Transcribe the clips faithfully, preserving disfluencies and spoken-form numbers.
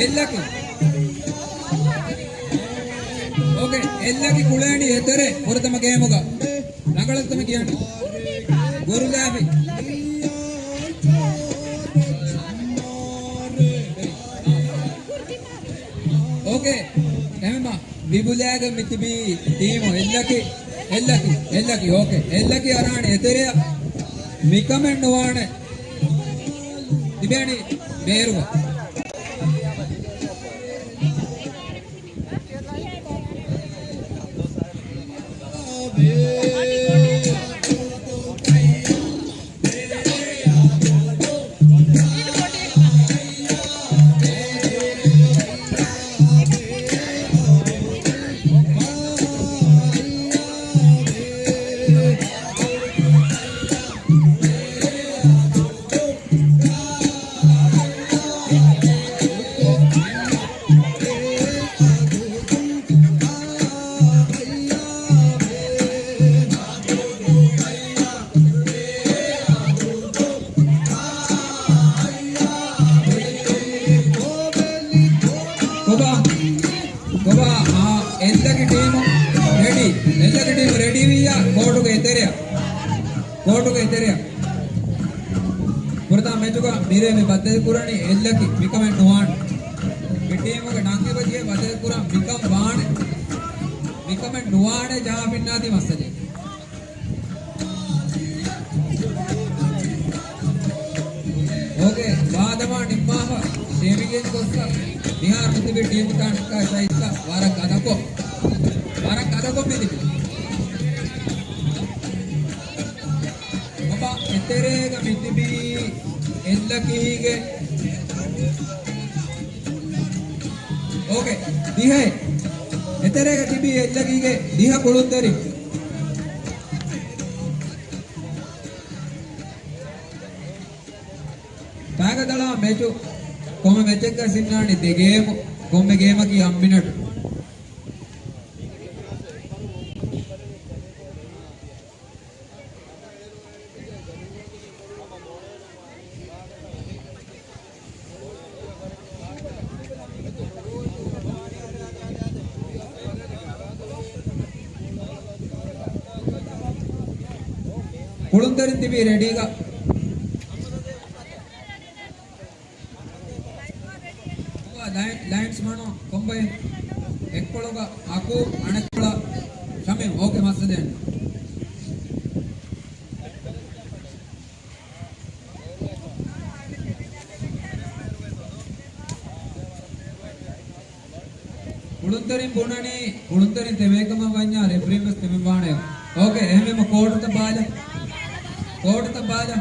އެއްލަކީ. އޯކޭ، އެއްލަކީ ކުޅޭނީ އެތެރޭ ފުރަތަމަ ގޭމުގަ. ރަނގަޅަށް ތަމަ ކިޔަން. ގުރުލާފި. އޯކޭ. އެހެންމަ ވިބުލާގެ މިތިބީ ޓީމު އެއްލަކީ، އެއްލަކީ، އެއްލަކީ، އޯކޭ. އެއްލަކީ އަރާނެ އެތެރެއަށް. މިކަމެއް ނުވާނެ. ތިބޭނީ ބޭރުގަ. ކޮބާ؟ ކޮބާ؟ އާ، އެއްލަކި ޓީމު ރެޑީ. އެއްލަކި ޓީމު ރެޑީ ވިއްޔާ ކޯޓުގެ އެތެރެއަށް. ކޯޓުގެ އެތެރެއަށް. ފުރަތަމަ މެޗުގަ މިރޭ މި ބައްދަލު ކުރަނީ އެއްލަކި. މިކަމެއް ނުވާނެ. މި ޓީމުގެ ނަން އެބަޖެހޭ ބަދަލު ކުރަން. މިކަން ވާނެ. މިކަމެއް ނުވާނެ ޖަހާ ފިންނާތީ މައްސަލައެއް. އޯކޭ، ވާދަމާ ނިންމާފަ ޝޭމިގެން ގޮއްސަ މިހާރު މިތިބި ޓީމުތައް ނިކާ ސައިސްތައް ވަރަށް ގަދަކޮށް، ވަރަށް ގަދަކޮށް މިތިބި. ބަބާ، އެތެރޭގަ މިތިބީ އެއްލަކީގެ. އޯކޭ، ދިހައެއް. އެތެރޭގަ ތިބީ އެއްލަކީގެ ދިހަ ކުޅުންތެރިން. ފާގަދަޅާ މެޗު ކޮންމެ މެޗެއްގަ ސިންނާނީ ދެ ގޭމު، ކޮންމެ ގޭމަކީ އަށް މިނެޓު. ކުޅުންތެރިން ތިބީ ރެޑީގަ. ލައި-، ލައިންސް މަނު ކޮންބައި؟ އެއްކޮޅުގަ އަކު، އަނެއްކޮޅަށް ޝަމީމް. އޯކޭ، މައްސަލައެއް ނޫން. ކުޅުންތެރިން ބުނަނީ، ކުޅުންތެރިން ތެމޭކަމަށް ވަންޏާ ރެފްރީން ވެސް ތެމެން ވާނެ. އޯކޭ، އެހެންވީމަ ކޯޓުތައް ބާލަ. ކޯޓުތައް ބާލަ.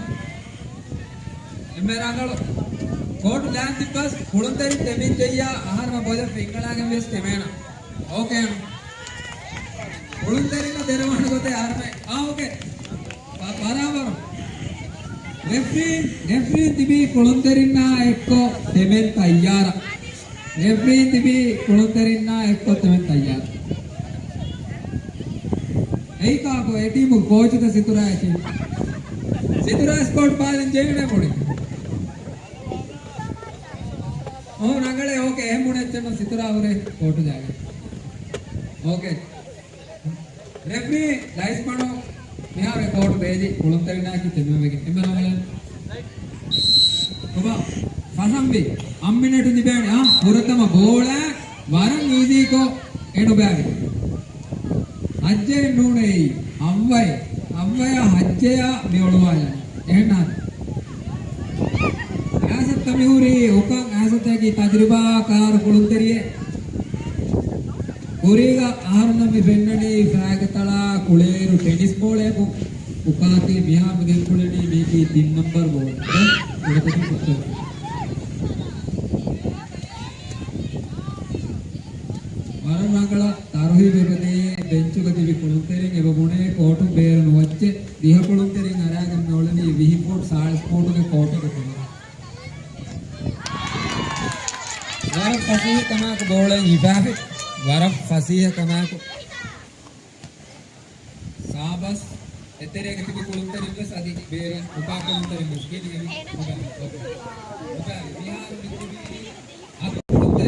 އެންމެ ރަނގަޅު. ކޯޓު ލާން ތިއްބަސް ކުޅުންތެރިން ތެމިން ޖެއްޔާ އަހަރުމެ ބޮލެ ފިންގަޅާގެން ވެސް ތެމޭނަ. އޯކޭ. ކުޅުންތެރިންނަށް ދެރަވާނެ ގޮތެއް އަހަރުމެ. އާ، އޯކޭ. ބަ-، ބަރާބަރު. ރެފްރީން، ރެފްރީން ތިބީ ކުޅުންތެރިންނާ އެއްކޮށް ތެމެން ތައްޔާރަށް. ރެފްރީން ތިބީ ކުޅުންތެރިންނާ އެއްކޮށް ތެމެން ތައްޔާރަށް. އެއީ ކާކު؟ އެ ޓީމު ކޯޗުތަ ސިތުރާއަކީ؟ ސިތުރާ ސްކޯޓް ބާލިން ޖެހުނޭ މުޅި. އޮހޮ، ރަނގަޅޭ. އޯކޭ، އެހެން ބުނެއްޗެއްނު، ސިތުރާ ހުރޭ ކޯޓު ޖާގަ. އޯކޭ. ރެފްރީ ލައިސް މަނު މިހާރު ކޯޓު ބޭލި ކުޅުންތެރިންނާއެކީ ތެމެންވެގެން. އެންމެ ރަނގަޅަށް. ކޮބާ؟ ފަސަންވީ. އަށް މިނެޓު ލިބޭނެ. އާ، ފުރަތަމަ ބޯޅަ ވަރަށް އީޒީކޮށް އެނުބާވި. ހައްޖެއެއް ނޫނޭ އެއީ. ހައްވައެއް. ހައްވަޔާ ހައްޖެޔާ މި އޮޅުވާލަނީ. އެހެންނާނެ. އާސަތަށް މިހުރީ އުކަން. އާސަތަކީ ތަޖުރިބާކާރު ކުޅުންތެރިއެއް. ކުރީގަ އަހަރުންނަށް މި ފެންނަނީ ފާގަތަޅާ ކުޅޭއިރު ޓެނިސް ބޯޅަޔަކު އުކާތީ. މިހާރު މި ގެންގުޅެނީ މީކީ ތިން ނަންބަރު ބޯޅަ. ކުޑަކޮށި ކުއްތަކު. ވަރަށް ރަނގަޅަށް ތަރުހީބު އެބަދޭ ބެންޗުގަ ތިބި ކުޅުންތެރިން. އެބަ ބުނޭ ކޯޓުން ބޭރު ނުވައްޗޭ. ދިހަ ކުޅުންތެރިން އަރާގެން މި އުޅެނީ ވިހި ފޫޓް ސާޅީސް ފޫޓުގެ ކޯޓެއްގެ ތެރެއަށް. ވަރަށް ފަސޭހަ ކަމާކު ބޯޅައިން ހިފާފި. ވަރަށް ފަސޭހަ ކަމާކު. ސާބަސް. އެތެރޭގަ ތިބި ކުޅުންތެރިން ވެސް އަދި ބޭރުން އުކާ ކުޅުންތެރިން ވެސް ކިޔަނީ އެވި. އުކާ، އުކާ. އުކާ. މިހާރު މި ތިބީ އަދި ކުޅުންތެރިން.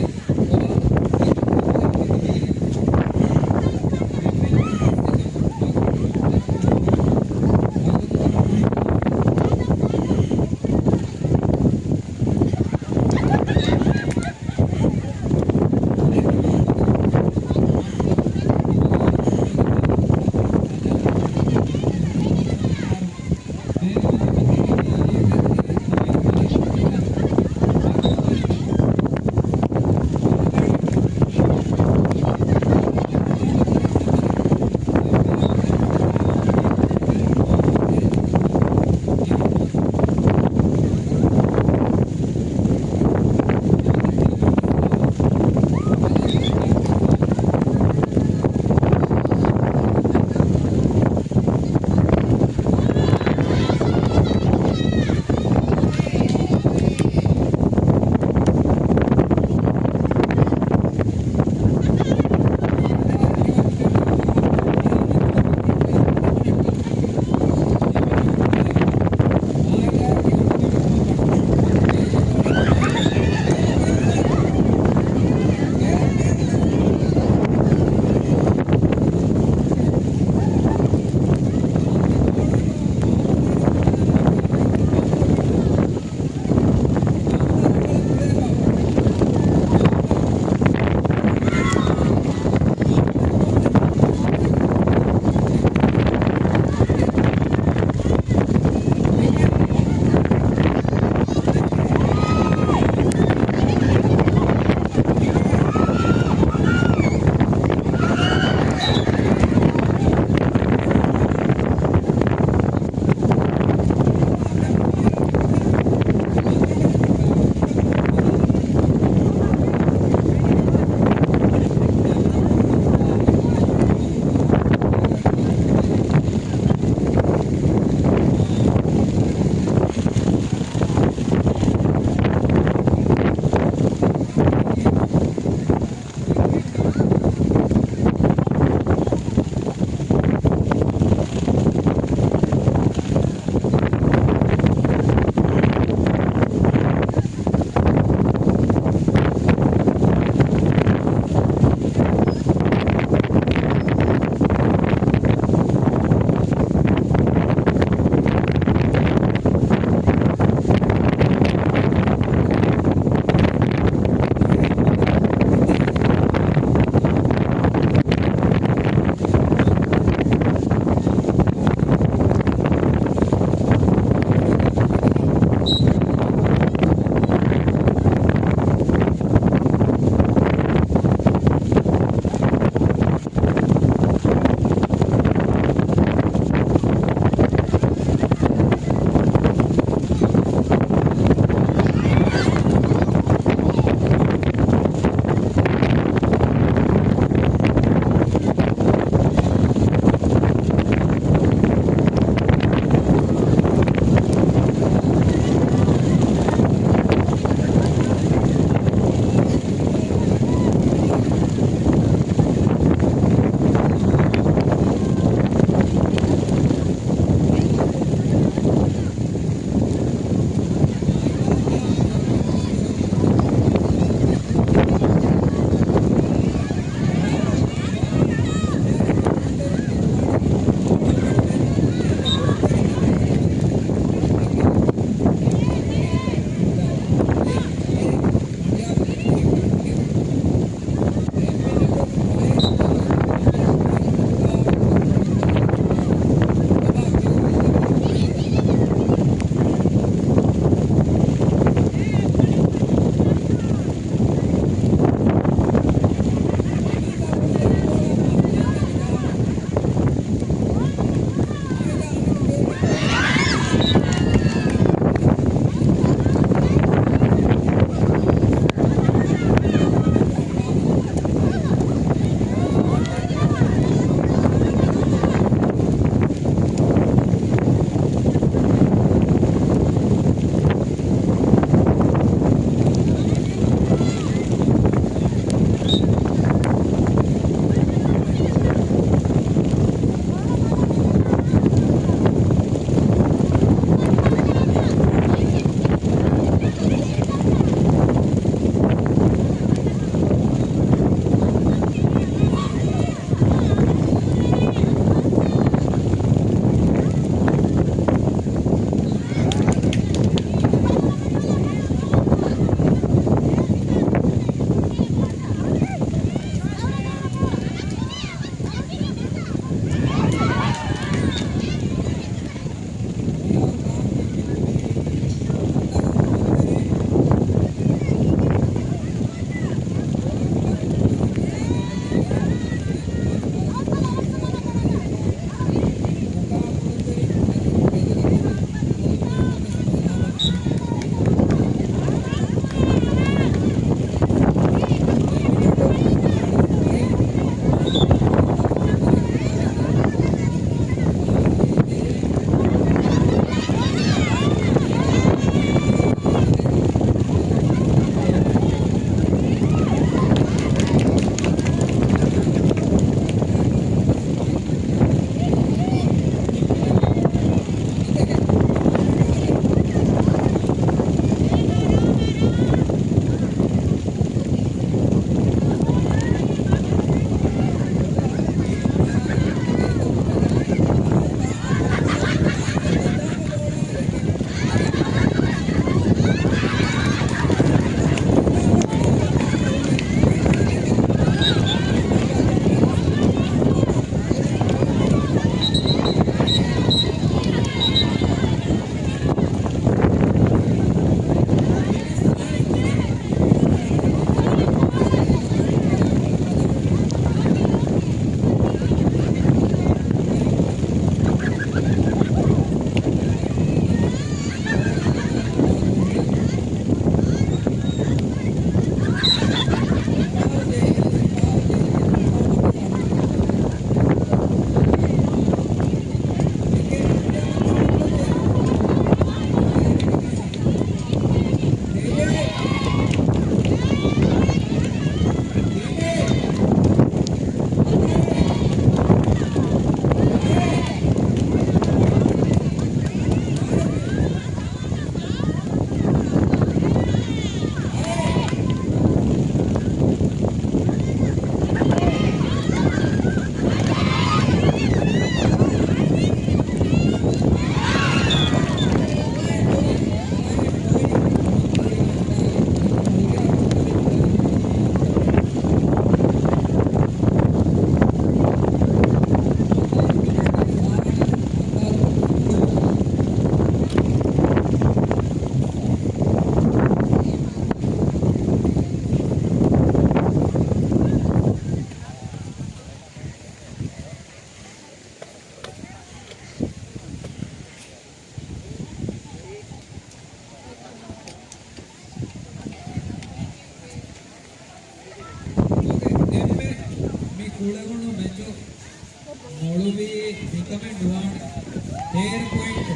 ބޭރު ޕޮއިންޓު.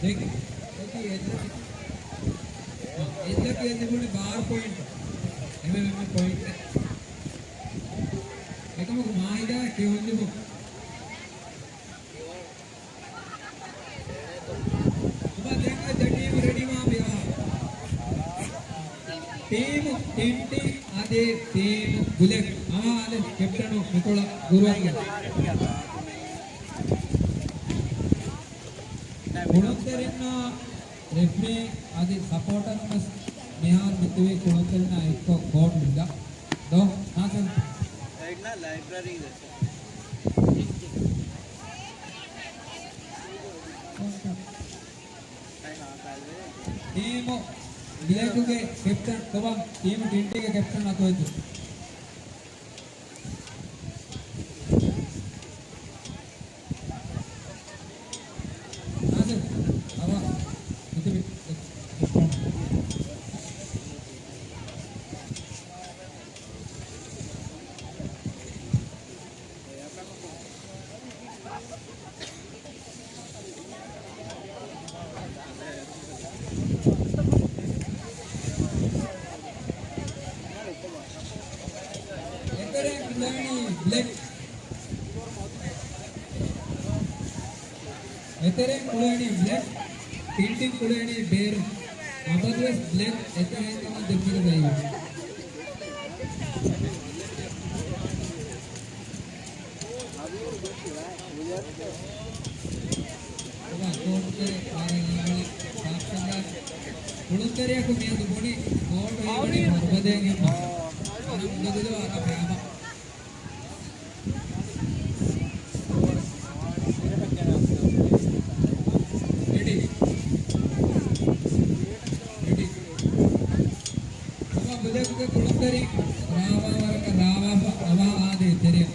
ދެކި. ދެކި އެއްލަކީ. އާ، އެއްލަކީ އެއްލިބުނި ބާރު ޕޮއިންޓު. އެމެ، މެ، މެ ޕޮއިންޓެއް. އެކަމަކު މާހިދާ ކިޔުން ލިބުން. އަދި ދެން އަދި ޓީމު ރެޑީ ވާ މިއަހާ. ޓީމު ޓިންޓިން އަދި ޓީމު ބުލެޓް އަވާލެ ކެޕްޓަނު މިކޮޅަށް ގުރުއަށް. ކުޅުންތެރިންނާ ރެފްރީ އަދި ސަޕޯޓަރުން ވެސް މިހާރު މިތިބީ ކުޅުންތެރިންނާ އެއްކޮށް ކޯޓު ހިނގާ. ދޯ، ނާސިރު. އެއްނަ ލައިބްރަރީ ވެސް. ޓީމު ބްލޭކުގެ ކެޕްޓަން ކޮބާ؟ ޓީމު ޓިންޓީގެ ކެޕްޓަން އަތުވެއްޖެ. ނާސިރު، އަވަ، މިތިބި ކެޕްޓަން. އެތެރެއިން ކުޅެނީ ބްލެކް. އެތެރެއިން ކުޅެނީ ބްލެކް. ޓިންޓިން ކުޅެނީ ބޭރު. އަބަދުވެސް ބްލެކް އެތެރެއިން ކަމަށް ދެންމެގެ ދައިވެ. ކޯޓުގެ ވާރަށް އިންވަނީ ސާފްކަން. ކުޅުންތެރިޔަކު މިއަދު ބުނި ކޯޓު ހީވަނީ ބަރުބަދައިގެން ވާ. ވަރަށް މުދަ ދުލަ ވަރަށް ބައިބަ. ރެޑީ. ރެޑީ. ކޮބާ ބުލެކުގެ ކުޅުންތެރި ރާވާ ވަރަކަށް ރާވާފަ އަވަހަށް އާދޭ ތެރެއަށް.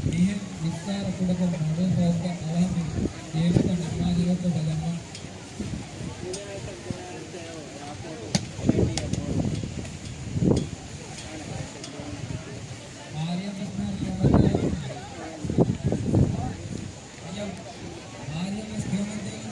މިހެން ވިއްސާރަ ކުޑަކޮށް މޮޑެލް ފަހުގަ އަވަހަށް މި ގޭމުތައް ނިންމާލި ގޮތް ބަލަންވާން. މާރިޔަމް އިސްމާއިލް ކިޔަމަންދޭވެ. މާރިޔަމް، މާރިޔަމް ވެސް ކިޔަމަންދޭވެ.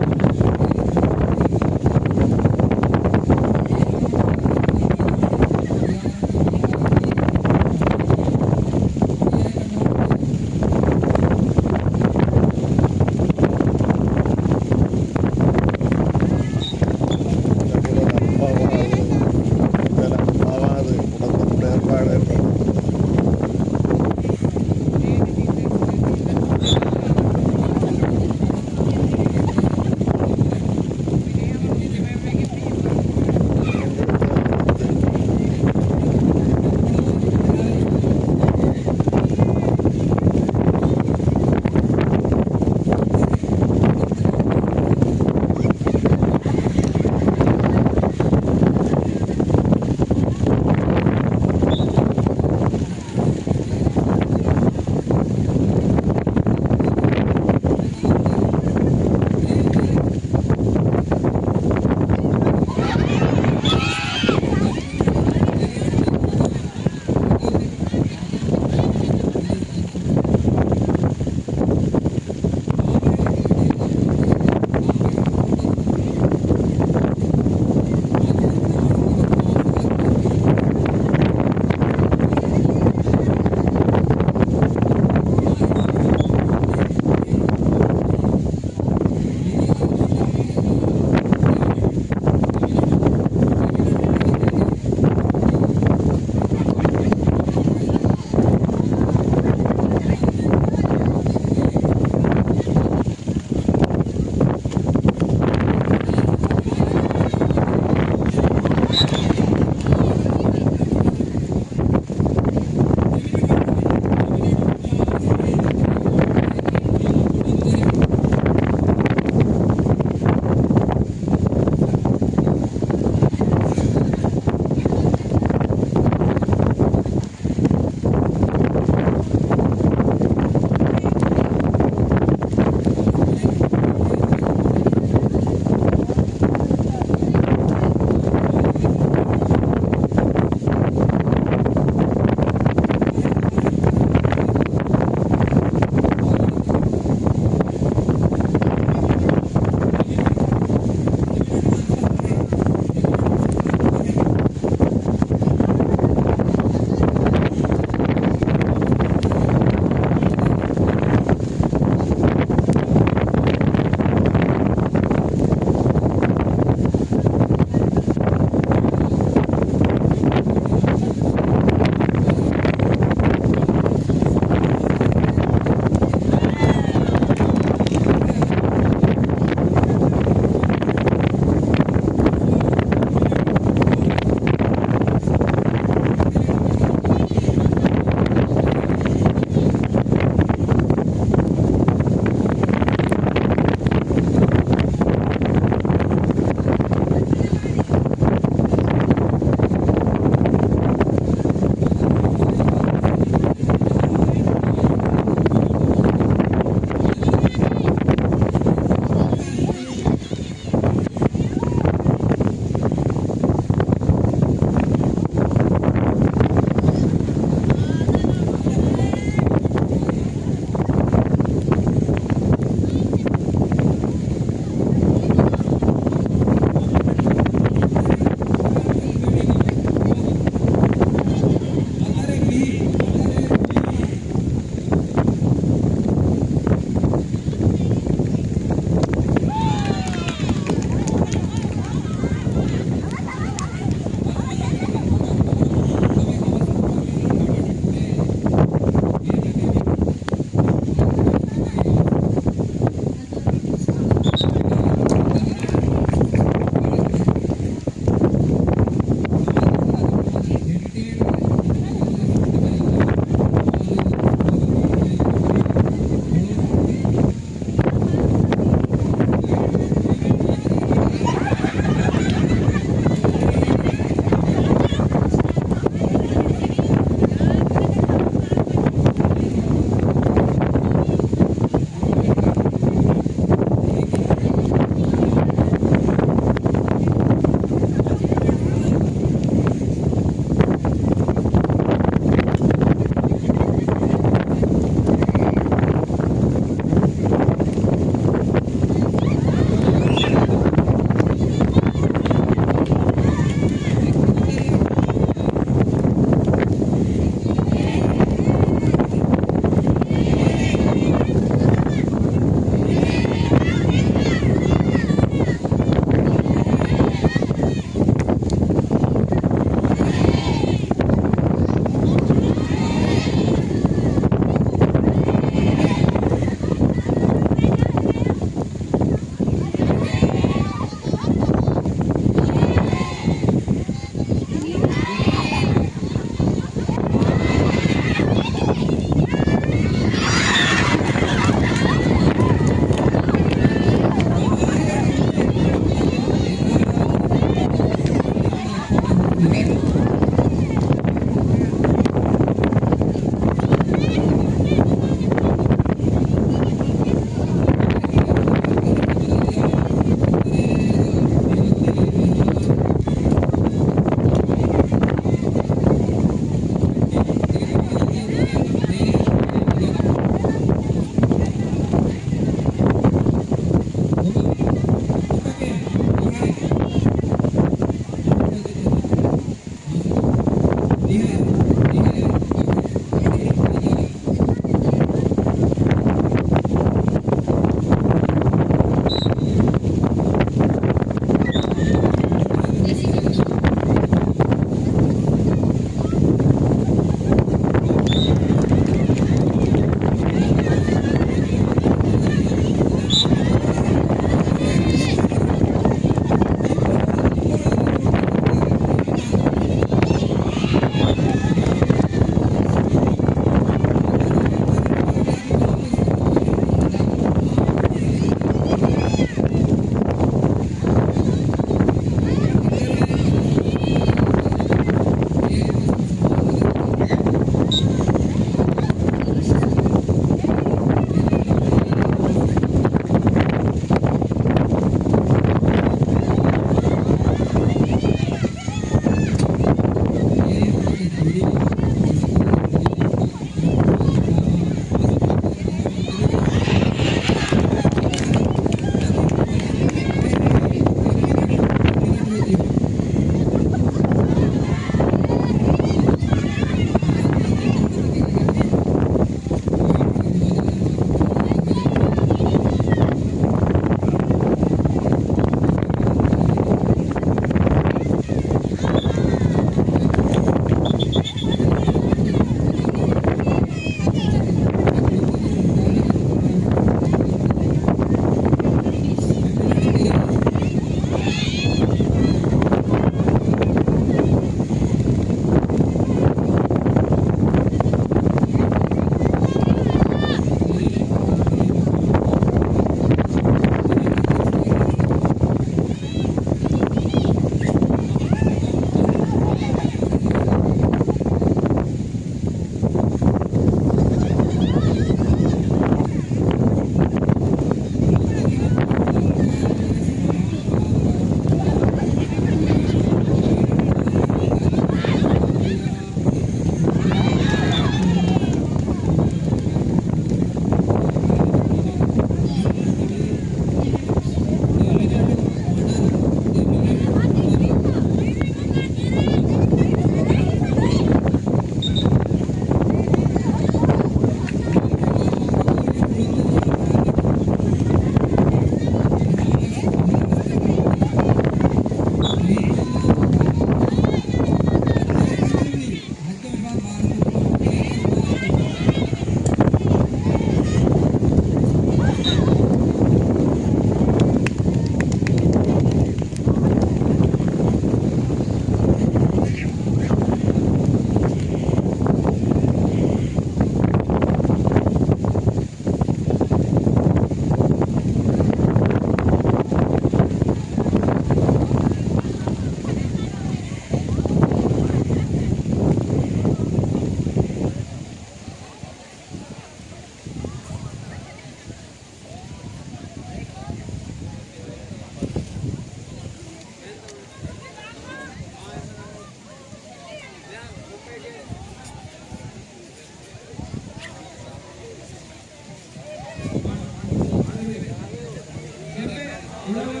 ބާރަ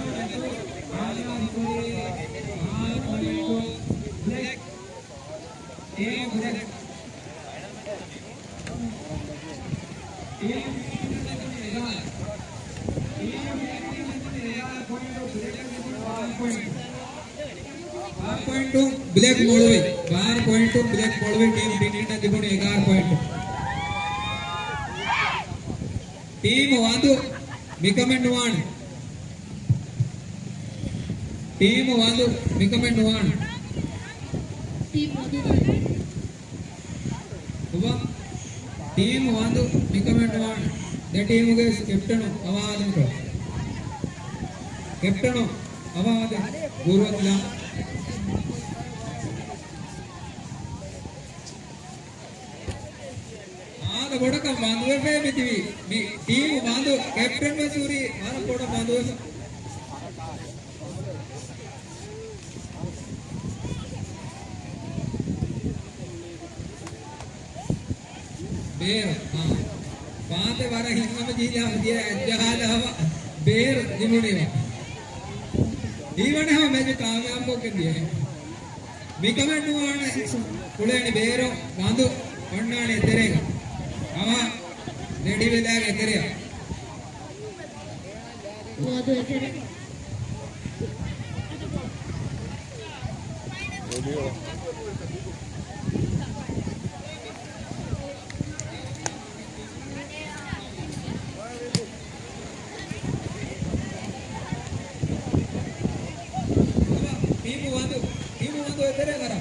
ޕޮއިންޓު ބްލެކް މޮޅުވި، ބާރަ ޕޮއިންޓު ބްލެކް މޮޅުވި، ޓީމް ޕިންކް އިންނަށް ލިބުނީ އެގާރަ ޕޮއިންޓު. ޓީމް ވަންދު މިކަމެއް ނުވާނެ. ޓީމް ވަންދު މިކަމެއް ނުވާނެ. އުބަ، ޓީމް ވަންދު މިކަމެއް ނުވާނެ. ދެ ޓީމުގެ ކެޕްޓަނު އަވަހާލަންތޯ؟ ކެޕްޓަނު އަވަހާލަން. ގުރުއަތިލާ. އާދަ ބޮޑަކަށް ވަންދުވެފައި މިތިބީ. މި ޓީމު ވަންދު، ކެޕްޓަން ވެސް ހުރީ ވަރަށް ބޮޑަށް ވަންދުވެފަ. ބޭރު، އާ. ފާންތެ ވަރަށް ހިތްހަމަޖެހިލާ ދިޔަ އަތްޖަހާލާ ހަމަ ބޭރު ލިބުނީމަ. ހީވަނީ ހަމަ މެޗު ކާމިޔާބުކޮށްގެން ދިޔަ. މިކަމެއް ނުވާނެ ކުޅޭނި ބޭރު ވަންދު އޮންނާނެ އެތެރޭގަ. ހަމަ ރެޑިވެލާގެ އެތެރެއަށް. ވަންދު އެތެރެ. ޓީމު ވަންދު، ޓީމު ވަންދު އެތެރެ ގަރަ.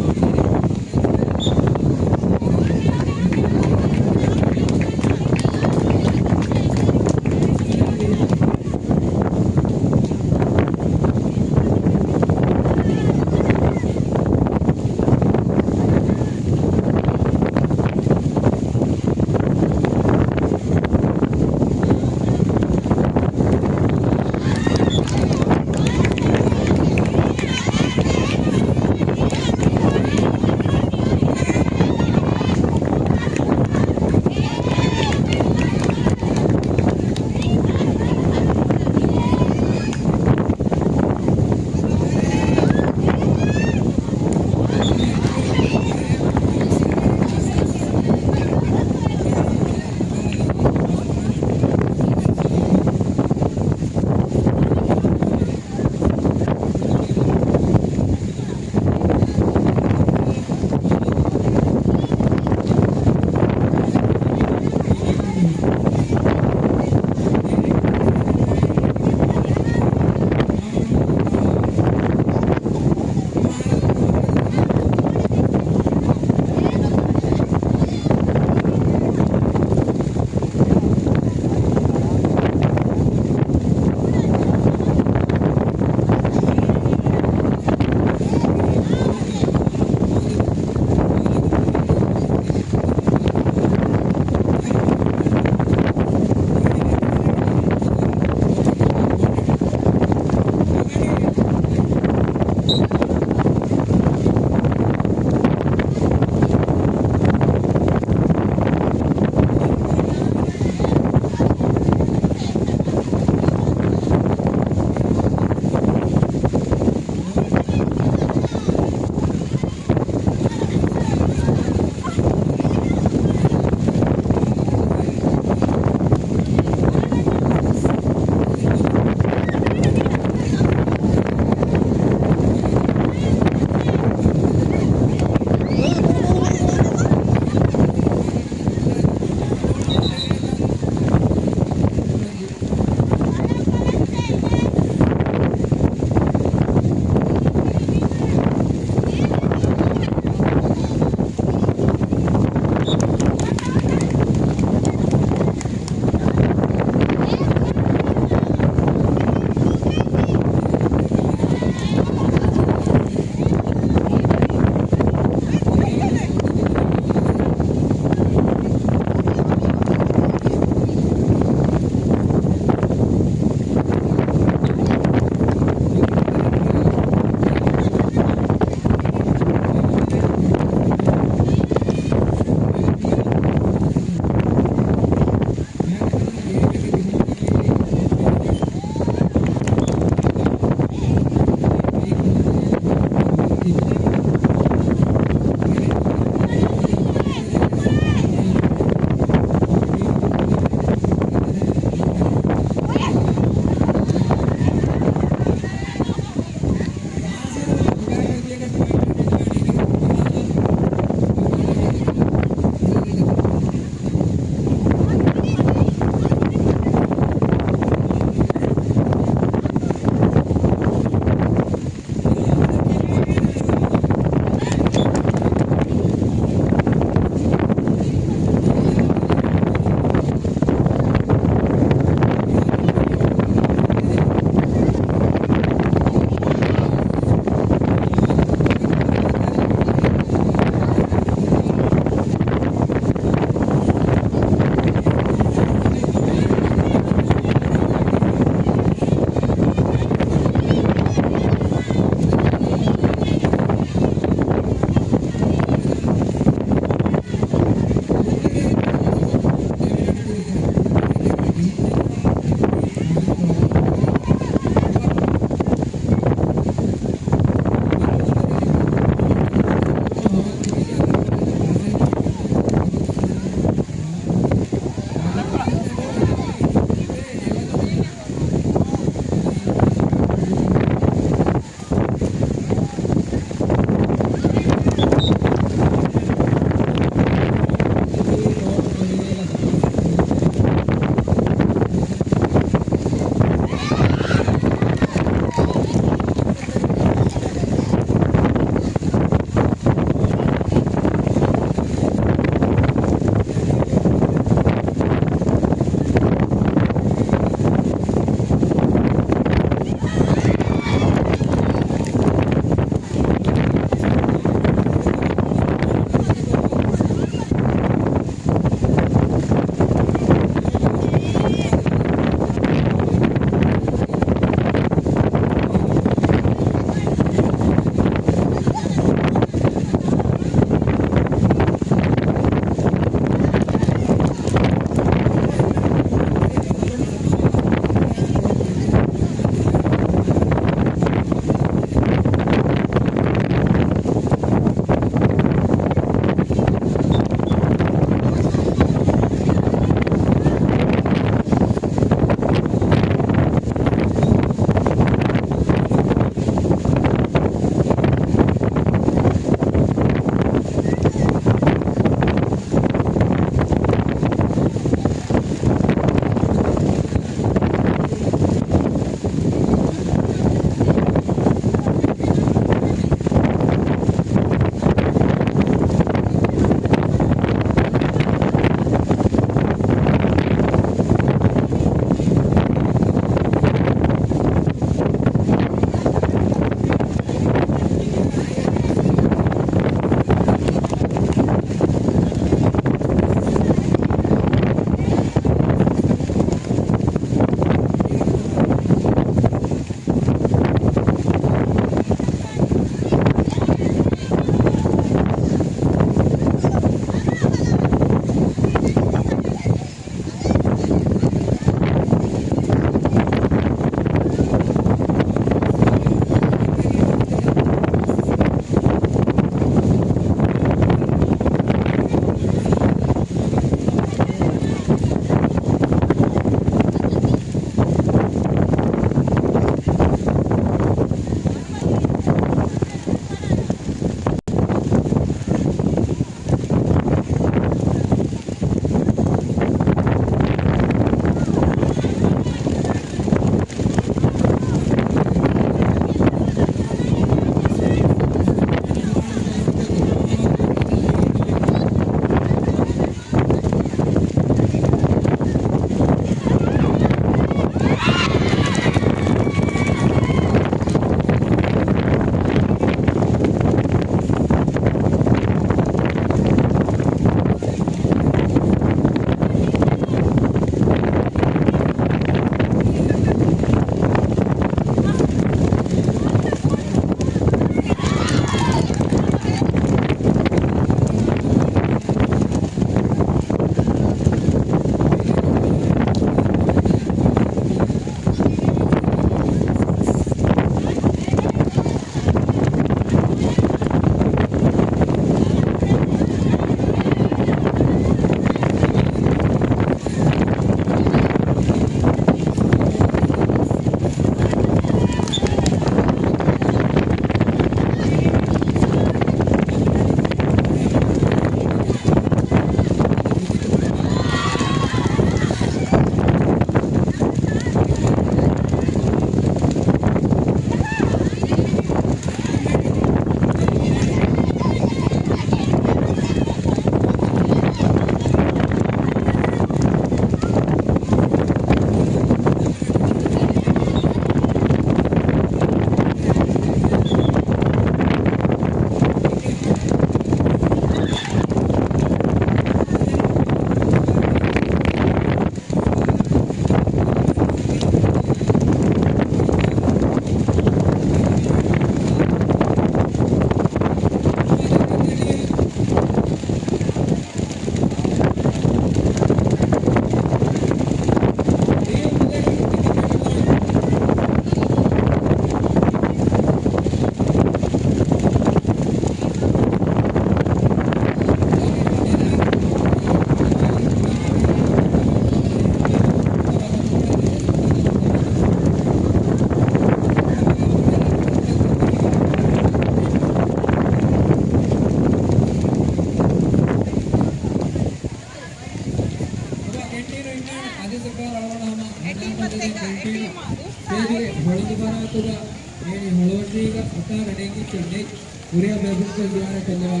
ހޮޅުވަންދީގަ އަތާގަ ނެގިއްޖެ ނެތް ހުރިހާ ބޭފުޅުން ދުވާލަށް ފެންނަވާ.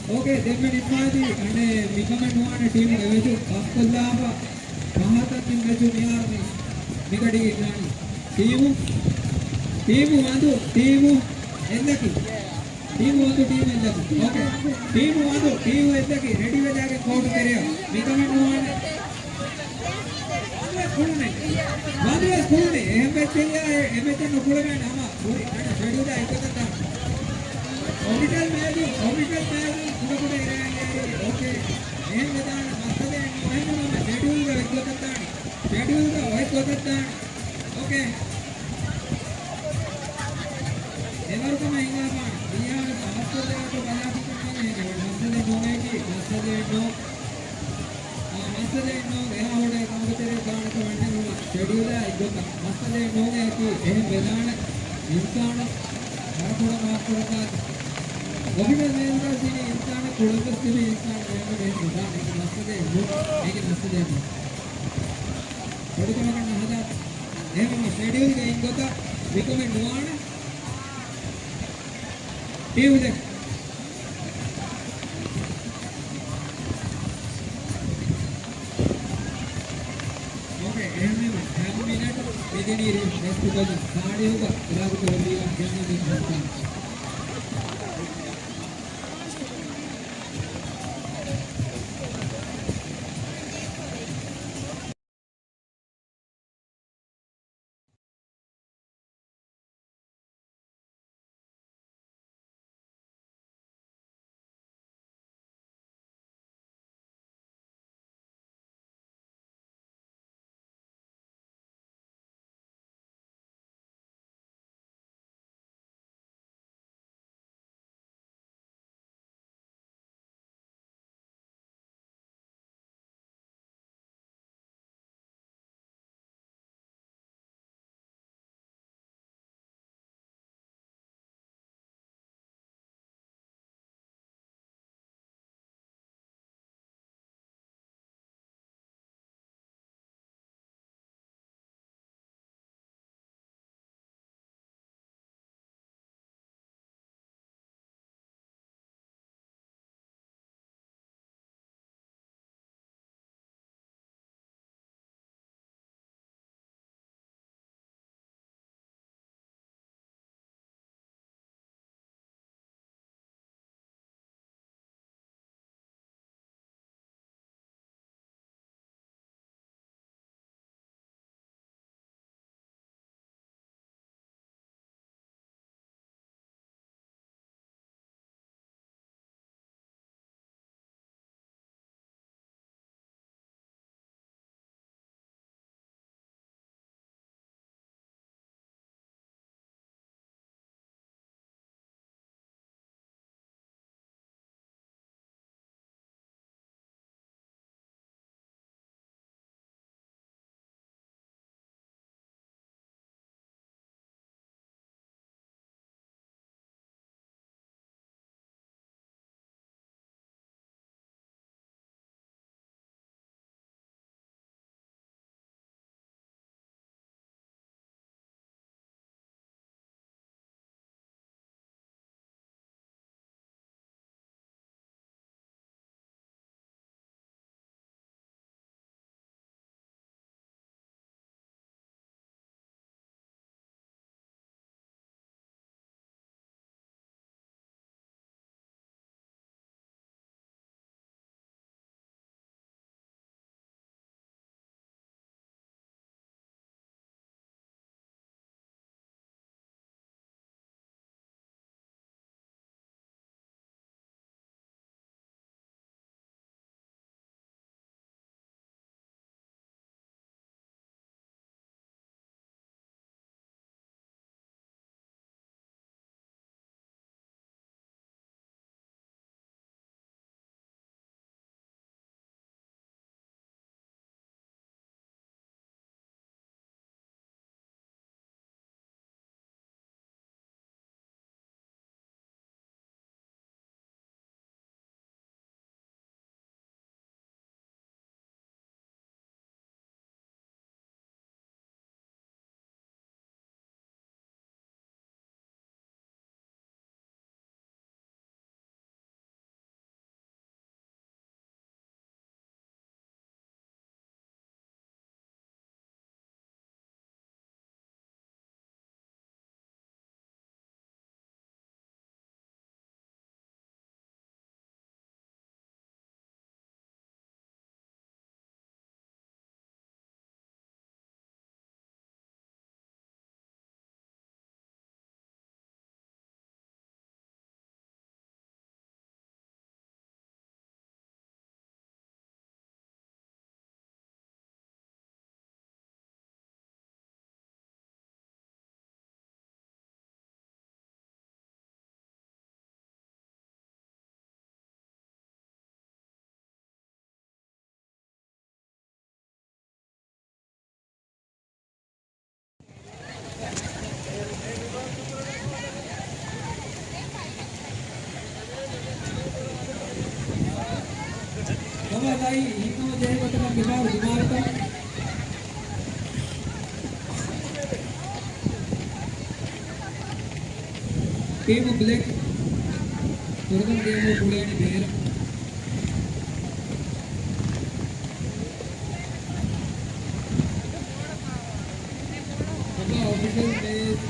އޯކޭ، ދެންމެ ނިންމާތީ. އަނެއް މިކަމެއް ނުވާނެ ޓީމު އެވެސް ފަސްކޮށްލާފަ ފަހަތަށް ތިން މެޗު މިހާރު މި، މިގަޑީގަ އިންނާނީ. ޓީމު، ޓީމު ވަންދު، ޓީމު އެއްލަކީ. ޓީމު ވަންދު، ޓީމު އެއްލަކީ. އޯކޭ. ޓީމު ވަންދު، ޓީމު އެއްލަކީ. ރެޑީ ވެލާގެ ކޯޓު ތެރެއަށް. މިކަމެއް ނުވާނެ. ވަންދުވެސް ކުޅުނެ. ވަންދުވެސް ކުޅުނެ. އެހެން މެޗެއް އެ، އެ މެޗެއް ނުކުޅެވޭނެ ހަމަ. ކުރި، އަނެއް ޝެޑިއުލް އެއްގޮތަށް ދާން. އޮފިޝަލް މޭޗު، އޮފިޝަލް މޭޗު ކުޑަކުޑަ އިރައިން އޭރި. އޯކޭ. އެހެން ވެދާނެ މައްސަލައެއް ނޫން. އެހެން ނޫން ހަމަ ޝެޑިއުލްގަ އޮތްގޮތަށް ދާނެ. ޝެޑިއުލްގަ އޮތްގޮތަށް ދާނެ. އޯކޭ. އެވަރުކަމަށް ހިނގާފާނެ. މިހާރު މައްސަލައަކަށް ބަލާފިކަމަށް ހެން އެވަން މައްސަލައެއް ނޫނޭކީ، މައްސަލައެއް ނޫން. އާ، މައްސަލައެއް ނޫން. އެހާ ހޮޑޭ ކަމުގެ ތެރޭ ގާނަކަ ވަންހެން ހުމަ ޝެޑިއުލާ އެއްގޮތަށް. މައްސަލައެއް ނޫނޭކީ، އެހެން ވެދާނެ އިންސާނު ވަރަކުޑަ މާސްކުރަކާ. އޮފިޝަލް މޭޒުގަ ސިނި އިންސާނެއް ކުޅެންވެސް ތިބި އިންސާނު އެހެން އެހެން ވެދާނެ. އެކި މައްސަލައެއް ނޫން. އެކި މައްސަލައެއް ނޫން. ބޮޑުކަމަކަށް ނަހަދާ. އެހެންވީމަ ޝެޑިއުލްގެ އިންގޮތަށް މިކަމެއް ނުވާނެ. ޓީމު ދެ. އޯކޭ، އެހެންވީމަ ހަ މިނެޓު މިދިނީ ރެސްޓު ކޮށްލަން. ސާޅީހުގަ އިރާދަކުރެއްވީމަ ގެންނަނީ ހައްތާން. އައި ހިތުން ޖެހޭ ގޮތަކަށް މިހާރު ދިމާވިތަން. ޓީމު ބްލެކް ކުރިގަން ދިޔައީ ކުޅޭނި ބޭރަށް. އޮފިޝަލް މޭޗް.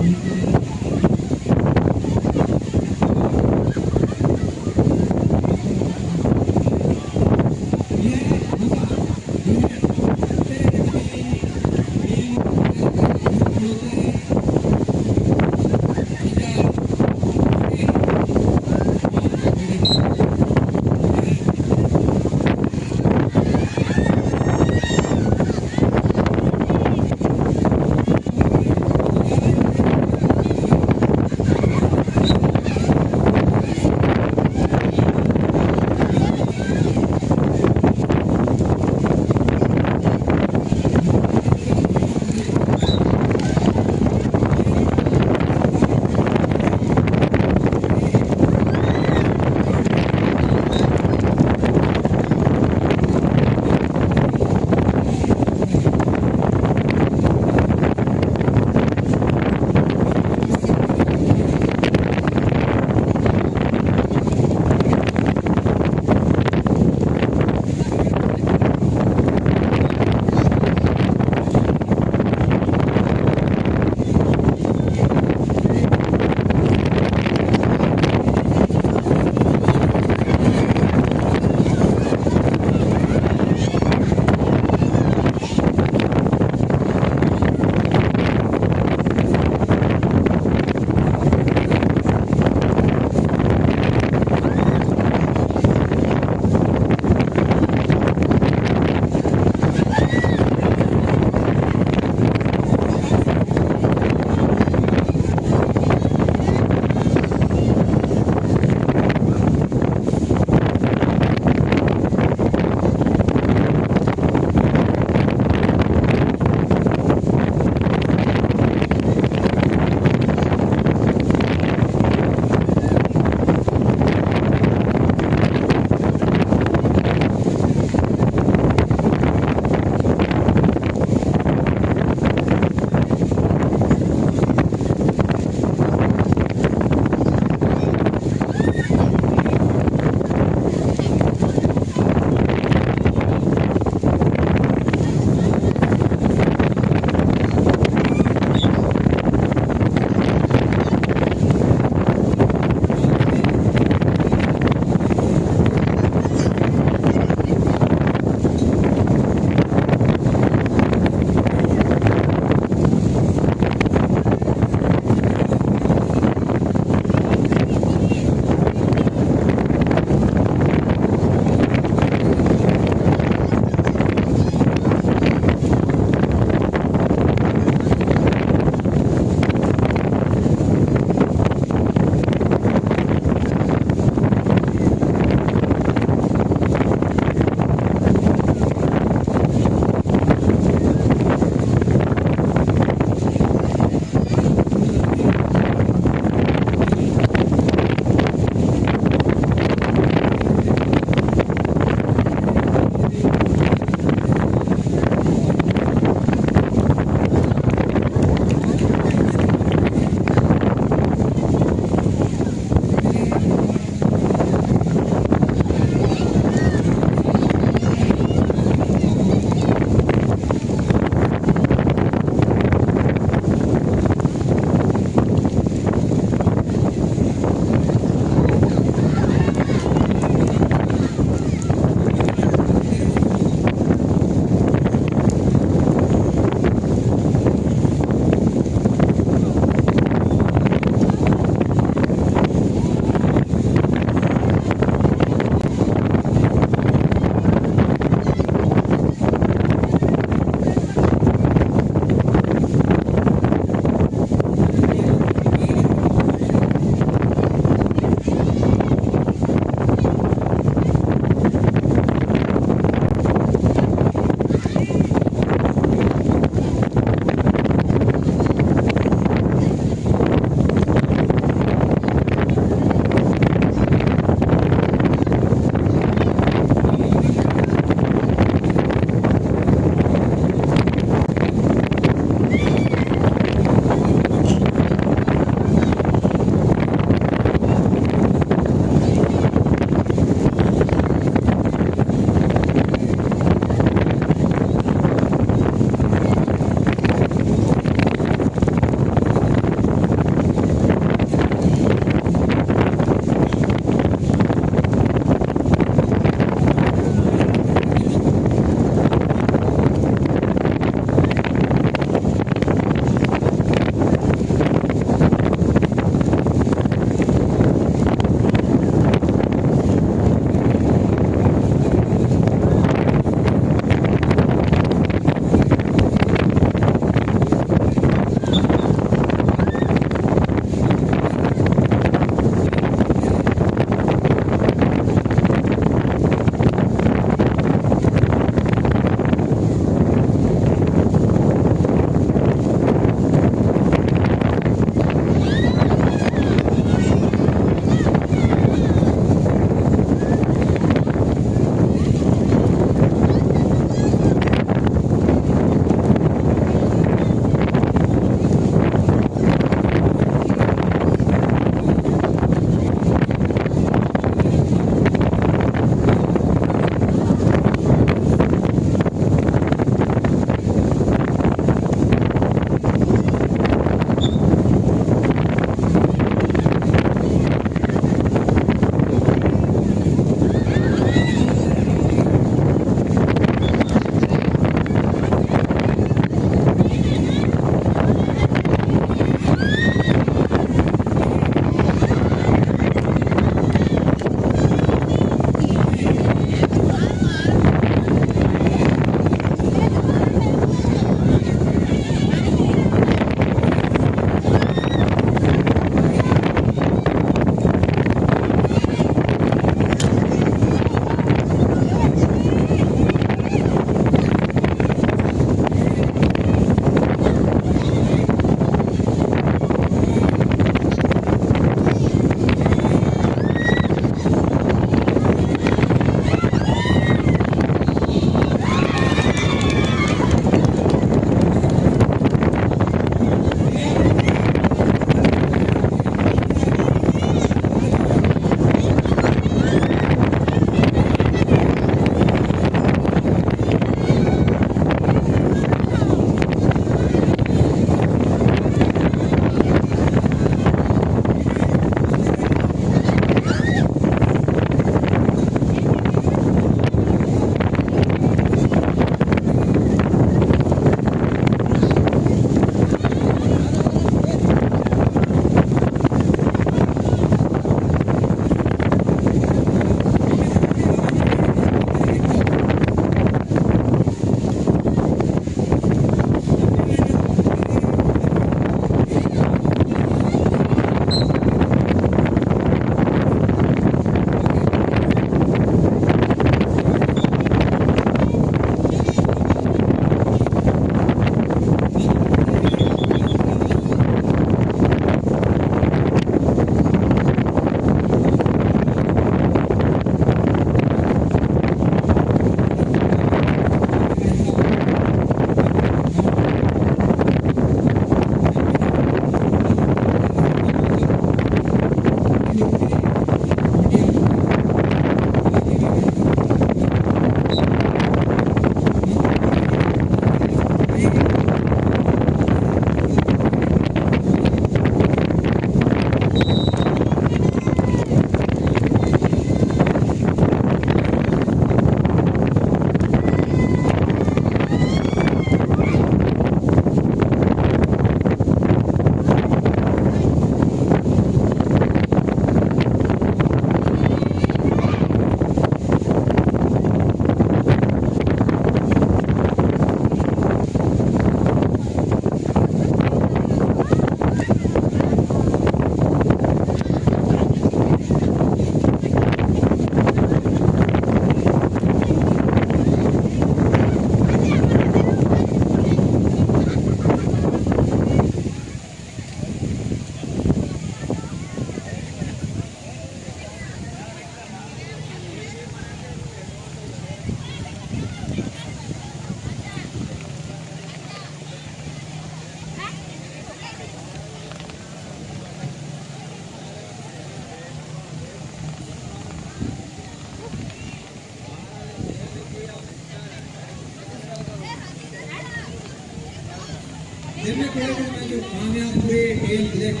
ދެންމެ ކުޅެދުނި މެޗު ކާމިޔާބު ކުރީ ޓީމް ބްލެކް.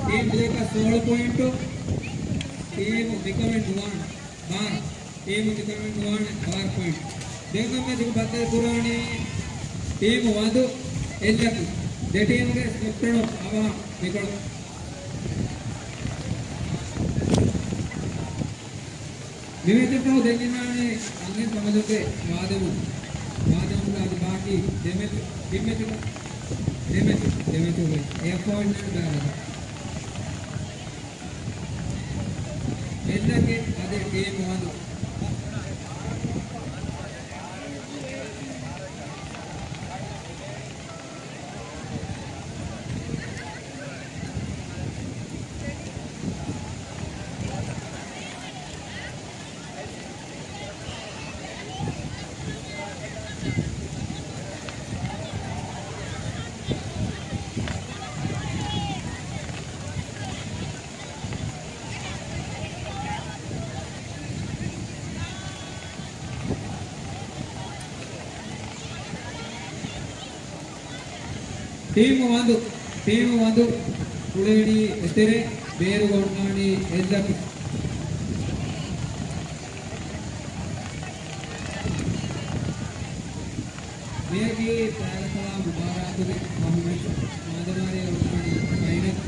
ޓީމް ބްލެކަށް ސޯޅަ ޕޮއިންޓު، ޓީމް މިކަމެއް ނުވާނެ ބާރަ. ޓީމް މިކަމެއް ނުވާނެ ބާރަ ޕޮއިންޓު. ދެން މެޗުގެ ބައްދަލު ކުރާނީ ޓީމް ވަންދު އެއްލަކު. ދެ ޓީމްގެ ކެޕްޓަނު އަވަހަށް މިކޮޅު. މި މެޗަށް ފަހު ދެން ގެންނާނީ އަންހެން ކަމަލުގެ ވާދަވުން. ވާދަވުން އަދި ބާކީ ދެ މެޗު، ތިން މެޗު، ދެ މެޗު، ދެ މެޗު އެ ޕޮއިންޓް ބައިވަރު. އެއްލަކެއް އަދި ޓީމް ވަންދު. ޓީމް ވަންދު، ޓީމް ވަންދު ކުޅެވެނީ އެތެރެ، ބޭރުގަ އޮންނާނީ އެއްލަކު. މިއަކީ ތައްޔާރުކުރާ މުބާރާތުގެ ފަހު މެޗު. މާދަމާރޭ އޮންނާނީ ފައިނަލް.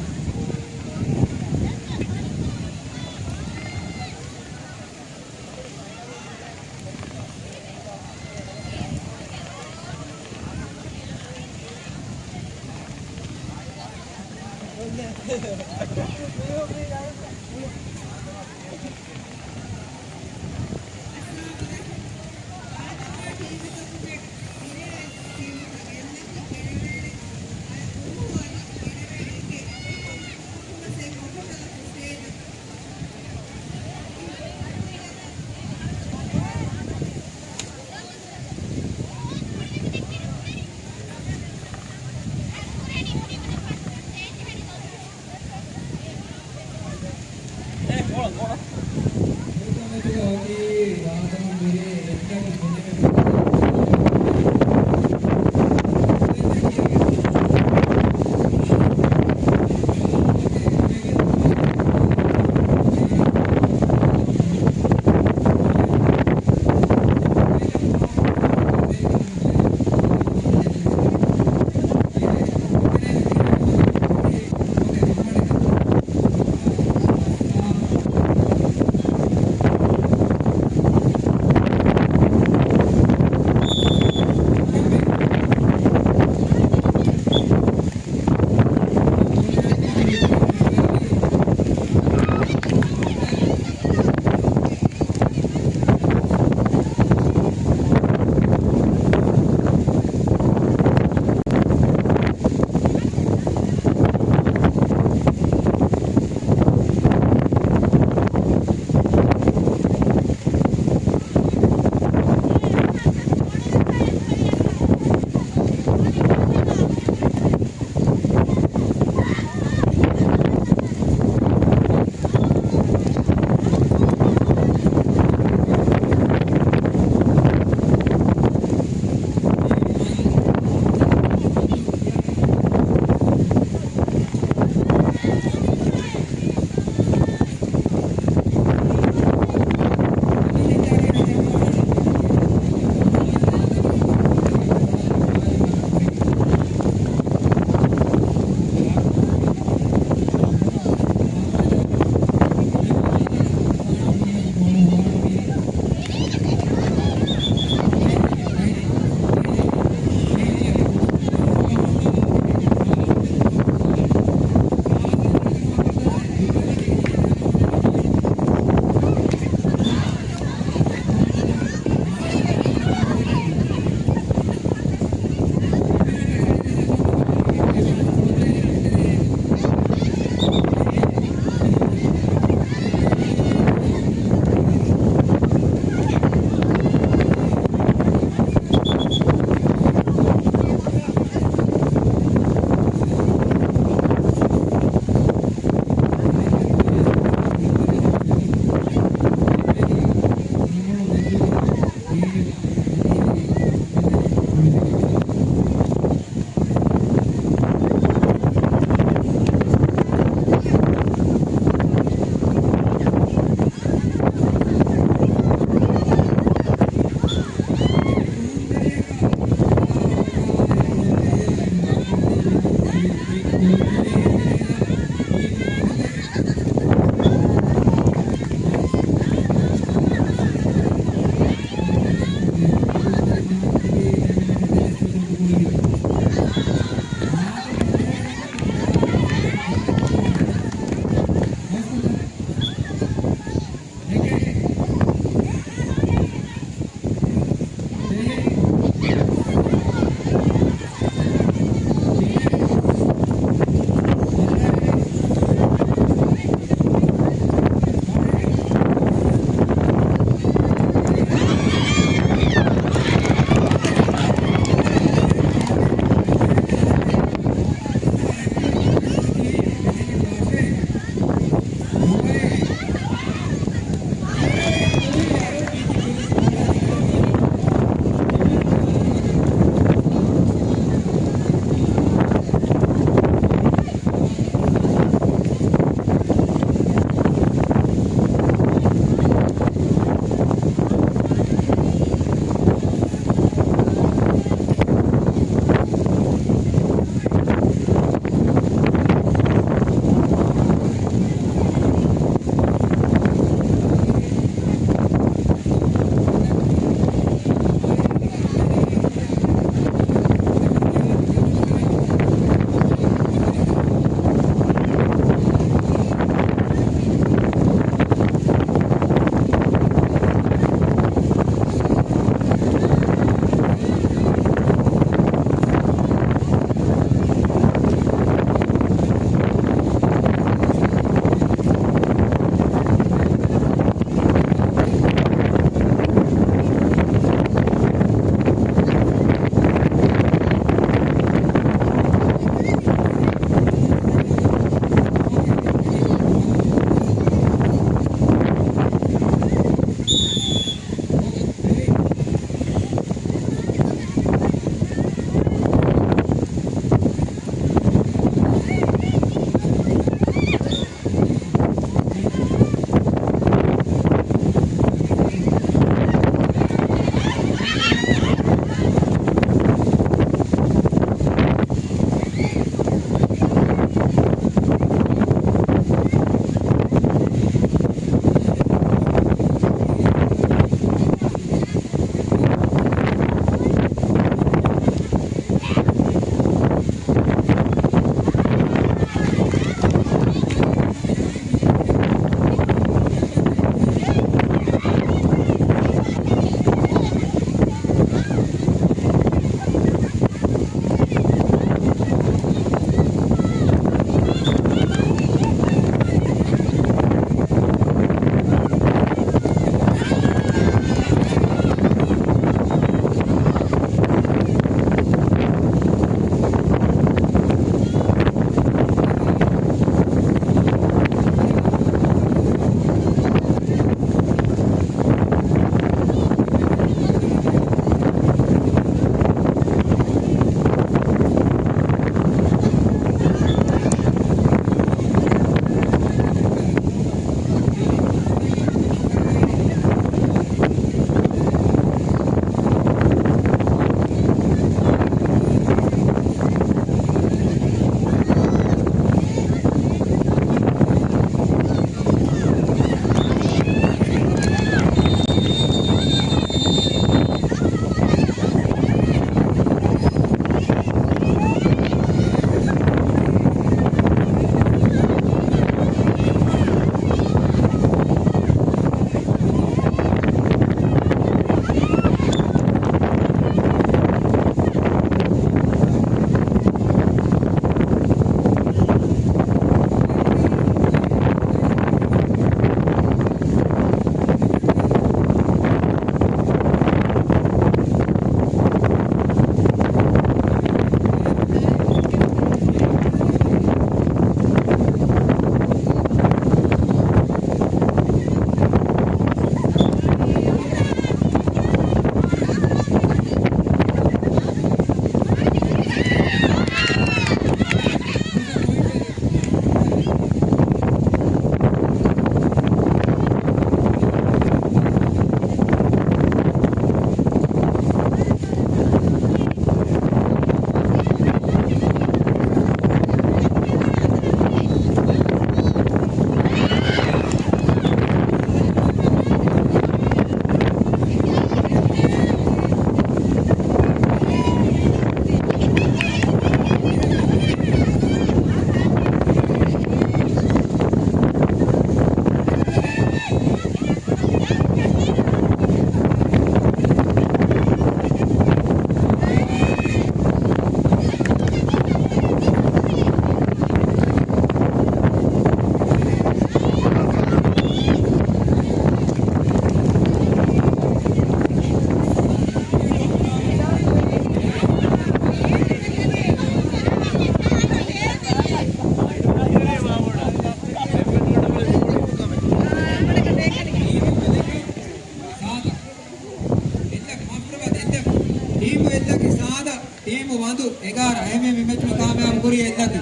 އަދު އެގާރަ އެހެންވެ މި މެޗުން ކާމިޔާބު ކުރީ އެއްލަކީ.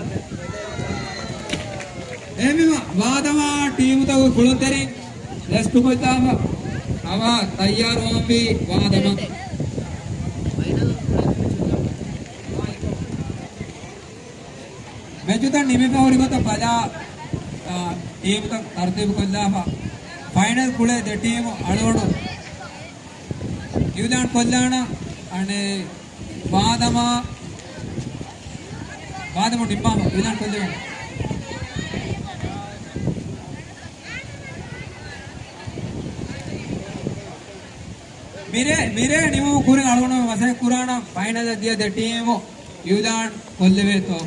އެހެންވީމަ ވާދަމާ ޓީމުތަކުގެ ކުޅުންތެރިން ލެސްޓުކޮށްލާފަ އަވަހަށް ތައްޔާރުވާންވީ ވާދަމާ. މެޗުތައް ނިމިފަ ހުރި ގޮތަށް ބަލާ، އާ، ޓީމުތައް ތަރުތީބު ކޮށްލާފަ ފައިނަލް ކުޅޭ ދެ ޓީމު އަޅުގަނޑު އިއުލާން ކޮށްލާނަން. އަނެއް ވާދަމާ، ވާދަމު ނިންމާފަ އިއުލާން ކޮށްލެވޭނެ. މިރޭ، މިރޭ ނިމުމުގެ ކުރިން އަޅުގަނޑު މަސައްކަތް ކުރާނަން ފައިނަލަށް ދިޔަ ދެ ޓީމު އިއުލާން ކޮށްލެވޭތޯ.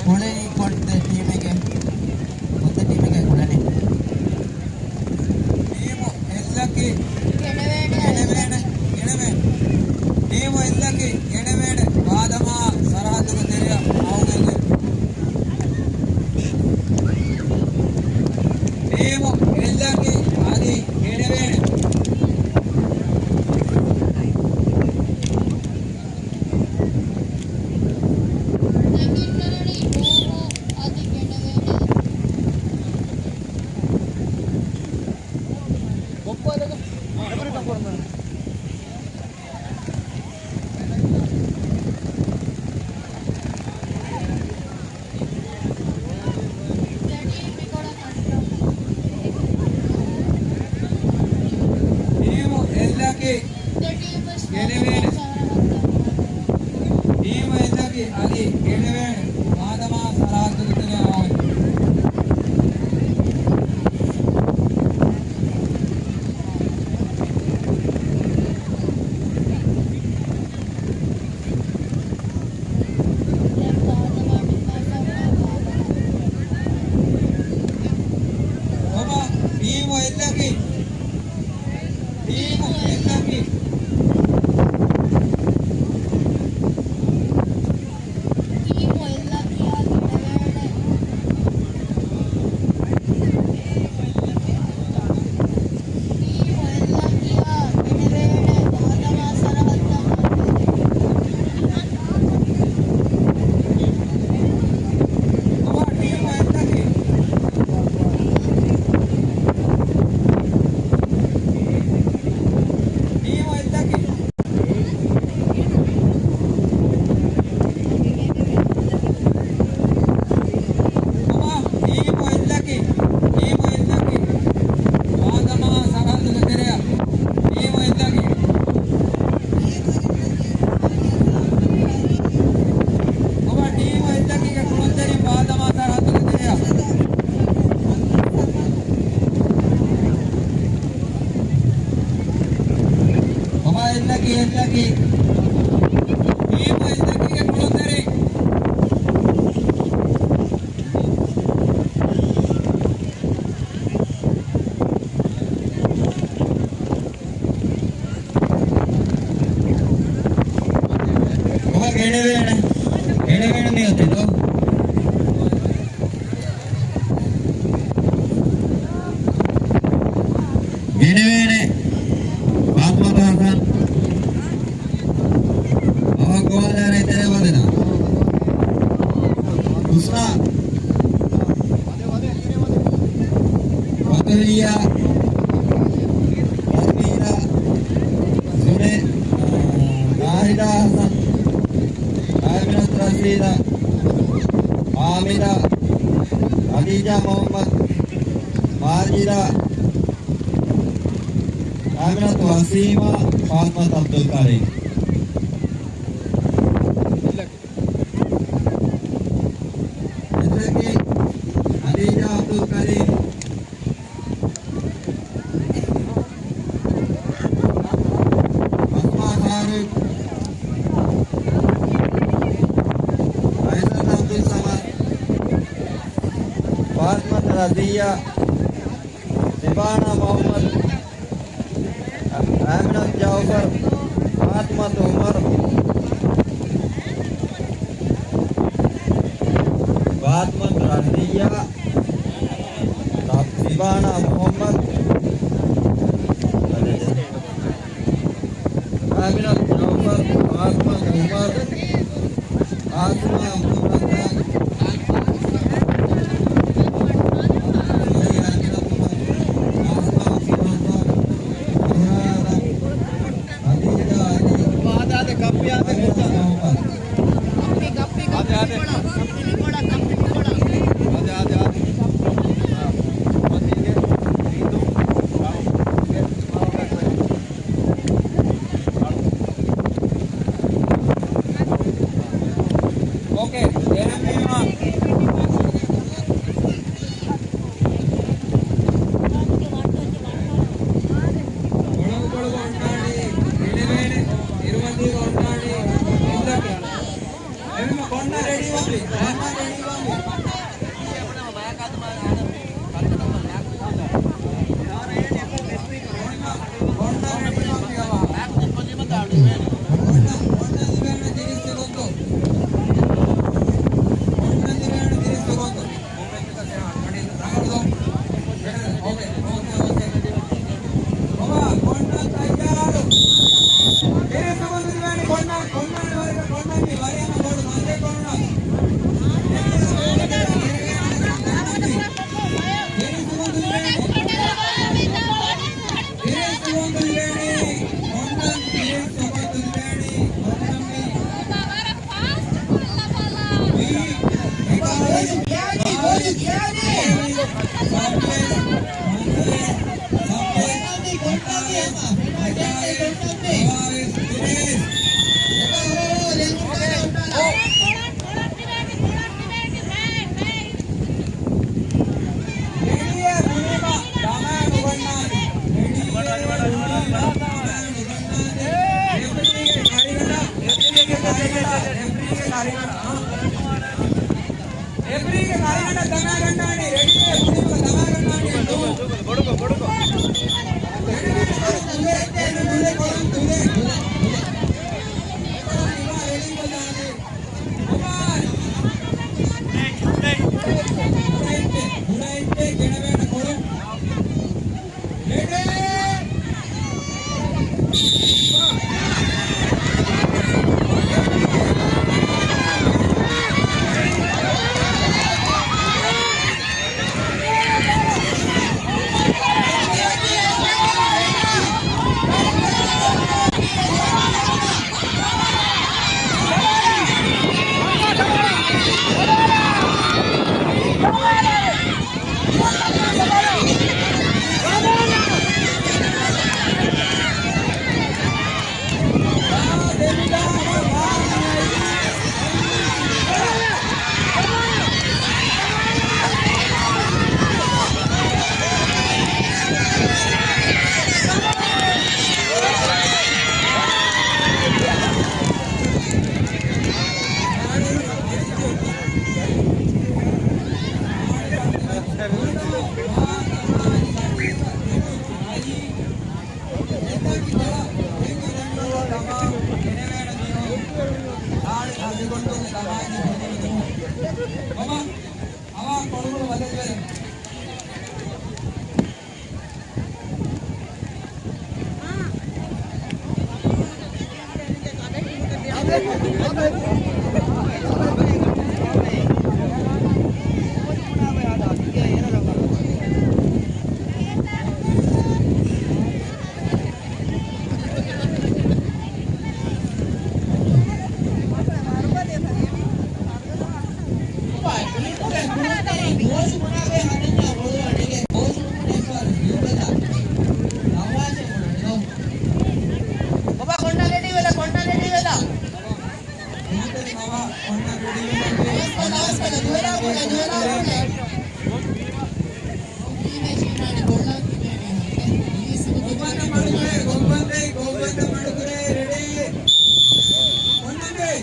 ކުޅެނީ ކޮން ޓީމެއްގެ؟ ކޮން ޓީމެއްގެ ކުޅެނީ؟ ޓީމު އެއްލަކީ ގެނެވޭނެ. ގެނެވޭނެ. ގެނެވޭނެ. ޓީމު އެއްލަކީ ގެނެވޭނެ. ވާދަމާ ސަރަހައްދުގެ ތެރެއަށް އައުގެން. ޓީމު އެއްލަކީ އަދި ގެނެވޭނެ. ދެކިންނަރަނި ޓީމު އަދި ގެނެވޭނެ. ޓީމު އެއްލަކީ ގެނެވޭނެ. ޓީމު އެއްލަކީ އަދި ގެނެވޭނެ. ވާދަމާ ސަރަހައްދުގެ ތެރެއަށް އައުން. ބަބާ، ޓީމު އެއްލަކީ. ޓީމު އެއްލަކީ. ޓީމު އެއްލަކީ އަދި ގެނެވޭނެ. ޓީމު އެއްލަކީ އަދި ގެނެވޭނެ. ވާދަމާ ސަރަހައްދަށް. ބަބާ، ޓީމު އެއްލަކީ. ޓީމު އެއްލަކީ. ބަބާ، ޓީމު އެއްލަކީ. ޓީމު އެއްލަކީ. ވާދަމާ ސަރަހައްދުގެ ތެރެއަށް. ޓީމު އެއްލަކީ. ބަބާ، ޓީމު އެއްލަކީގެ ކުޅުންތެރިން ވާދަމާ ސަރަހައްދުގެ ތެރެއަށް. ބަބާ، އެއްލަކީ، އެއްލަކީ. ޓީމު އެއްލަކީގެ ކުޅުންތެރިން. ގެނެވޭނެ. ގެނެވޭނެ މިއޮތީ ދޯ. ގެނެވޭނެ. ފާތުމަތު ހަސަން. އަވަށް ގޮވާލާނެ ތެރެ ވަދެދާ. ހުސްނާ. ފަތުހިއްޔާ، ތަސްމީރާ، ޒުނޭ، ނާހިދާ ހަސަން، އައިމިނަތު ރަޝީދާ، އާމިނާ، ޚަދީޖާ މުޙައްމަދު، މާޖިދާ، އާމިނަތު ވަސީމާ، ފާތުމަތު ޢަބްދުލް ކަރީމް. އެއްލަކީ ޚަދީޖާ ޢަބްދުލް ކަރީމް، އަސްމާ ފާރޫޤް، އައިސަތު ޢަބްދުއްސަމަދު، ފާތިމަތު ރަޒިއްޔާ، ސިބާނާ މުޙައްމަދު، އަ-، އާމިނަތު ޖަޢުފަރު، ފާތިމަތު ޢުމަރު، ފާތިމަތު ރަޒިއްޔާ، ސިބާނާ މުޙައްމަދު، އާމިނަތު ޖަޢުފަރު، ފާތިމަތު ޢުމަރު، އާސިމާ ޢަބްދުއްރަޙްމާން، އާސިމާ ފިރޯޒާ، އަނުރާދާ، ޚަދީޖާ ޢަލީ، އާދެ، އާދެ، ކައްޕި އާދެ، އާދެ، އާދެ. އާދެ، އާދެ، އާދެ. އޯކޭ، އެހެންވީމަ. ކޮޅަނގުކޮޅުގަ އޮންނާނީ އިލެވެން، އިރުވަންދީގަ އޮންނާނީ އިންދަކެ. އެހެންވީމަ ކޮންނަ ރެޑީވަން. ރެފްރީގެ ކަރިގަނޑަށް ދަމާގަންނާނީ. ރެޑީއޭ ބުނީމަ ދަމާގަންނާނީ ނޫ. ބޮޑުކޮށް، ބޮޑުކޮށް. ތުލެ، ތުލެ، ކޮޅަން ތުލެ. ހުރައިންތެ، ހުރައިންތެ، ގެނަވޭނެ ކޮޅު. ރެޑީ. ބަބާ ކޮންނަ ރެޑީ ވެލަ، ކޮންނަ ރެޑީ ވެލަ. ގޮއްބަންދެ މަޑުކުރޭ، ގޮއްބަންދެ، ގޮއްބަންދެ މަޑުކުރޭ، ރެޑީ. ކޮންނަން ރެޑީ.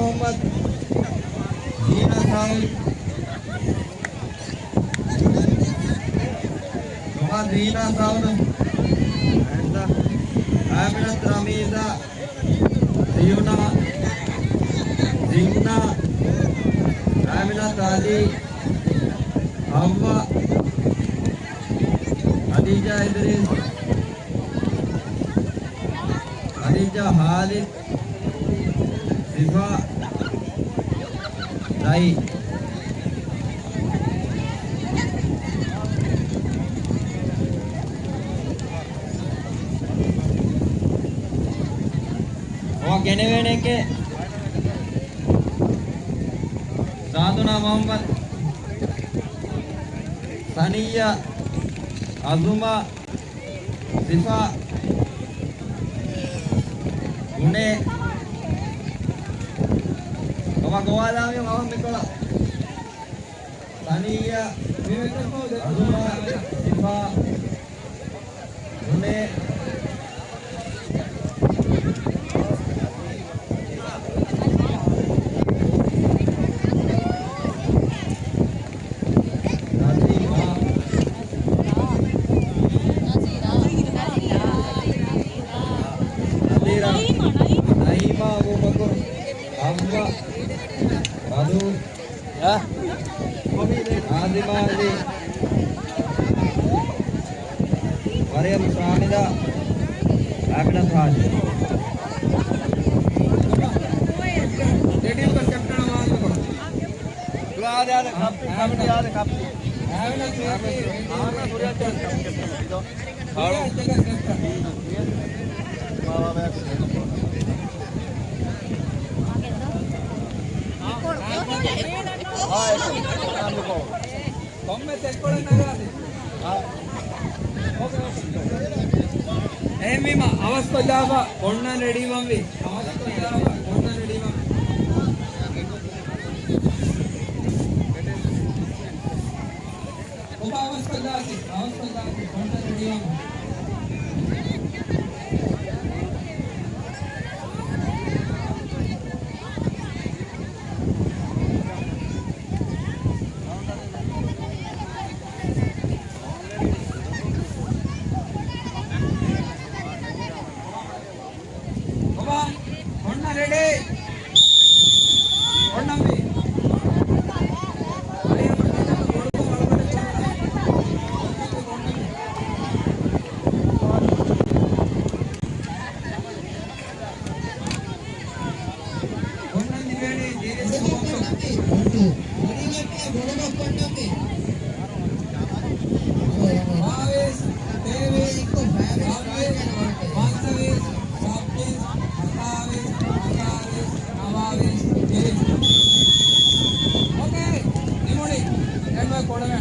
މުޙައްމަދު ޒީނާ ސާހިލް. ނުމާ ޒީނާ ސާހިލް. އާމިނަތު ރަމީޒާ. ޒިޔުނާ. ޒިންނާ. އާމިނަތު އަލީ. ހައްވާ. ހަދީޖާ އިދްރީސް. ހަދީޖާ ހާލިދު. ސިފާ. ދައި. އޮ ގެނެވޭނެކޭ. ސާދުނާ މުޙައްމަދު. ސަނިއްޔާ. އަޒުމާ. ސިފާ. ގުނޭ. ކަމާ ގޮވާލާ މި އަވަހަށް މިކޮޅަށް. ސަނިއްޔާ. އަޒުމާ. ސިފާ. ގުނޭ. ނަޒީމާ. ނަޒީރާ. ނައީމާ އަބޫބަކުރު. ހައްވާ. ބަދޫ. އާ. އާދިމާ އަލީ. މަރިޔަމް ޝާމިލާ. އާމިނަތު ހާޖި. ދެ ޓީމްގެ ކެޕްޓަން އަވާލުކޮށް. އާދެ، އާދެ، ކައްޕި، ކައްޕި، އާދެ، ކައްޕި. އާދެ، އާދެ، ކައްޕި. ކޮންމެސް އެއްކޮޅެއް ނަގާދެ. އެހެންވީމަ، އަވަސްކޮށްލާފަ ބޮންނަން ރެޑީވަންވީ. އަވަސްކޮށްލާފަ ބޮންނަން ރެޑީވަން. ކޮބާ އަވަސްކޮށްލާތި؟ އަވަސްކޮށްލާތި. ބޮންނަން ރެޑީވަމު. ކޮބާ؟ ބޮންނަން ރެޑީ. ބޮންނަންވީ. ބޮންނަން ލިބޭނީ ތީރިސް އޯވަރު. ބާވީސް، ތޭވީސް، ސައްބީސް، ޕަންސަވީސް، ސައްބީސް، ހަތާވީސް، ހަތާވީސް، ނަވާވީސް، ތިރީސް. އޯކޭ، ނިމުނީ. އެންމެ ކޮޅެމެ.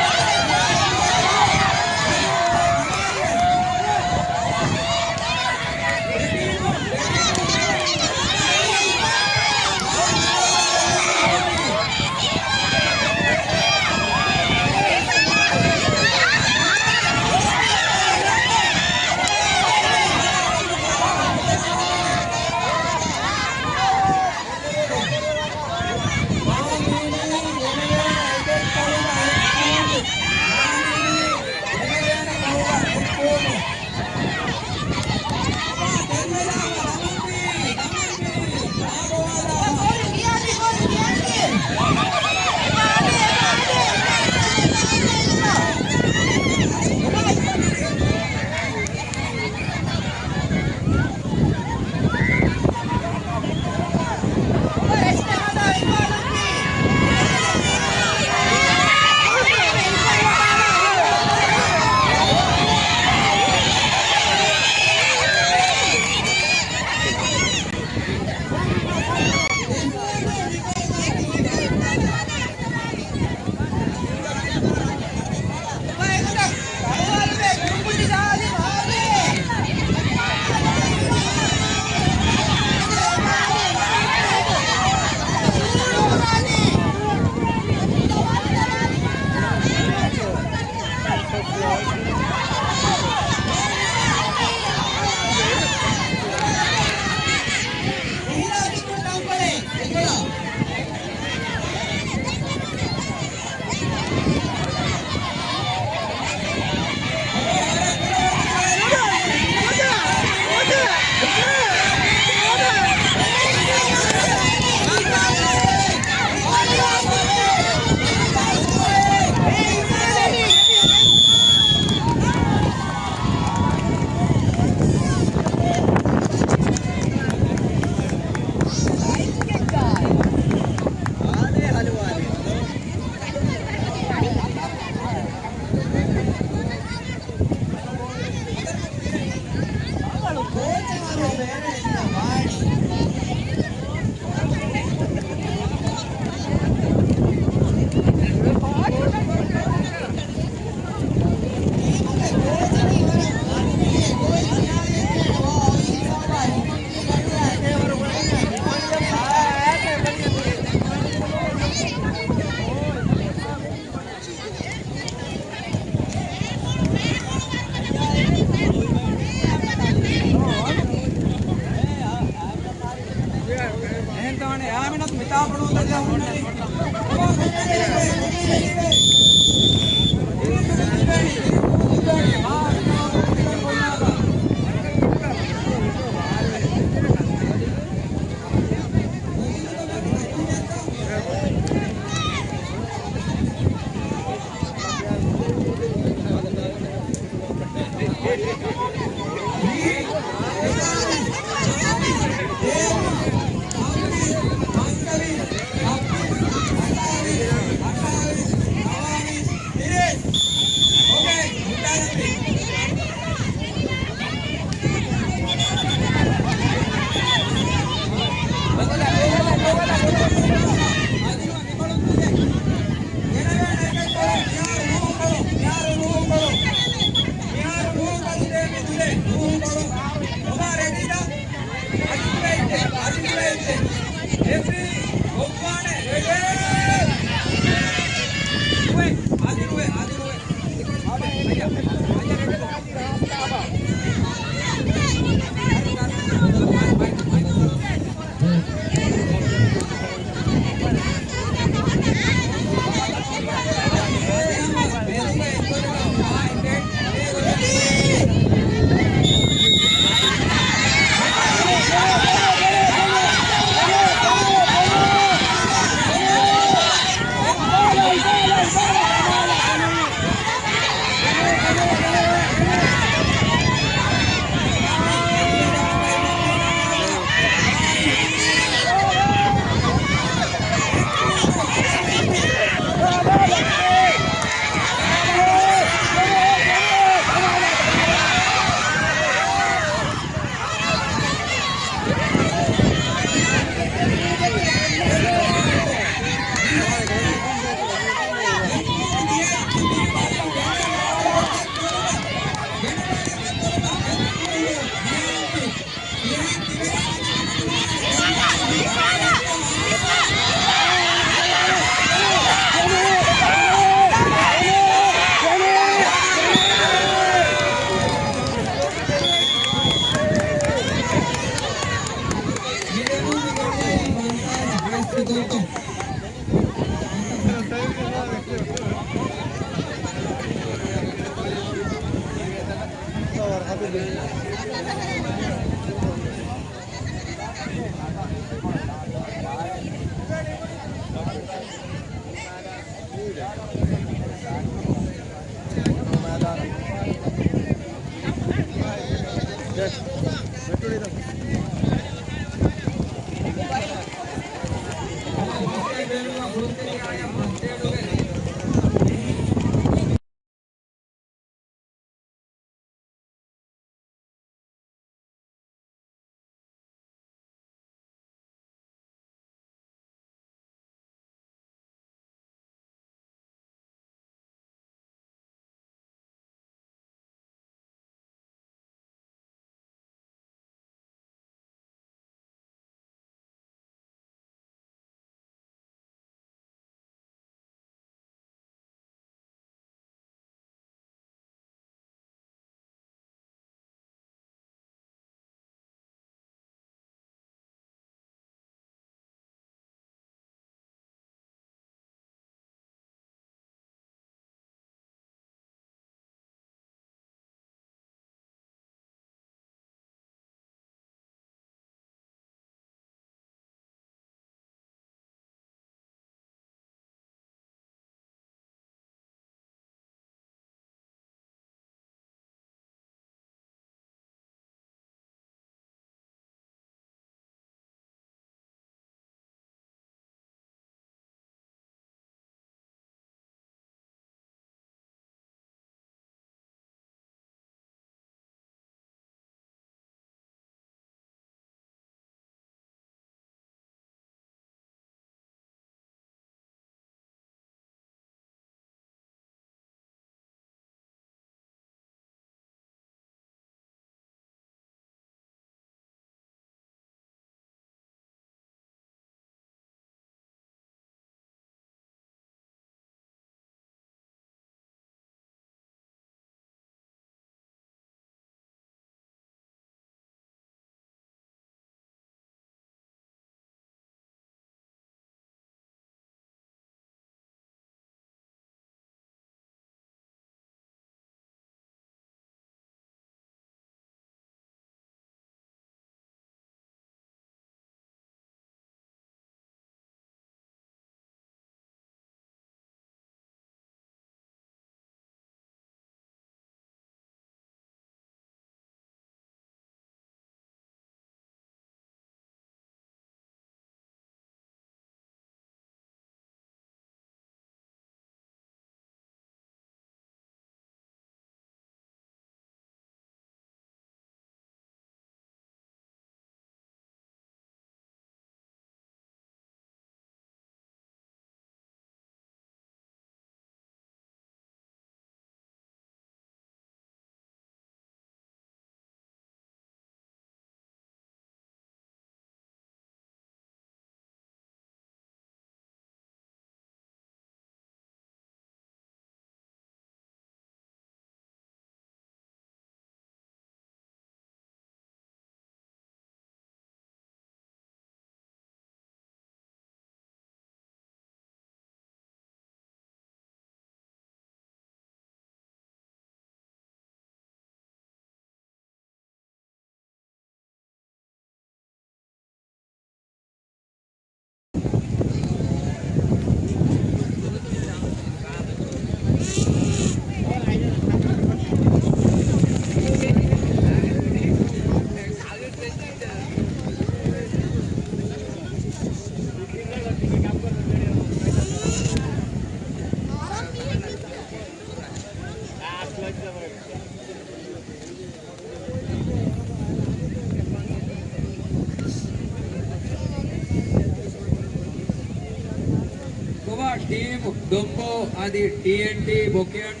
ދޮންބޯ އަދި ޓީއެންޓީ ބޮކެއަން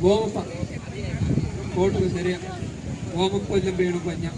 ވޯމްއަޕް ކޯޓުގެ ތެރެއަށް ވޯމްއަޕް ކޮށްލަން ބޭނުންކޮށްޏާ.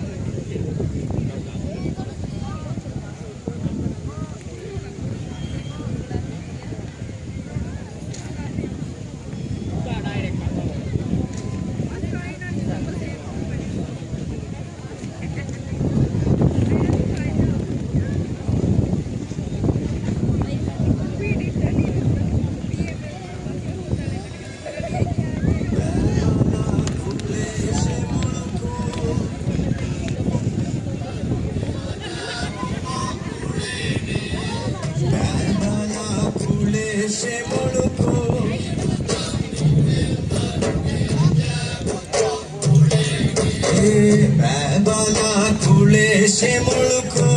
ބައިބަލާ ކުޅޭ ޝެމުޅުކޯ.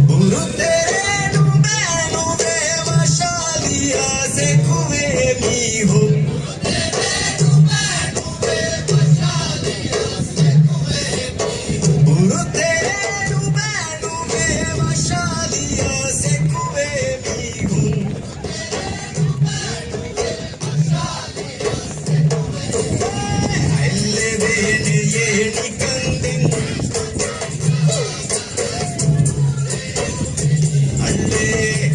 ބުރުތެރޭ ނުބޭނުވޭ ވަށާލިޔާ ސެކުވޭ މީހުން. ބުރުތެރޭ ނުބޭނުވޭ ވަށާލިޔާ ސެކުވޭ މީހުން. އަތްލެވޭނެޔޭ ނިކަން ދެން. އައްލޭ،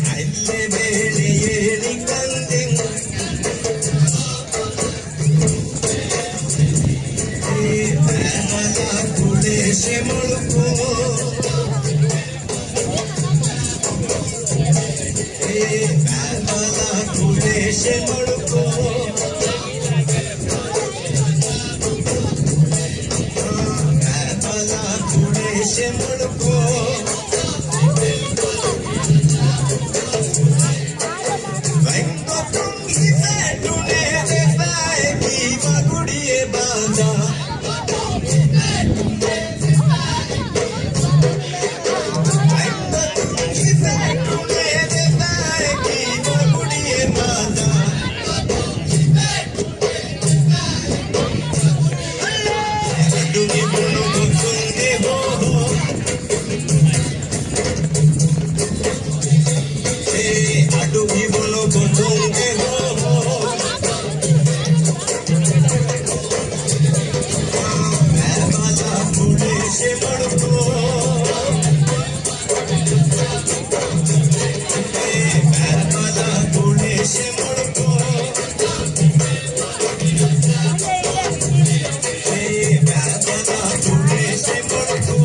އަތްލެވޭނެޔޭ ނިކަން ދެން. އޭ ބައިބަލާ ކުޅޭ ޝެމުޅުކޯ. އޭ ބައިބަލާ ކުޅޭ ޝެމުޅުކޯ. ބައިބަލާ ކުޅޭ ޝެމުޅުކޯ. ވައިން ގޮތުން ހިފެއްޓުނޭ ދެފާއެކީ ވަގުޑިއެއް ބާދާ. ވައިން ގޮތުން ހިފެއްޓުނޭ ދެފާއެކީ ވަގުޑިއެއް ބާދާ. އަޑު މި ބުނު ގޮތުން އެ ހޯހޯ. އޭ އަޑު މި ބުނު ގޮތުން އެ ހޯހޯ. ބައިބަލާ ކުޅޭ ޝެމުޅުކޯ. ބައިބަލާ ކުޅޭ ޝެމުޅުކޯ. ބައިބަލާ ކުޅޭ ޝެމުޅުކޯ.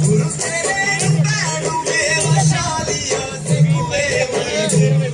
ބުރުތެރޭ ނުބޭނުވޭ ވަށާލިޔާ ސެކުވޭ މީހުން.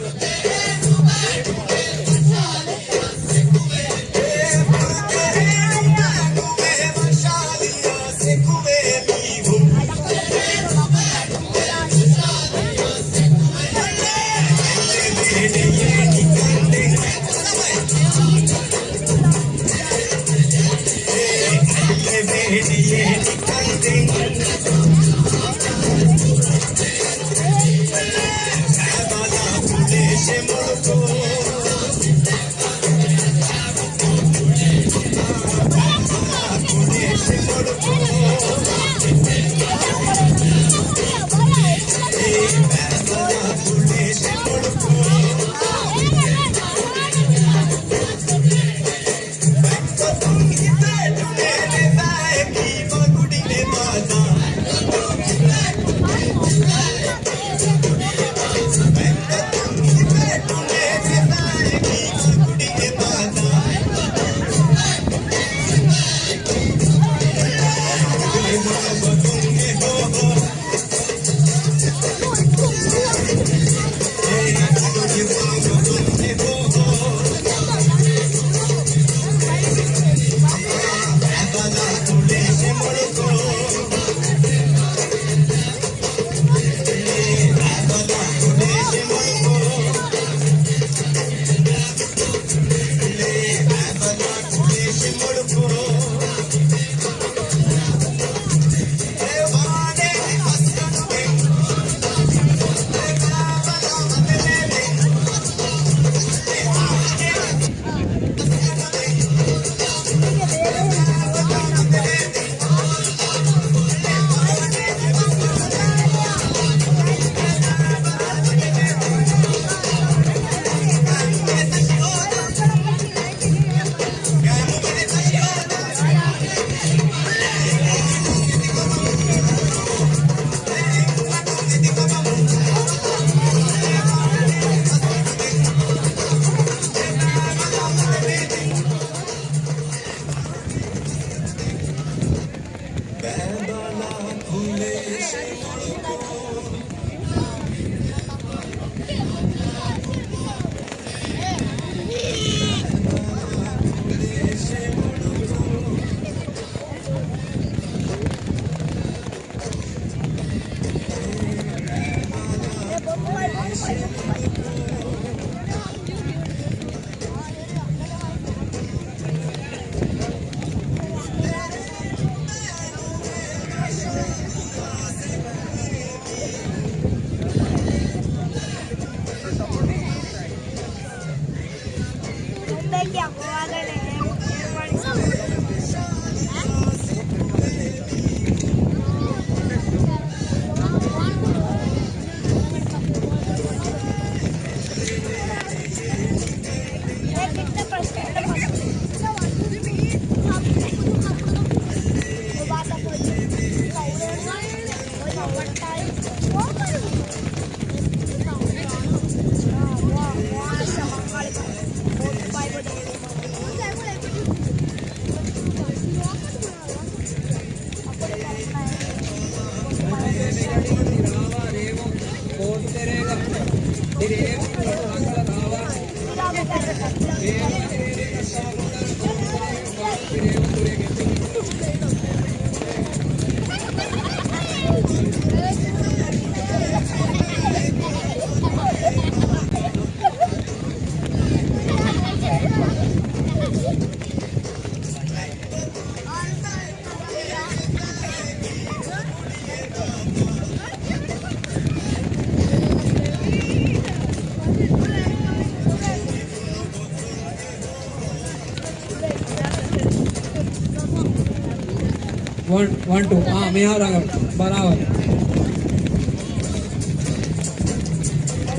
ވަން، ވަން، ޓޫ. އާ، މިހާރު އަނގަ ބަރާބަރު.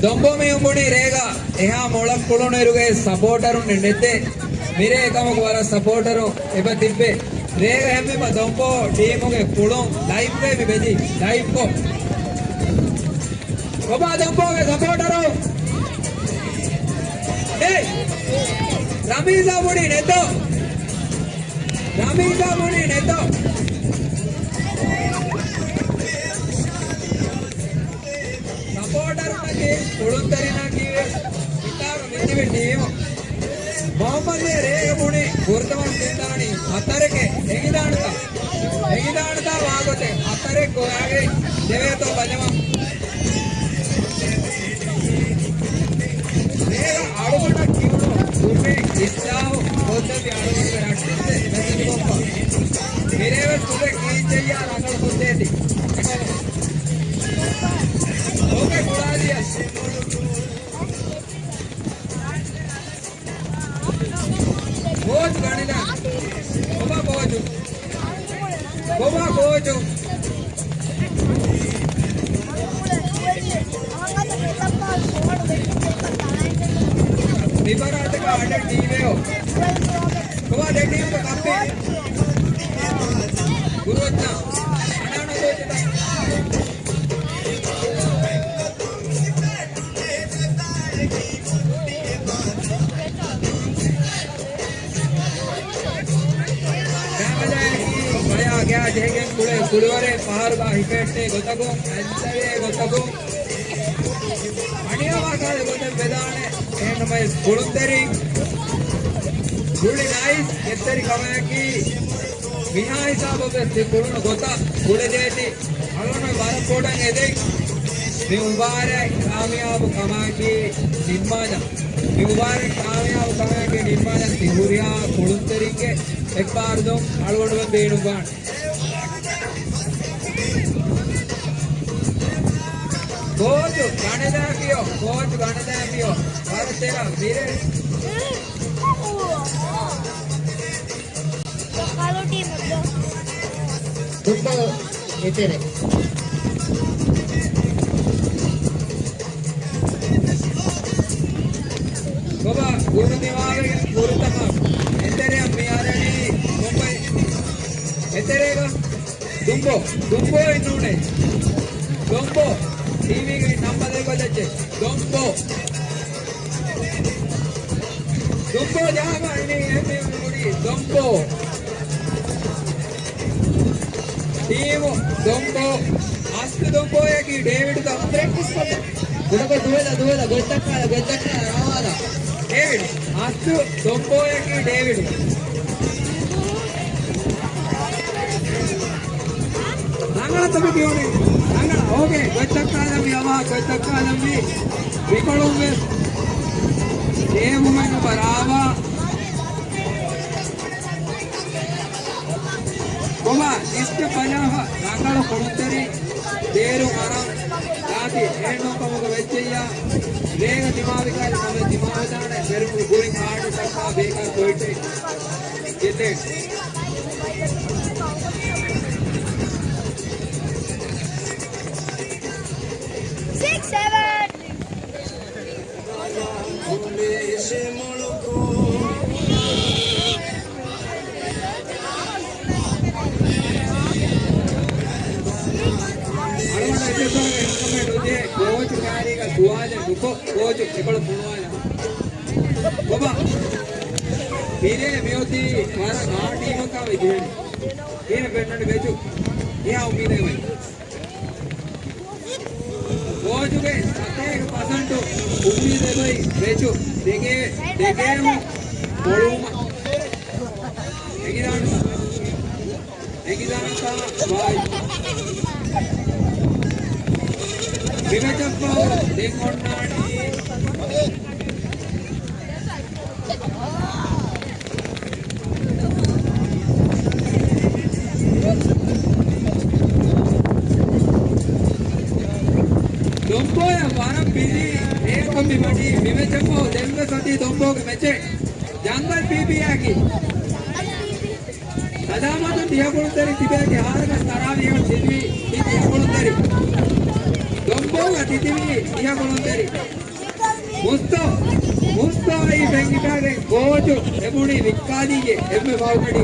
ދޮންބޯ މީހުން ބުނީ ރޭގަ އެހާ މޮޅަށް ކުޅުނުއިރުގައި ސަޕޯޓަރުން ނެތޭ. މިރޭ އެކަމަކު ވަރަށް ސަޕޯޓަރު އެބަ ތިއްބެ. ރޭގަ ހެންވީމަ ދޮންބޯ ޓީމުގެ ކުޅުން ލައިވްގައި މި ބެދި ލައިވްކޮށް. ކޮބާ ދޮންބޯގެ ސަޕޯޓަރު؟ އޭ! ރަމީޒާ ބުނީ ނެތޯ؟ ރަމީޒާ ބުނީ ނެތޯ؟ ސަޕޯޓަރުންނަކީ ކުޅުންތެރިންނަކީ ވެސް ހިތާމަ މިތިބި ޓީމު. މުހައްމަދު ރޭގަ ބުނި ފުރަތަމަ ސިންދާނީ ހަތަރެކޭ. އެނގިދާނެތަ؟ އެނގިދާނެތަ ވާގޮތެއް ހަތަރެއް ގޮވާގެން ދެވޭތޯ ބަލަމާ. ރޭގަ އަޅުގަނޑަށް ކިޔުނު ކުރިން އިސްލާހު ކޮށްދެއްވި އަޅުގަނޑުގެ ރައްޓެއް މެސެޖު ކޮށްފަ. މިރޭވެސް ކުރެ ކީއްޗެއްޔާ ރަނގަޅު ކޮށްދޭތީ. އޯކޭ ކުޅާދިޔަ. ކޯޗު ގަނިލާ. ކޮބާ ކޯޗު؟ ކޮބާ ކޯޗު؟ މިފަރާތަކަށް އަޑެއް ޓީމެއް. ކޮބާ ދެ ޓީމުގެ ކައްޕި؟ ގުރުއައްޗާ. އަނާނާ ކޯޗުތައް. ގާބަލާއަކީ ބަޔާ ގާ ޖެހިގެން ކުޅެ ކުޅިވަރެއް ފަހަރުގާ ހިފެއްޓޭ ގޮތަކުން، އަތްލަވޭ ގޮތަކުން، އަނިޔާވާ ކާލެ ގޮތެއް ވެދާނެ. އެހެންނަމަވެސް ކުޅުންތެރިން ގުޅި ނައިސް ގެތްތެރި ކަމަކީ މިހާ ހިސާބަށް ވެސް ތި ކުޅުނު ގޮތަށް ކުޅެދޭތީ. އަޅުގަނޑު ވަރަށް ބޮޑަށް އެދެން. މި މުބާރާތް ކާމިޔާބު ކަމާއެކީ ނިންމާލަން. މި މުބާރާތް ކާމިޔާބު ކަމާއެކީ ނިންމާލަން ތި ހުރިހާ ކުޅުންތެރިންގެ އެއްބާރުލުން އަޅުގަނޑުމެން ބޭނުންވާނެ. ކޯޗު ގަނެލާ ފިޔޯ، ކޯޗު ގަނެލާ ފިޔޯ. ވަރަށް ތެރަ މިރޭ. ކަލު ޓީމު ދުންބޯ އެތެރެ. ކޮބާ ގުޅުން ދިމާވެގެން ފުރަތަމަ އެތެރެއަށް މިއަރަނީ ކޮންބައި އެތެރޭގަ؟ ދުންބޯ، ދުންބޯއެއް ނޫނޭ. ދޮންބޯ. ޓީވީގެ ނަންބަރު ބަލައްޗޭ. ދޮންބޯ. ދޮންބޯ ޖަހާފަ އިނީ އެހެން މީހުން ހުރީ ދޮންބޯ. ޓީމު ދޮންބޯ. އަސްލު ދޮންބޯއަކީ ޑޭވިޑް ދަ ޕްރެކްޓިސް ކޮށްލަ. ގުޑަކޮށް ދުވެލަ، ދުވެލަ، ގޮތްދައްކާލަ، ގޮތްދައްކާލަ ރާވާލަ. ޑޭވިޑް. އަސްލު ދޮންބޯއަކީ ޑޭވިޑް. ރަނގަޅަށް ތަބަ ކިޔުނީ. ރަނގަޅަށް. އޯކޭ. ގޮތްދައްކާލަންވީ އަވާ، ގޮތްދައްކާލަންވީ. މިކޮޅުން ވެސް ގޭމުމެއް ނުބަ ރާވާ. ކޮބާ ލިސްޓް ބަލާފަ ރަނގަޅު ކުޅުންތެރިން ބޭރު އަރަން ދާތި އެހެންނޫންކަމުގަ ވެއްޖެއްޔާ، ރޭގަ ދިމާވިކަލި ހަމަ ދިމާވެދާނެ ފެރުމުގެ ގުޅި ކާޑު ސައްކާ ބޭކާރް ކޮއިޓެއް ގެއްލޭ. ސިކްސް ސެވަން. ކޯޗު ކާރީގަ ސުވާލެއް ނުކޮށް، ކޯޗު އެކޮޅަށް ފޮނުވާލަ. ބޮބާ، މިރޭ މިއޮތީ ވަރަށް ހާޑް ޓީމަކާ ވެ ޖެހެނީ. ކިހިނެއް ފެންނަނީ ބެޗު؟ ކިހާ އުއްމީދެއް ވައި؟ ކޯޗުގެ ސަތޭކަ ޕަސެންޓު އުއްމީދެއް ވައި ބެޗު ދެގޭ، ދެގޭމު ބޮޅުވުމަށް. އެނގިދާނެތަ؟ އެނގިދާނެތަ ވާއި؟ މި މެޗަށްފަހު ދެން އޮންނާނީ ދޮންބޯއަށް ވަރަށް ބިޒީ ރޭކޮށް މި ވަނީ. މި މެޗަށްފަހު ދެންވެސް އޮތީ ދޮންބޯގެ މެޗެއް. ޖަންގަލް ޕީޕީއާއަކީ ސަލާމަތުން ދިހަ ކުޅުންތެރިން ތިބޭތީ ހާރަކަސް ތަރާވީހަށް ތިބީ މި ދިހަ ކުޅުންތެރިން. ދޮންބޯގަ ތިތިބީ ދިހަ ކުޅުންތެރިން. މުސްތޯ، މުސްތޯ އައި ފެން ހިފާގެން ކޯޗު އެބުނީ ވިއްކާލީގެ އެންމެ ފަހުގަޑި.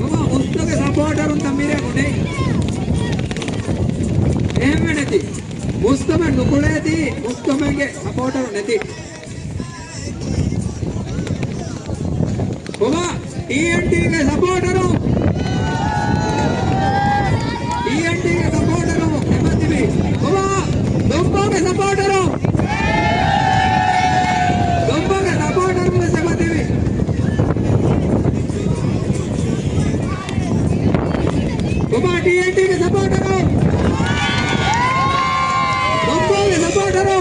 މަމާ މުސްތޯގެ ސަޕޯޓަރުންތައް މިރޭ ބުނޭ. އެހެންވެ ނެތި. މުސްތޯމެން ނުކުޅޭތީ، މުސްތޯމެންގެ ސަޕޯޓަރު ނެތި. ކޮބާ ޓީއެންޓީގެ ސަޕޯޓަރު؟ ޓީއެންޓީގެ ސަޕޯޓަރު އެބަތިބި. ކޮބާ ދޮންބޯގެ ސަޕޯޓަރު؟ ދޮންބޯގެ ސަޕޯޓަރު ވެސް އެބަތިބި. ކޮބާ ޓީއެންޓީގެ ސަޕޯޓަރު؟ ދޮންބޯގެ ސަޕޯޓަރު؟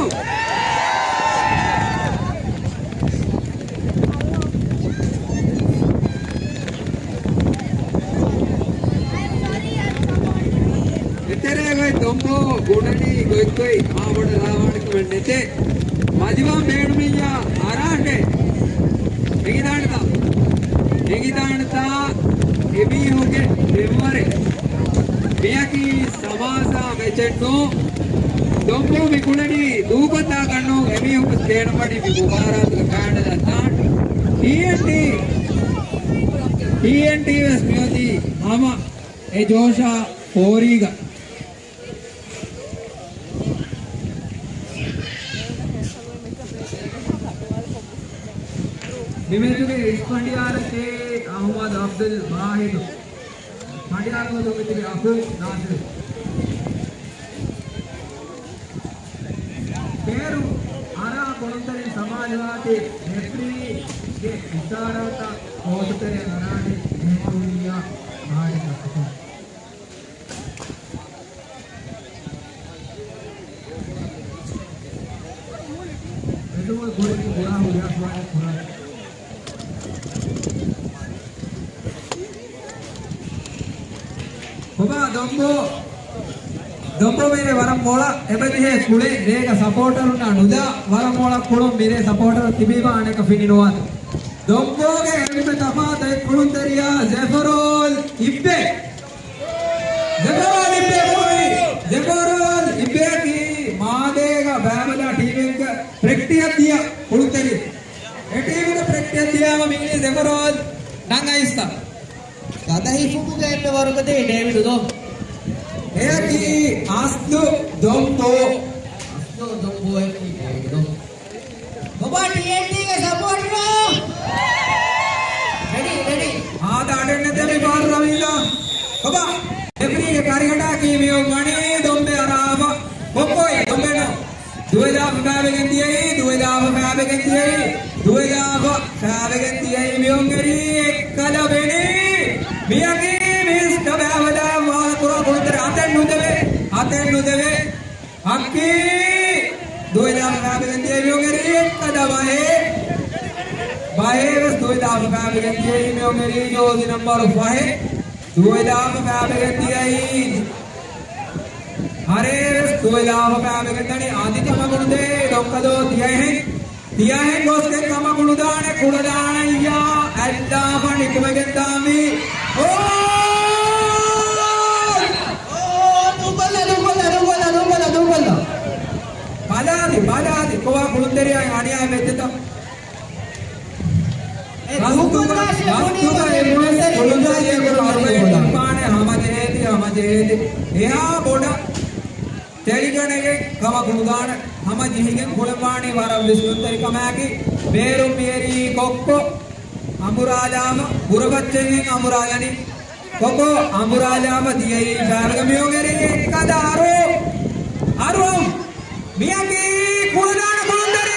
އެތެރޭގައި ދޮންބޯ ބުނަނީ ގޮތްގޮތް މާބޮޑަށް ރާވާނެ ކަމެއް ނެތޭ. މަޖިވާން ބޭނުމިއްޔާ އަރާނެ. އެނގިދާނެތާ؟ އެނގިދާނެތާ އެމީހުންގެ މެމްބަރެއް؟ މިއަކީ ސަމާސާ މެޗެއްނޫ. ދޮންބޯ މި ކުޅެނީ ދޫކޮށްދާކަށްނޫ. އެމީހުން ވެސް ބޭނުންވަނީ މި މުބާރާތުގަ ފާނަލަށް ދާން. ޓީއެންޓީ، ޓީއެންޓީ ވެސް މިއޮތީ ހަމަ އެ ޖޯޝާ ފޯރީގަ. މިމެޗުގެ އިސް ފަނޑިޔާރަކީ އަޙްމަދު އަބްދުލް ވާހިދު. ފަނޑިޔާރު ގޮތުގަ ތިބި އަޚު ނާސިރު. ބޭރު އަރާ ކުޅުންތެރިން ސަމާލުވާތީ ރެފްރީގެ އިޝާރާތަށް ކޯޓުތެރެއަށް އަރާނެ އެހެން ކުރިޔާ މާޑިކަށް. އެދުމުގެ ކުރިން ކުރާ ހުރިހާ ސުވާލެއް ކުރާނެ. ކޮބާ ދޮންބޯ، ދޮންބޯ މީރޭ ވަރަށް މޮޅަށް އެބަޖެހޭ ކުޅެ ރޭގަ ސަޕޯޓަރުންނާ ނުދާ ވަރަށް މޮޅަށް ކުޅުން މިރޭ ސަޕޯޓަރު ތިބީމާ އަނެކަ ފިނި ނުވާތި. ދޮންބޯގެ އެންމެ ތަފާތު އެއް ކުޅުންތެރިޔާ ޒެފަރޯލް އިއްބެ. ޒެފަރޯލް އިއްބެ ބޮވި. ޒެފަރޯލް އިއްބެއަކީ މާލޭގަ ބައިބަލާ ޓީމެއްގަ ޕްރެކްޓިހަށް ދިޔަ ކުޅުންތެރި. އެ ޓީމުގަ ޕްރެކްޓިހަށް ދިޔާމަ މިއިނީ ޒެފަރޯލް ނަން އައިސްތަ. ގަދަ ހިފުމުގެ އެންމެ ވަރުގަދަ ޑޭވިޑު ދޯ. އެއަކީ އަސްލު ދޮންބޯ. އަސްލު ދޮންބޯއަކީ ޑޭވިޑު ދޯ. ބޮބާ ޓީއެންޓީގެ ސަޕޯޓަރު. ރެޑީ، ރެޑީ. ހާދަ އަޑެއް ނެތެ މި ބާރު ރަވީންދާ. ބަބާ، ރެފްރީގެ ކަރިގަނޑާ ކީ މިއޮން ވަނީ ދޮންބެ އަރާފަ. ކޮއްކޮއި ދޮންބެ ނޯ. ދުވެލާފަ ފައިބެގެން ދިޔައީ، ދުވެލާފަ ފައިބެގެން ދިޔައީ، ދުވެލާފަ ފައިބެގެން ދިޔައީ މިއޮން އެރީ އެއްކަލަ ބެނީ. މިޔަގީ މީސް ކަބައިވަދާ ވާލަ ކުރާ ކުޅުންތެރި އަތެއް ނުދެވޭ، އަތެއް ނުދެވޭ. އައްކީ ދުވެލާފަ ފައިބެގެން ދިޔައީ މިއޮން އެރީ އެއްކަލަ ބަހޭ. ބަހޭ ވެސް ދުވެލާފަ ފައިބެގެން ދިޔައީ މިއޮން އެރީ ޖޯޒި ނަމްބަރު ފަހެއް. ދުވެލާފަ ފައިބެގެން ދިޔައީ. ހަރޭވެސް ދުވެލާފަ ފައިބެގެން ދަނީ އަދި ކަމަކު ނުދޭ ޑޮންކަލޯ ދިޔަހެން. ދިޔަހެން ގޮސްގެން ކަމަކު ނުދާނެ ކުޅަދާނައްޔާ އަތްލާފަ ނިކުމެގެން ދާންވީ. އޯ! އޯ، ދޫކޮށްލަ، ދޫކޮށްލަ، ދޫކޮށްލަ، ދޫކޮށްލަ، ދޫކޮށްލަ. ބަލާލި، ބަލާލި، ކޮބާ ކުޅުންތެރިޔާ އަނިޔާ މެއްޗެތަ؟ އެ ގަސްތުގަ، ގަސްތުގަ އެ މުޅި ކުޅުންތެރިޔަކު އަރުވެ އިއްވާނެ ހަމަޖެހޭތި، ހަމަޖެހޭތި. އެހާ ބޮޑަށް ތެޅިގަނެގެން ކަމަކު ނުދާނެ. ހަމަޖެހިގެން ކުޅެންވާނީ ވަރަށް ވިސްނުންތެރި ކަމާއެކީ. ބޭރުން މިއެރީ ކޮއްކޮ އަނބުރާލާމަ ބުރަބައްޗެއްހެން އަނބުރާލަނީ. ކޮކޯ އަނބުރާލާމަ ދިޔައީ ފައިބެގެ މިއޮން އެރީ އެއްކަލަ އަރު. އަރު. މިޔަގީ ކުޅަދާނަ ކުޅުންތެރި.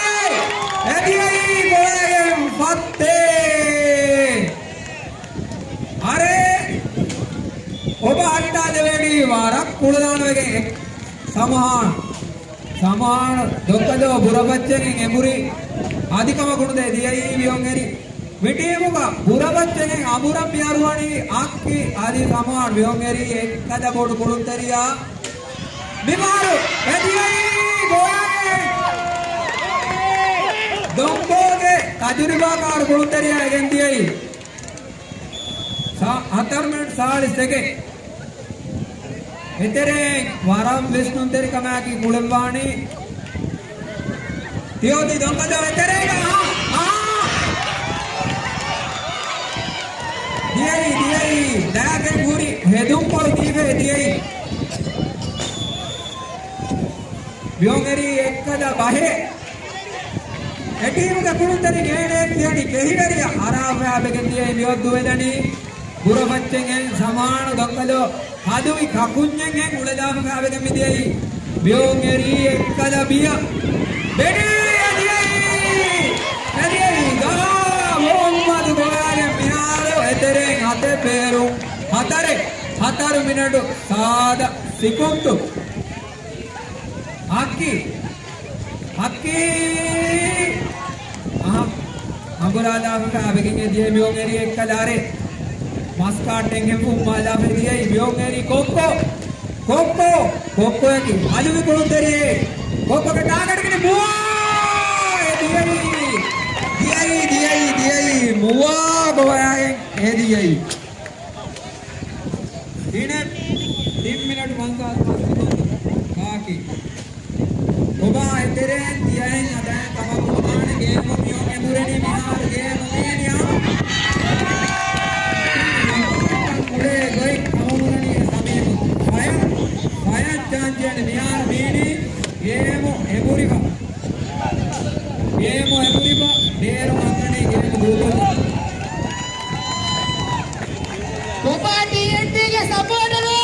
އެ ދިޔައީ ގޮވައިގެން ފައްތޭ. އަރޭ. އޮބަ ހައްޓާ ދެވޭނީ ވަރަށް ކުޅަދާނަވެގެން. ސަމަހާން. ސަމާން ދޮއްކަލޯ ބުރަބައްޗެއް އެނބުރި އަދި ކަމަކު ނުދޭ ދިޔައީ މިއޮން އެރީ. މި ޓީމުގަ ބުރަބައްޗެއް އަނބުރަން މި އަރުވަނީ އައްކި އަދި ސަމާން މިއޮން އެރީ އެއްކަލަ ބޮޑު ކުޅުންތެރިޔާ. މި ބާރު އެ ދިޔައީ ގޮވައިގެން. ދޮންބޯގެ ތަޖުރިބާކާރު ކުޅުންތެރިޔާ އެގެން ދިޔައީ. ސާ-، ހަތަރު މިނިޓް ސާޅީސް ސެކެންޑް. އެތެރެއިން ވަރަށް ވިސްނުންތެރިކަމާއެކީ ކުޅެންވާނީ. ތިޔޯތި ދޮންކަދަ އެތެރޭގަ، އާ، އާ. ދިޔައީ، ދިޔައީ. ލާގެން ހުރި ހެދުންކޮޅު ދީފައި ދިޔައީ. މިއޮން އެރީ އެއްކަލަ ބަހެއް. އެ ޓީމުގެ ކުޅުންތެރި ގޭނެ ތިޔަނި ކެހިވެރިޔަ އަރާފައި ބެގެން ދިޔައީ މިއޮއް ދުވެލަނީ. ބުރަބައްޗެއް އެން ސަމާނު ދޮއްކަލޯ ހަލުވި ކަކުންޏެއް އެން އުޅެދާފަ ފައިބެގެން މިދިޔައީ. މިއޮން އެރީ އެއްކަލަ ބިޔަ. ބެޑީ އެދިޔައީ. އެދިޔައީ ގާ މުހައްމަދު ގޮވާލެ މިހާރު އެތެރެއިން ހަތެއް ބޭރު. ހަތަރެއް. ހަތަރު މިނެޓު ސާދަ ސިކުންތު. އައްކި. އައްކި. އަހަ. އަނބުރާލާފަ އަބެގެން އެދިޔަ މިއޮން އެރި އެއްކަލާރެ. މަސްކާޓެއް ހެންފުން މާލާފަ ދިޔައީ މިއޮން އެރި ކޮއްކޮ. ކޮއްކޮ. ކޮއްކޮއަކީ އަލުވި ކުޅުންތެރިއެއް. ކޮއްކޮގެ ޓާގެޓްގަނި މުވާ. އެ ދިޔައީ. ދިޔައީ، ދިޔައީ، ދިޔައީ. މުވާ ގޮވައިގެން އެ ދިޔައީ. ތިނެއް، ތިން މިނެޓު ފަންސާސް މަސް ސިކުންތު ބާކީ. ކޮބާ އެތެރެއިން ތިޔައިން އަދައިން ކަމަކު ނުދާނެ ގޭމު މިއޮން އެނބުރެނީ މިހާރު ގޭމު މީނިއާ. އުޅޭ ގޮތް ކަމަކު ނުދާނެ ސަމީމު. ފަޔަ، ފަޔަ ޗާންސް މިހާރު މީނީ ގޭމު އެނބުރިފަ. ގޭމު އެނބުރިފަ ބޭރު އަންނަނީ ގޭމު ދޫކޮށްލަން. ކޮބާ ޓީއެންޓީގެ ސަޕޯޓަރު؟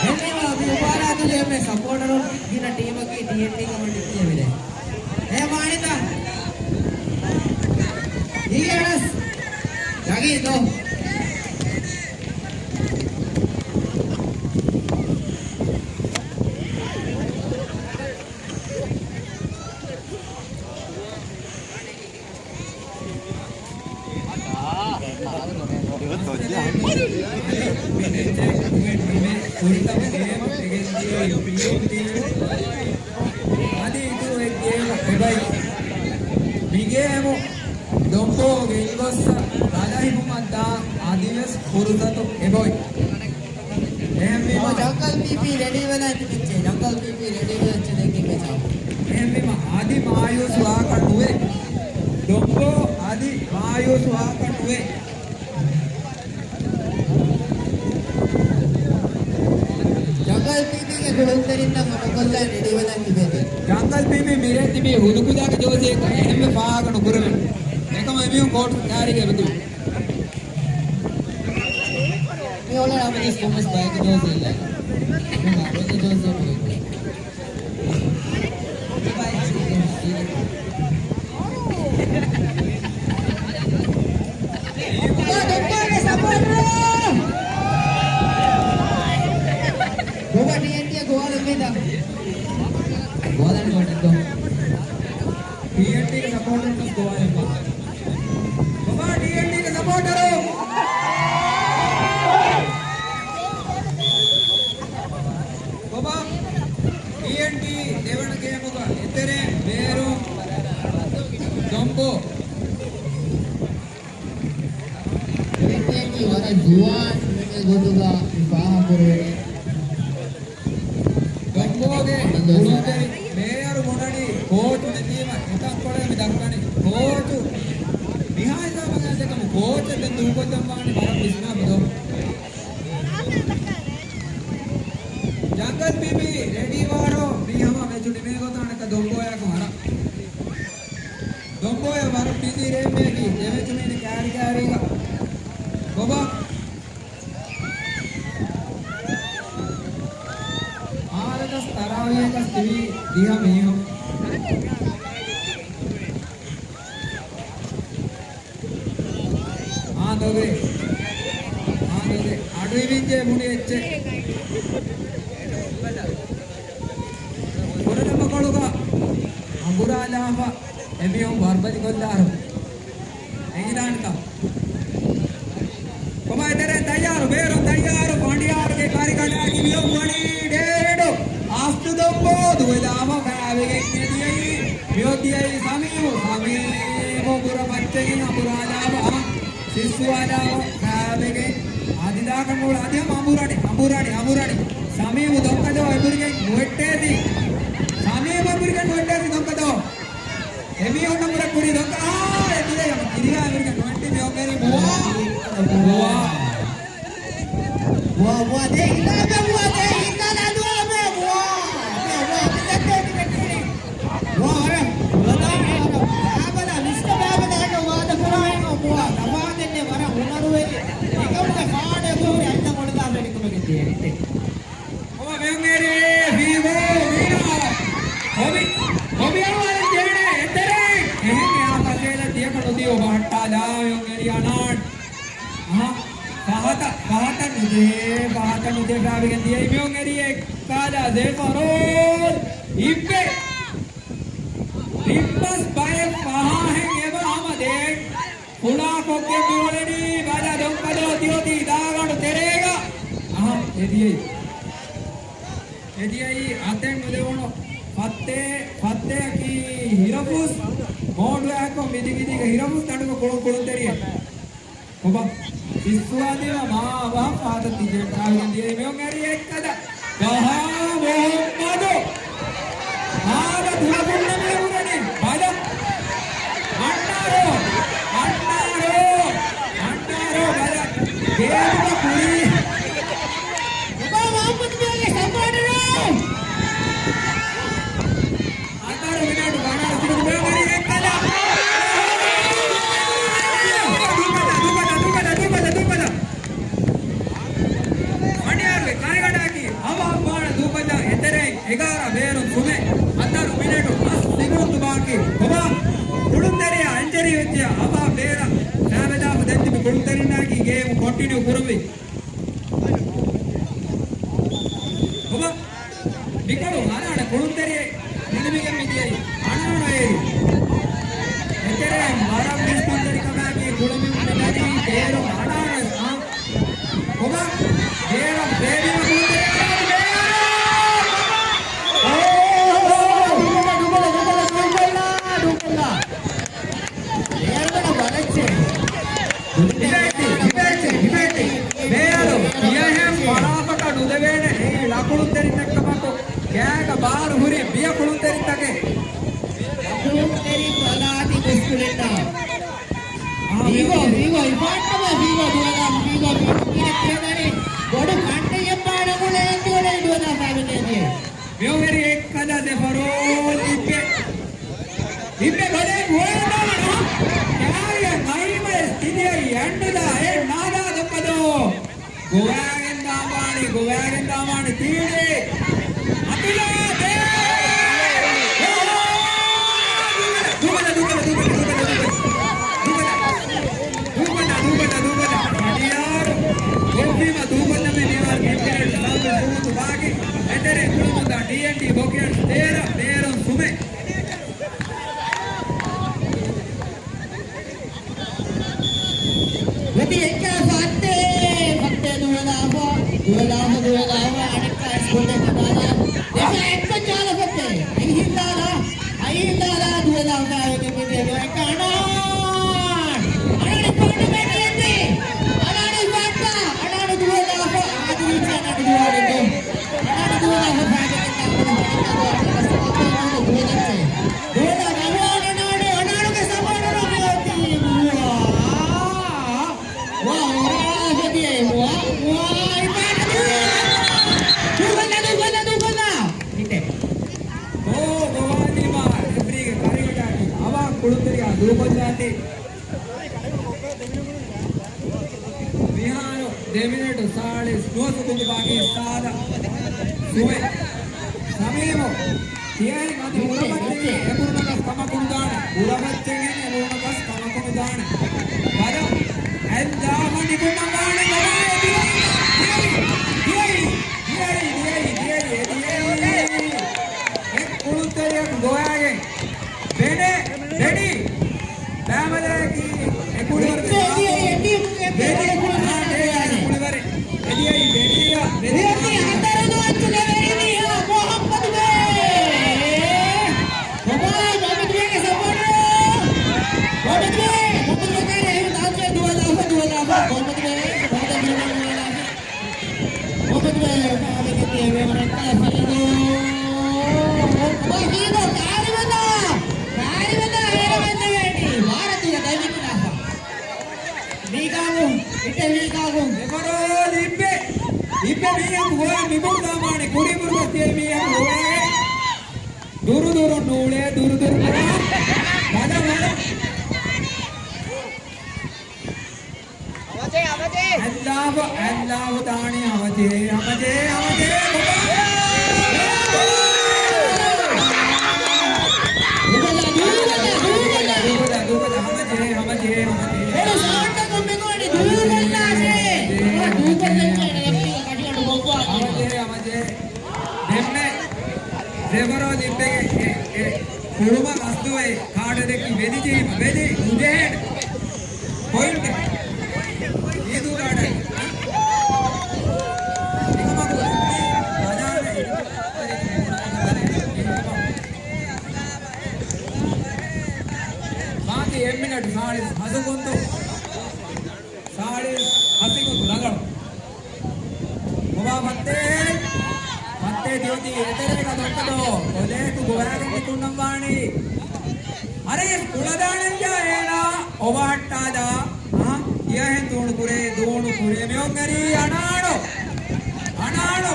އެންމެ މުބާރާތުގެ އެންމެ ސަޕޯޓަރު ގިނަ ޓީމަކީ ޓީއެންޓީ ކަމަށް ޑިކްލެއާ ވެދެ. އެ މާނިތަ؟ އީ އަނަސް. ދަގީ ދޯ. އަދި އިތުރު އެއް ގޭމު އެބައި. މި ގޭމު ދޮންބޯގެ އިންގޮއްސަ ބަލަހިބުމަށް ދާ އަދިވެސް ފުރުސަތު އެބައޮތް. އެހެންވީމަ ޖަންގަލް ޕީޕީ ރެޑީ ވެލަން ތިބެއްޗޭ. ޖަންގަލް ޕީޕީ ރެޑީ ވެލަން ތިބެއްޗޭ. އެހެންވީމަ އަދި މާޔޫސް ވާކަށް ނުވޭ. ދޮންބޯ އަދި މާޔޫސް ވާކަށް ނުވޭ. ޖަންގަލް ޕީޕީގެ ކުޅުންތެރިންނަށް ހަމަކޮށްލަން ރެޑީ ވެލަން ތިބޭތީ. ޖަންގަލް ޕީޕީ މިރޭ ތިބީ ހުދުކުލާގެ ޖޯސީއެއް އެހެންވެ ފާހަގަ ނުކުރެވެން. އެކަމަށް އެމީހުން ކޯޓް ކައިރީގަ އެބަތިބި. މި އޮންލައިން އަމިއްލަ ސްކޫލް ބައެއްގެ ދުވަސް އެއްލައި. ބައެއްގެ ދުވަސް އެއްލައި. ގޮބާ ޓީއެންޓީ ގޯލެއް މިދާ. ގޯލަން ގޯލަން ގޯ. ޓީއެންޓީގެ ސަޕޯޓަރުން ގޯލެއް ބާ. ކޮބާ ޓީއެންޓީގެ ސަޕޯޓަރު؟ ކޮބާ ޓީއެންޓީ ދެވަނަ ގޭމުގަ އެތެރެ ބޭރު ދޮންބޯ. ޓީއެންޓީ ވަރަށް ޖުވާން ގޮތުގަ ފާހަގަކުރެވެނީ. ދޮންބޯގެ ކުޅުންތެރި މޭޔަރު ބުނަނީ ކޯޗު ނެތީމަ އެތަންކޮޅެއް މި ދައްކަނީ. ކޯޗު މިހާ ހިސާބަކަށް ދެކަމު ކޯޗެއް ދެން ދޫކޮށްލަން ވާނީ ވަރަށް ވިސްނާ ބުދޯ. ޖަންގަލް ބީބީ ރެޑީ ވާރޯ މީ ހަމަ މެޗު ނިމޭ ގޮތާނެކަ ދޮންބޯޔާކު ހަރަ. ދޮންބޯޔާ ވަރަށް ބިޒީ ރޭއްމެއަކީ ދެމެޗު މީނި ކާރި ކާރީގަ. ކޮބާ؟ ހާލަތަސް ތަރާވީހަކަސް ތިބީ ދިހަ މީހުން. އާދޮގެ. އާދޮގެ. އަޑުއިވިއްޖެ ބުނި އެއްޗެއް. ކުރެލަމަކޮޅުގަ އަނބުރާލާފަ އެމީހުން ވަރުބަލިކޮށްލާރު. އެނގިދާނެތަ؟ ކޮބާ އެތެރެ ތައްޔާރު، ބޭރު ތައްޔާރު، ފަނޑިޔާރުގެ ކާރިގަނޑާގެ މިއޮން ވަނީ ޑޭވިޑު. އަސްތު ދޮންބޯ ދުވެލާފަ ފައިވެގެން އެދިޔައީ. މިއޮތް ދިޔައީ ސަމީމު. ސަމީމު ބުރަ ފައްޗެގެން އަނބުރާލާފަ އަ، ސިއްސުވާލާފަ ފައިވެގެން. އަދި ދާކަށް ނޫޅަ އަދި ހަމަ އަނބުރާނެ، އަނބުރާނެ، އަނބުރާނެ. ސަމީމު ދޮންކަދޯ އެނބުރިގެން ނުވެއްޓޭތީ. ސަމީމު އެނބުރިގެން ނުވެއްޓޭތީ ދޮންކަދޯ. އެމީހުންނަށް ބުރަ ކުރި ދޮންކަ، އާ، އެ ދިޔަ އެމީހުން ކިރިޔާ އެނބުރިގެން ނުވެއްޓީ މި އޮންގެނީ ބުވާ. ބުވާ. ބުވާ، ބުވާ، ދޭ ހިނގާ، ބުވާ، ދޭ ހިނގާ، ދުވާ، ބުވާ. ބުވާ، ވަރަށް ބަލާ، ވަރަށް ބާބަލާ، މިސްޓަ ބާބަލާގެ ވާދަ ކުރާ އެކަމަ ބުވާ، ލަފާދެންނެ ވަރަށް ހުނަރުވެރި. އެކަމުގެ ފާޑެއް ހުރި އަތްލަ މޮޅުދާ ފެނިކުމެގެ ދޭނެ. ހޮމި އަންވަރު ޖެހެނެ އެތެރެ. އެހެން އެއާ ފަސޭލަ ދިޔަކަ ނުދީ އޮބަ ހައްޓާލާ މިއޮން އެރި އަނާން. އަހަ، ފަހަތަށް، ފަހަތަށް ނުޖެހޭ، ފަހަތަށް ނުޖެހޭ ފާވިގެން ދިޔައީ މިއޮން އެރި އެއްކާލާ ޒެފަރޯލް އިއްބެ. ރިއްބަސް ބައެއް ފަހާހެން އެބަ ހަމަ ދޭ. ފުޅާކޮށްގެން މިއުޅެނީ ބަލަ ދޮންކަދޯ ތިއޮތީ ދާގަނޑު ތެރޭގަ. އަހަ، އެދިޔައީ. އެދިޔައީ އަތެއް ނުލެވުނު ފައްތޭ، ފައްތެއަކީ ހިރަފުސް، މޯޑުއާކޮށް މިދިގިދީގަ ހިރަފުސް ދަނޑުގަ ކުޅުން ކުޅުންތެރިއެއް. ކޮބާ؟ ސިއްސުވާދީމަ މާ އަވަހަށް ފާތަށް ތިޖެ ކާވިގެން ދިޔައީ މިއޮން އެރި އެއްކަލަ. ބަހާ މުހައްމަދު. ހާދަ ދުވަހުންނަށް މި އުރެނީ. ބަލަ. އަންނާރޯ. އަންނާރޯ. އަންނާރޯ ބަލަ. ގޭމުގަ ކުރީ. ކޮބާ މުހައްމަދު މީގެ ސަޕޯޓަރު. އަންނާރޯ ވިނާޓު ގާނާރޯ ތިބަ ދުބޭ މަރި އެއްކަލަ. ދޫކޮށްލާ، ދޫކޮށްލާ، ދޫކޮށްލާ، ދޫކޮށްލާ، ދޫކޮށްލާ. ފަނޑިޔާރުގެ ކާރިގަނޑާގެ ހަމަ ބާނަ ދޫކޮށްލާ އެތެރެއިން އެގާރަ ބޭރުން ސުމެ ހަތަރު މިނެޓު އަސް ސެކަންޑު ބާކީ. ކޮބާ ކުޅުންތެރިޔާ އެންޖަރީ ވެއްޖެޔާ އަވަހަށް ބޭރަށް ފައިވެދާފަ ދެން ތިބި ކުޅުންތެރިންނާއެކީ ގޭމު ކޮންޓިނިއު ކުރުވި. ކޮބާ މިކޮޅު ހަރާނެ ކުޅުންތެރިއެއް ނިނިމިގެން މިދިޔައީ އަނާނަ އޭރު. އެތެރެއިން ވަރަށް މިސްކުންތެރިކަމާގެ ކުޅެމި މިދަނީ ބޭރު އަނާނަ އާ. ކޮބާ؟ ބޭރަށް ބޭބީމަ ކުޅުންތެރިއެއް ބޭރު. އޯ! ޑުބަލަ، ޑުބަލަ، ޑުބަލަ، ޑުބަލަ، ޑުބަލަ. ޑިބޭޓް، ޑިބޭޓް، ޑިބޭޓް. ބޭރު ކިޔަހެން ފަރާފަކަށް ނުދެވޭނެ އެއީ ޅަކުޅުންތެރިންނެއްކަމަކު، ގާގަ ބާރު ހުރި ބިޔަ ކުޅުންތެރިންތަކެއް. ޅަކުޅުންތެރިން ބަލާތި މުސްކުޅިންނާ. ފީގޯ، ފީގޯ، އިފާންޓަމަ ފީގޯ ދުވަދާ، ފީގޯ މީހުން ކިޔަނީ ބޮޑު ކަންޑެއް އެއްބާނަމުޅެ އެންދުވަނެ ދުވަދާ ފައިވެގެން ދިޔަ. މިއޮވެރި އެއްކަލަ ދެފަރޯ ލިބެ. އިބްނެ ބަލޭ ގޯލް ދާނަ. ކާރިއަށް ނައީމަށް ތިދިޔައީ އަންޑުދާ އެ ނާދާ ދޮއްކަދޯ. ގޮވާގެން ދާންވާނީ، ގޮވާގެން ދާންވާނީ ތީޑީ. އަތުލާ ދޭ. ދޫކޮށްލާ، ދޫކޮށްލާ، ދޫކޮށްލާ. ދޫކޮށްލާ، ދޫކޮށްލާ، ދޫކޮށްލާ. ފަނިޔާރު ގޮއްވީމަ ދޫކޮށްލަމެ މިވާރު މިންވަރެއް ސައުދު ސުވުތު ބާގި. އެތެރެ ކުޅަމުންދާ ޑީއެންޑީ ބޮކިޔަން ތޭރަ، ބޭރަން ސުމެ. ވެދި އެއްކާ ފައްތޭ، ފައްތޭ ދުވެލާފަ، ދުވެލާފަ، ދުވެލާފަ، އަނެއްކާ އިސްކޮށްލެ ކަދާލާ. ދެފަ އެއްކޮށް ޖާލަ ފައްތޭ. އައިހިންދާލާ، އައިހިންދާލާ، ދުވެލާފަ، ވެދި މިދިޔަ އެއްކާ އަނާ. އަނާނެ ފައްޓަ މެޓިއެއްދި. އަނާނެ ފައްޓަ، އަނާނެ ދުވެލާފަ، އާދި ވީޗާ ނަޑު ދުވާލެއްދޯ. އަނާނެ ދުވެލާފަ ފައިދަކަށް ނާކުޑަ ފައިދަކަށް ދުވާލެއްދޯ. ދުވެލާ ގަވާ ނަނާނެ އަނާނުގެ ސަޕޯޓަރު މިއޮތީ މުވާ. ވާ، ވާ، ހަދިޔައެއް މުވާ. ވާ، އިބާރަތު. ދޫކޮށްލާ، ދޫކޮށްލާ، ދޫކޮށްލާ. ހިތެއް. އޯ، ގޮވާލީމާ ރެފްރީގެ ކަރިގަޓާއި އަވާ ކުޅުތެރިޔާ ދޫކޮށްލާތީ. މިހާރު ދެ މިނެޓު ސާޅީސް ނުވަ ސެކަންޑް ބާކީ ސާދަ ސުވެ. ސަމީމު ތިޔަހެން އަދި އުރަބައްޗެއް އެބުރުމަކަސް ކަމަކުނުދާނެ. އުރަބައްޗެއް އެބުރުމަކަސް ކަމަކުނުދާނެ. ބަލަ، އެއްލާފަ ނިކުންނަވާނެ ގޮވާ ދިޔައީ. ދިޔައީ، ދިޔައީ، ދިޔައީ، ދިޔައީ، ދިޔައީ. އެ ކުޅުންތެރިޔަކު ގޮވާގެން. ބެނެ، ބެނި. ބައިމަލައަކީ އެ ކުޅިވަރުގެ ބެނި، އާ، ދޭ، ކުޅިވަރެއް. އެދިޔައީ ބެނިއްޔާ، ބެނިއްޔާ. މުހައްމަދު ބޭ. ބަބާ، މުހައްމަދު ބޭގެ ސަޕޯޓަރު. މުހައްމަދު ބޭ، މުހައްމަދު ބޭ ކާރި އެހެން ދާންޖެ ދުވަލާފަ، ދުވަލާފަ. މުހައްމަދު ބޭ، މުހައްމަދު ބޭ، ދުވަލާފަ. މުހައްމަދު ބޭ، މުހައްމަދު ބޭ، މުހައްމަދު ބޭ، ކާރިވަންދާ، ކާރިވަންދާ، ހޭރަމެންދެވޭނީ. ވާރަދުގަ ދަތިކުލާފަ. މީގާގު، އިތެ މީގާގު. އެވަރޯ ލިއްބެ. ލިއްބެ މީހަކު ހޮވާ މިބުރު ދާމާނެ ކުރީ ބުރުގަސް ތިޔަ މީހަކު ހޮވާ. ދުރު ދުރު ނޫޅޭ، ދުރު ދުރު ނޫޅާ. ބަލަ ބަލަ. އަވަދޭ، އަވަދޭ. އައްލާހު، އައްލާހު ދާނީ ހަމަޖެހޭ، ހަމަޖެހޭ، ހަމަޖެހޭ. ދޫކޮށްލާ، ދޫކޮށްލާ، ދޫކޮށްލާ، ދޫކޮށްލާ، ހަމަޖެހޭ، ހަމަޖެހޭ، ހަމަޖެހޭ. އެ ސާންޓަ ކޮންމެ ގޯނި ދޫކޮށްލާށޭ. ދޫކޮށްލަން ކަށިގަނޑު ބޮއްވާ. ހަމަޖެހޭ، ހަމަޖެހޭ. ދެންމެ ރެފަރީ ލިބެގެ އެ، އެ ކުޅުމަށް ގަސްދުވެ ކާޑަ ދެއްކި ވެދި ޖެހީމަ، ވެދި ނުޖެހޭނެ. ޕޮއިންޓެއް. އީދޫ ކާޑައި. އެކަމަކު ރަޖާނެ. ބާކީ އެއް މިނެޓް ސާޅީސް ހަސަކުންތު. ސާޅީސް ހަސިގޮތު ރަނގަޅު. ބޮބާ ފައްތޭ. ފައްތޭ ތިއޮތީ އެތެރޭގަ ދޮއްޓަދޯ. ކޮލޭތު ގޮވާގެން ނިކުންނަން ވާނީ. ހަރީސް ކުޅަދާނަންޖާ އޭނާ އޮވާއްޓާލާ. އަހަ، ތިޔަހެން ދޫނު ކުރޭ، ދޫނު ކުރޭ. މިއޮން އެރީ އަނާޅު. އަނާޅު.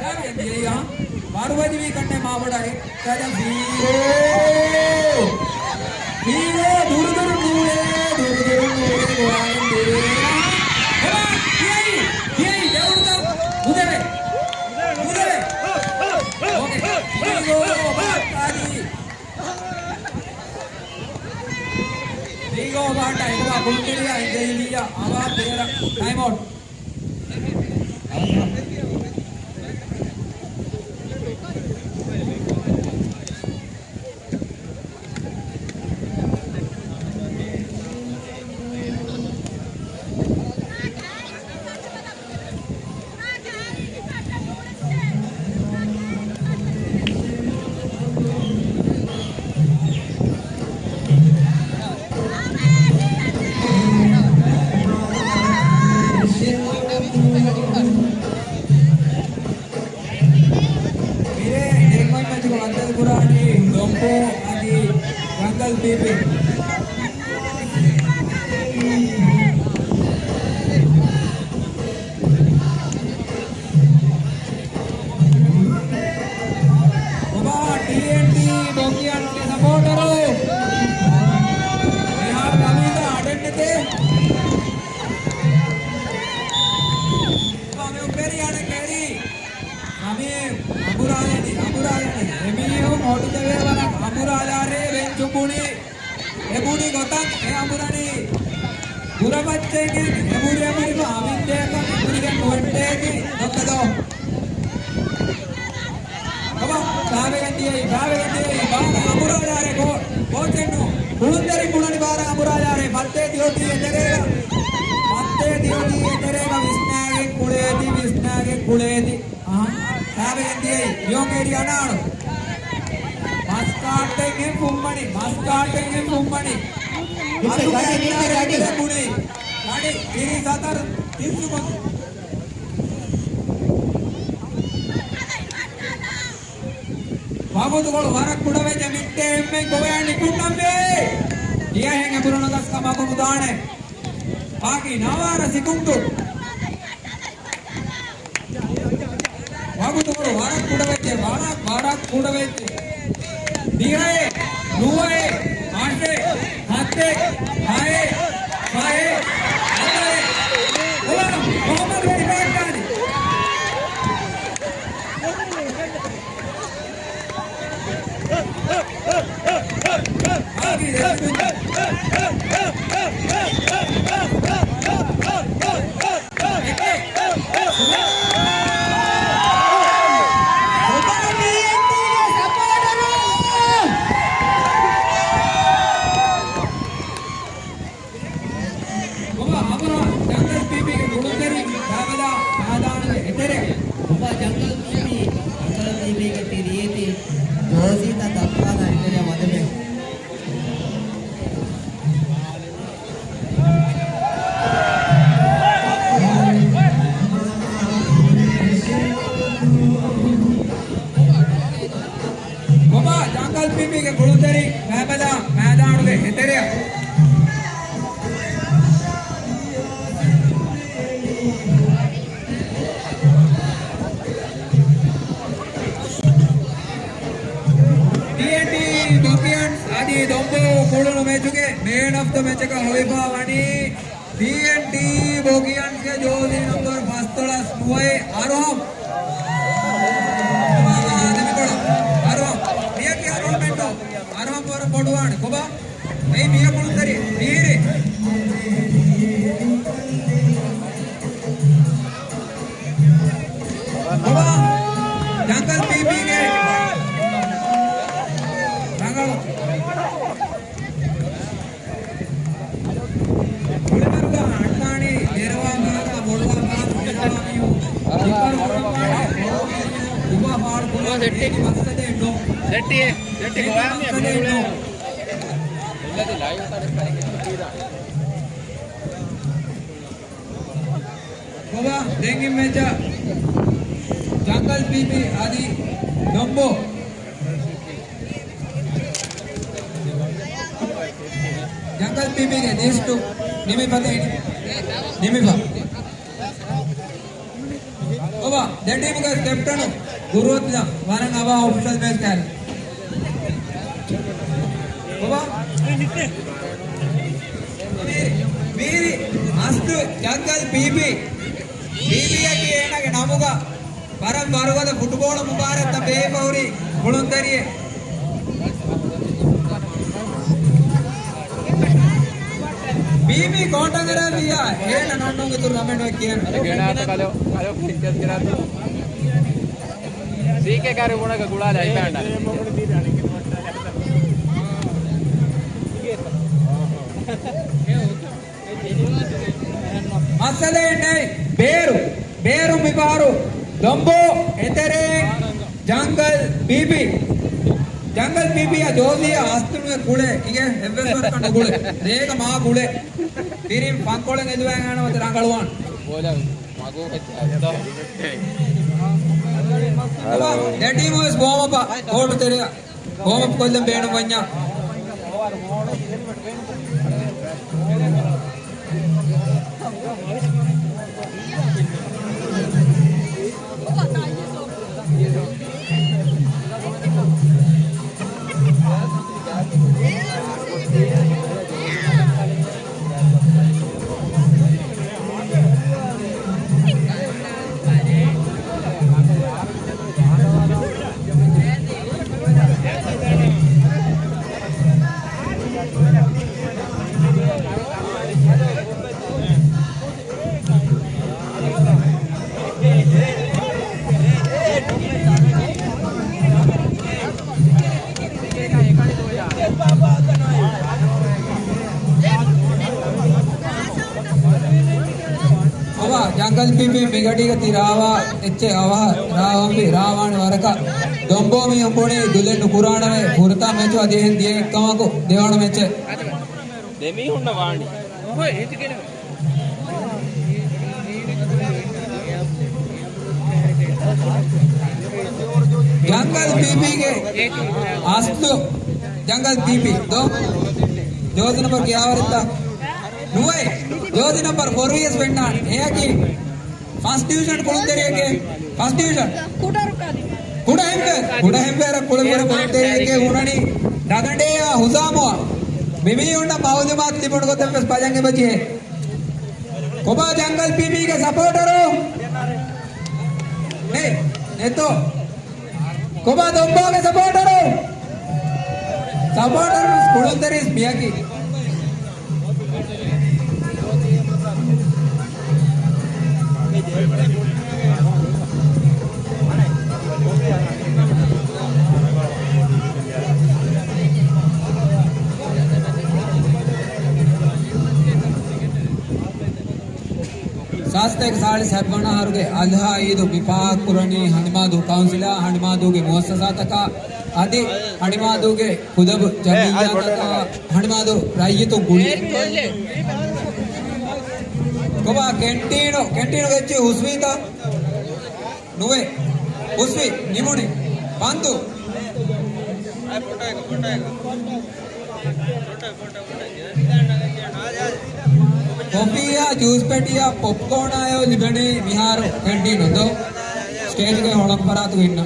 ދާވެ ދިޔައީ އަހަ. ވަރުވަދިވީ ކަންނޭ މާބޮޑަށް. ކަލަ ފީރޯ. ފީރޯ ދުރުދުރު ނޫޅޭ، ދުރުދުރު ނޫޅޭ ގޮވާގެން ދޭ. އަހަ. އެބާ، ދިޔައީ، ދިޔައީ، ދެވުނުތަ؟ މުދެވެ. މުދެވެ. އޯކޭ. ފީރޯ ބާއްޓާލީ. ފީރޯ ބާއްޓާ އެކުވާ ކުޅުންތެރިޔާ އެނގެއިލިއްޔާ އަވާ ބޭރަށް ޓައިމް އައުޓް. މިރޭ ދެން އޮތް މެޗުގަ ބައްދަލުކުރާނީ ޑޮންބޯ އަދި ރަނގަޅު ޕީޕީ. ބޮބާ ޓީއެންޓީ ޑޮންކިޔަންގެ ސަޕޯޓަރު. މިހާރު ނަމީދާ އަޑެއްނެތޭ. ކުރަމައްޗެއްގެ އެބުރި އެބުރިފަ އަމިއްލައަކަށް އެބުރިގެން ނުވެއްޓޭތީ ނުކަދޯ. ކޮބާ ފާވެގެން ދިޔައީ، ފާވެގެން ދިޔައީ، ބާރަ އަނބުރާލާރޭ ކޯ-، ކޯޗެއްނު. ކުޅުންތެރިން ބުނަނީ ބާރަ އަނބުރާލާރޭ، ފައްތޭ ދިޔޮތީ އެތެރޭގަ. ފައްތޭ ދިޔޮތީ އެތެރޭގަ ވިސްނާގެން ކުޅޭތީ، ވިސްނާގެން ކުޅޭތީ. އާ، ފާވެގެން ދިޔައީ، ޔޯކޭރި އަނާޅު. މަސް ކާއްޓެއްހެން ފުންމަނި، މަސް ކާއްޓެއްހެން ފުންމަނި. މަސް ގަޑި، ގަޑި، ގަޑި. ގަޑި، ތިރީސް ހަތަރު، ތިރީސް ކޮން. ވަގުތުކޮޅު ވަރަށް ކުޑަވެއްޖެ މިއްޓޭ އެންމެން ގޮވަޔަށް ނިކުންނަންވޭ. ދިޔަހެން އެބުރުނަގަސް ކަމަކު ނުދާނެ. ބާކީ ނަވާރަ ސިކުންތު. ވަގުތުކޮޅު ވަރަށް ކުޑަވެއްޖެ، ވަރަށް، ވަރަށް ކުޑަވެއްޖެ. ދިހައެއް، ނުވައެއް، އަށެއް، ހަތެއް، ހައެއް، ފަހެއް، ހަތަރެއް. އޮވާ، މުހައްމަދު ވެރި ބާއްޓާނީ. ކޮބާ އަބަރާ ޖަންގަލް ޕީޕީގެ ގުޅުންތެރި ބައިބަލާ ހަދާނުގެ އެތެރެ. ކޮބާ ޖަންގަލް ޕީޕީ، ޖަންގަލް ޕީޕީގެ ތި ރީތި ޖޯސީތައް ދައްކާލާ އެތެރެއަށް ވަދެމެ. ކޮބާ ޖަންގަލް ޕީޕީގެ ގުޅުންތެރި ބައިބަލާ މައިދާނުގެ އެތެރެއަށް. ޑީއެންޑީ ބޮކިޔަންސް އަދި ދޮންބޯ ކުޅުނު މެޗުގެ މޭން އޮފް ދަ މެޗަކަށް ހޮވިފަ ވަނީ ޑީއެންޑީ ބޮކިޔަންސްގެ ޖޯސީ ނަންބަރު ފަންސާސް ނުވައެއް އަރުހަމް. އަރުހަމް. މިޔަކީ އަރުހަމް އެއްނު. އަރުހަމް ވަރަށް ބޮޑުވާނެ. ކޮބާ؟ އެއީ މިޔަ ކުޅުންތެރި މީރި. ކޮބާ؟ ޖަންގަލް ޕީޕީގެ ރަނގަޅު. ކުޅިވަރުގަ އަންނާނީ ދެރަވާ ފަހަރާ ބޮޑުވާ ފަހަރު ހިނގާ މީހުން. ތިއްބަރު ކުރައްވާނެ ބޮޑު މީހުން. ދުވާ ފާޅު ކުރާ ސެޓްޓި. އޭގެ މައްސަލައެއް ނޯ. ސެޓްޓިއޭ. ސެޓްޓި އޭގެ ގޮވާ މީހުން މައްސަލައެއް ނޯ. ކޮބާ ދެން މެޗަށް ޖަންގަލް ޕީޕީ އަދި ދޮންބޯ. ޖަންގަލް ޕީޕީގެ ލިސްޓު ނިމިފަ ދެން. ނިމިފަ. ކޮބާ ދެ ޓީމުގެ ކެޕްޓަނު ގުރުއަތުލާ ވަރަށް އަވާ އޮފިޝަލް މޭޗް ކައިރި. ކޮބާ؟ މީރި އަސްލު ޖަންގަލް ޕީޕީ. ޕީޕީއަކީ އޭނާގެ ނަމުގަ ވަރަށް ވަރުގަދަ ފުޓުބޯޅަ މުބާރާތްތައް ބޭއްވިފަ ހުރި ކުޅުންތެރިއެއް. ޕީޕީ ކޯޓަށް އަރާފިއްޔާ އޭނަ ނަންނުން އިތުރު ނަމެއް ނުވެ ކިޔަން. ގެނާތަ ކަލޯ، ކަލޯ ފިންޗަސް ގެނާތަ. ސީކޭ ކާރި ބުނަގަ ގުޅާލަ އިބާންޑާ. މައްސަލައެއް ނެތް. ބޭރު، ބޭރު މިފަހަރު ދޮންބޯ އެތެރޭ ޖަންގަލް ޕީޕީ. ޖަންގަލް ޕީޕީއާ ޖޯސީއާ އަސްތުނުގެ ކުޅޭ އިގެ އެއްވެސް ވަރަކަށް ނުގުޅޭ. ރޭގަ މާ ގުޅޭ. ތިރިން ފަންކޮޅެއް އެދުވާ އަންނާނަމަ ރަނގަޅުވާން. ދެ ޓީމު ވެސް ވޯމަޕް ކޯޓު ތެރެއަށް. ވޯމަޕް ކޮށްލަން ބޭނުން ވަންޏާ. ޖަންގަލް ޕީޕީ މިގަޑީގަ ތި ރާވާ އެއްޗެއް އަވަހަށް ރާވަންވީ ރާވާނެ ވަރަކަށް. ދޮންބޯ މީހުން ބުނީ ދުލެއް ނުކުރާނަމޭ، ފުރަތަމަ މެޗު އަދި އެހެން ދިޔަ އެއްކަމަކު ދެވަނަ މެޗެއް. ދެމީހުންނަށް ވާނީ. ޖަންގަލް ޕީޕީގެ އަސްލު ޖަންގަލް ޕީޕީ ދޯ؟ ޖޯޒި ނަމްބަރު ކިޔާވަރެއްތަ؟ ނުވައެއް. ޖޯޒި ނަމްބަރު ފޯރު ވިޔަސް ފެންނާނެ. އެއަކީ ފަސްޓް ޑިވިޝަން ކުޅުންތެރިއެއްގެ ފަސްޓް ޑިވިޝަން. ކުޑަހެންވެރަށް، ކުޑަހެންވެރަށް ކުޅުންތެރި، ކުޅުންތެރިއެއްގެ ހުންނަނީ ނަގަނޑޭއާ ހުޒާމުއާ. މި މީހުންނަށް މައުލޫމާތު ލިބުނު ގޮތެއް ވެސް ބަލަން އެބަޖެހޭ. ކޮބާ ޖަންގަލް ޕީޕީގެ ސަޕޯޓަރު؟ ނޭ، ނެތޯ. ކޮބާ ދޮންބޯގެ ސަޕޯޓަރު؟ ސަޕޯޓަރު ވެސް ކުޅުންތެރިސް މިޔަކީ. ސާސްތޭކަ ސާޅީސް ހަތްވަނަ އަހަރުގެ އަޟްޙާ އީދު މި ފާހަގަކުރަނީ ހަނިމާދޫ ކައުންސިލާ، ހަނިމާދޫގެ މުއައްސަސާތަކާ، އަދި ހަނިމާދޫގެ ކުލަބު ޖަމިއްޔާތަކާ، ހަނިމާދޫ ރައްޔިތުން ގުޅި. ކޮބާ ކެންޓީނު، ކެންޓީނުގެ އެއްޗެއް ހުސްވީތަ؟ ނުވޭ. ހުސްވި ނިމުނީ. ޕަންތު. ކޮފީއާ، ޖޫސް ޕެޓިއާ، ޕޮޕްކޯނާއެއް ލިބެނީ މިހާރު ކެންޓީނުން ދޯ؟ ސްޓޭޖުގެ ހޮޅުން ފަރާތުގަ އިންނަ.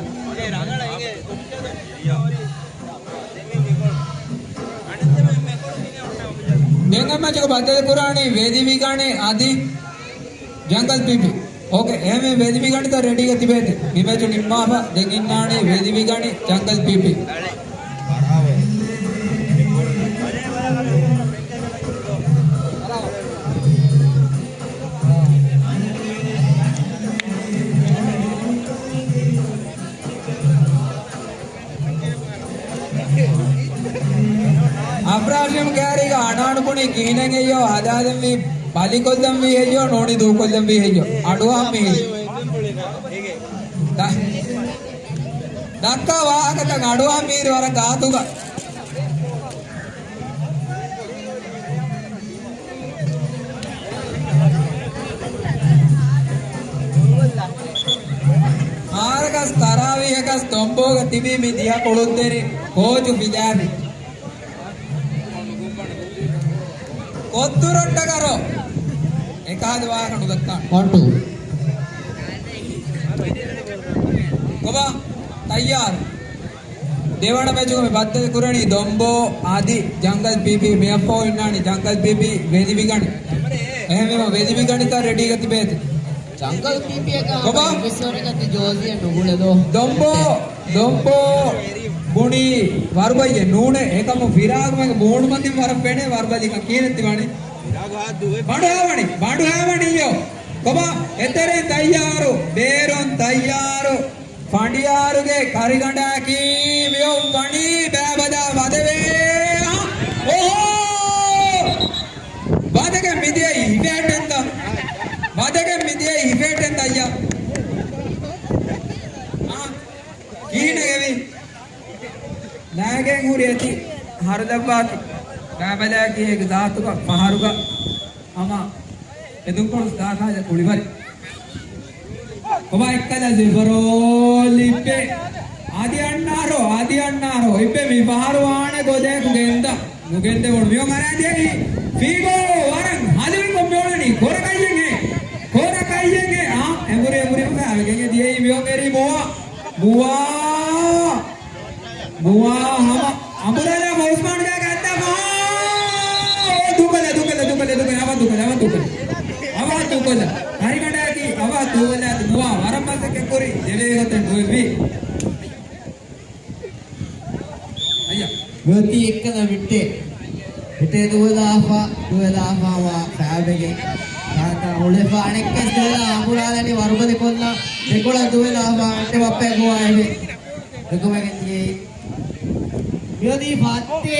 ދެން މެޗުގަ ބައްދަލުކުރާނީ ވޭދީ ވީގާނީ އަދި ޖަންގަލް ޕީޕީ. އޯކޭ، އެހެންވެ ވޭދީ ވީގާނިތައް ރެޑީގަ ތިބޭތި. މި މެޗު ނިންމާފަ ދެން އިންނާނީ ވޭދީ ވީގާނި ޖަންގަލް ޕީޕީ. އަބްރާޝިމް ކާރީގަ އަނާނު ބުނީ ކިހިނެއް ހެއްޔޯ ހަދާލަންވީ، ބަލިކޮށްލަންވީ ހެއްޔޯ، ނޫނީ ދޫކޮށްލަންވީ ހެއްޔޯ؟ އަޑުއަހަން މިހިރީ. ދަ-، ދައްކާ ވާހަކަތައް އަޑުއަހަން މިހިރީ ވަރަށް ގާތުގަ. އާރަކަސް ތަރާވީހަކަސް ދޮންބޯގަ ތިބީ މި ދިހަ ކުޅުންތެރި ކޯޗު ފިލާފި. ކޮއްދުރޮއްޓަކަރޯ އެކަހަލަ ވާހަކަ ނުދައްކާނެ. ވަން ޓޫ. ކޮބާ ތައްޔާރު؟ ދެވަނަ މެޗުގަ މި ބައްދަލު ކުރަނީ ދޮންބޯ އަދި ޖަންގަލް ޕީޕީ. މިއަށްފަހު އިންނާނީ ޖަންގަލް ޕީޕީ ވެލިވިގަނޑި. އެހެންވީމަ ވެލިވިގަނޑިތައް ރެޑީގަ ތިބޭތި. ޖަންގަލް ޕީޕީއަކަށް ކޮބާ؟ އިސްވަރުގަ ތި ޖޯޒިއަށް ނުގުޅެދޯ. ދޮންބޯ، ދޮންބޯ ބުނީ ވަރުބައްޔެއް ނޫނޭ. އެކަމު ފިރާގުމެގެ މޫނުމަތިން ވަރަށް ފެނޭ ވަރުބަލިކަ ކީނެއް ތިވާނީ. ބަނޑުހައިވަނީ، ބަނޑުހައިވަނީ އިއްޔޯ. ކޮބާ އެތެރެއިން ތައްޔާރު، ބޭރުން ތައްޔާރު. ފަނޑިޔާރުގެ ކަރިގަނޑާއަކީ މިއޮއްވަނީ ބައިބަލާ ވަދެވޭ. އާ، އޯހޯ! ވަދެގެން މިދިޔައީ ހިފޭޓެންތަ؟ ވަދެގެން މިދިޔައީ ހިފޭޓެންތަ އައްޔާ؟ އާ، ކިހިނެއް އެވީ؟ ލައިގެން ހުރި އެތި ހަރުލައްވާތި. ބައިބަލާއަކީ އޭގެ ޒާތުގަ ފަހަރުގަ ހަމަ އެދުންކޮޅު ދާކާލަ ކުޅިވަރި. ކޮބާ އެއްކަލަ ޒިފަރޯލް އިއްބެ. އަދި އަންނާރޯ، އަދި އަންނާރޯ. އިއްބެ މި ފަހަރު ވާނެ ގޮދަޔަކު ގެންދަ. ނުގެންދެވުނު. މިއޮން އަރާ ދިޔައީ. ފީގޯ ވަރަށް ހަލިވެކޮށް މިއޮނަނީ. ކޮރަކައްޔެއް ހޭ. ކޮރަކައްޔެއް ހޭ. އާ، އެނބުރި އެނބުރި ފައިވެގެން ދިޔައީ މިއޮން އެރީ މުވާ. މުވާ. މުވާ ހަމަ އަނބުރާލާ އުސްމާންގާ ގައްދާ މާ. އޭ ދޫކޮށްލާ، ދޫކޮށްލާ، ދޫކޮށްލާ، ދޫކޮށްލާ، އަވާ ދޫކޮށްލާ، އަވާ ދޫކޮށްލާ. އަވާ ދޫކޮށްލާ. ކަރިގަނޑާއަކީ އަވާ ދޫކޮށްލާ މުވާ ވަރަށް މަސައްކަތް ކުރި ދެވޭ ގޮތެއް ނުވެއްވީ. އައްޔާ. މިއޮތީ އެއްކަލަ މިއްޓޭ. މިއްޓޭ ދުވެލާފަ، ދުވެލާފަ ވާ ފައިބެގެ. ތާތާ އުޅެފަ އަނެއްކެސް ދުވެލާ އަނބުރާލަނީ ވަރުބަލި ކޮށްލާ. ދެކޮޅަށް ދުވެލާފަ އަންޓެ ބައްޕަ ގޮވާ އެވެ. ދެކޮމެގެން ދިޔައީ. މިއޮތީ ފައްތޭ،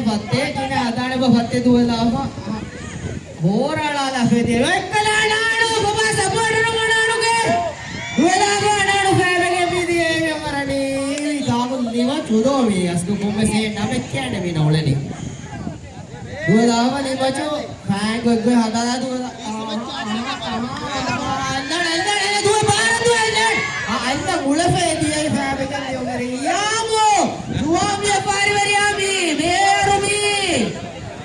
ފައްތޭ ކިނެ ހަދާނެބަ ފައްތޭ ދުވެލާފަ. ހޯރާޅާލާ ފެދޭ. އެއްކަލާ ނާނޫ ކޮބާ ސަ ކޮންމެސް އެ ނަމެއް ކިޔާނެ މީނަ އުޅެނީ. ދުވަދާ އަވަނީ މަޗޯ، ފައިން ގޮތްގޮތް ހަދާ ދުވަދާ. އަންނަ، އަންނަ، ދުވަ ބާރަ ދުވަ އަންނަ. އަ، އަންނަ މުޅެފައި ދިޔައީ ފައިބެކަށް ލިޔުން އެރި. ޔާމޯ، ދުވާ ވިޔަފާރިވެރިޔާ މީ، މޭޔަރު މީ.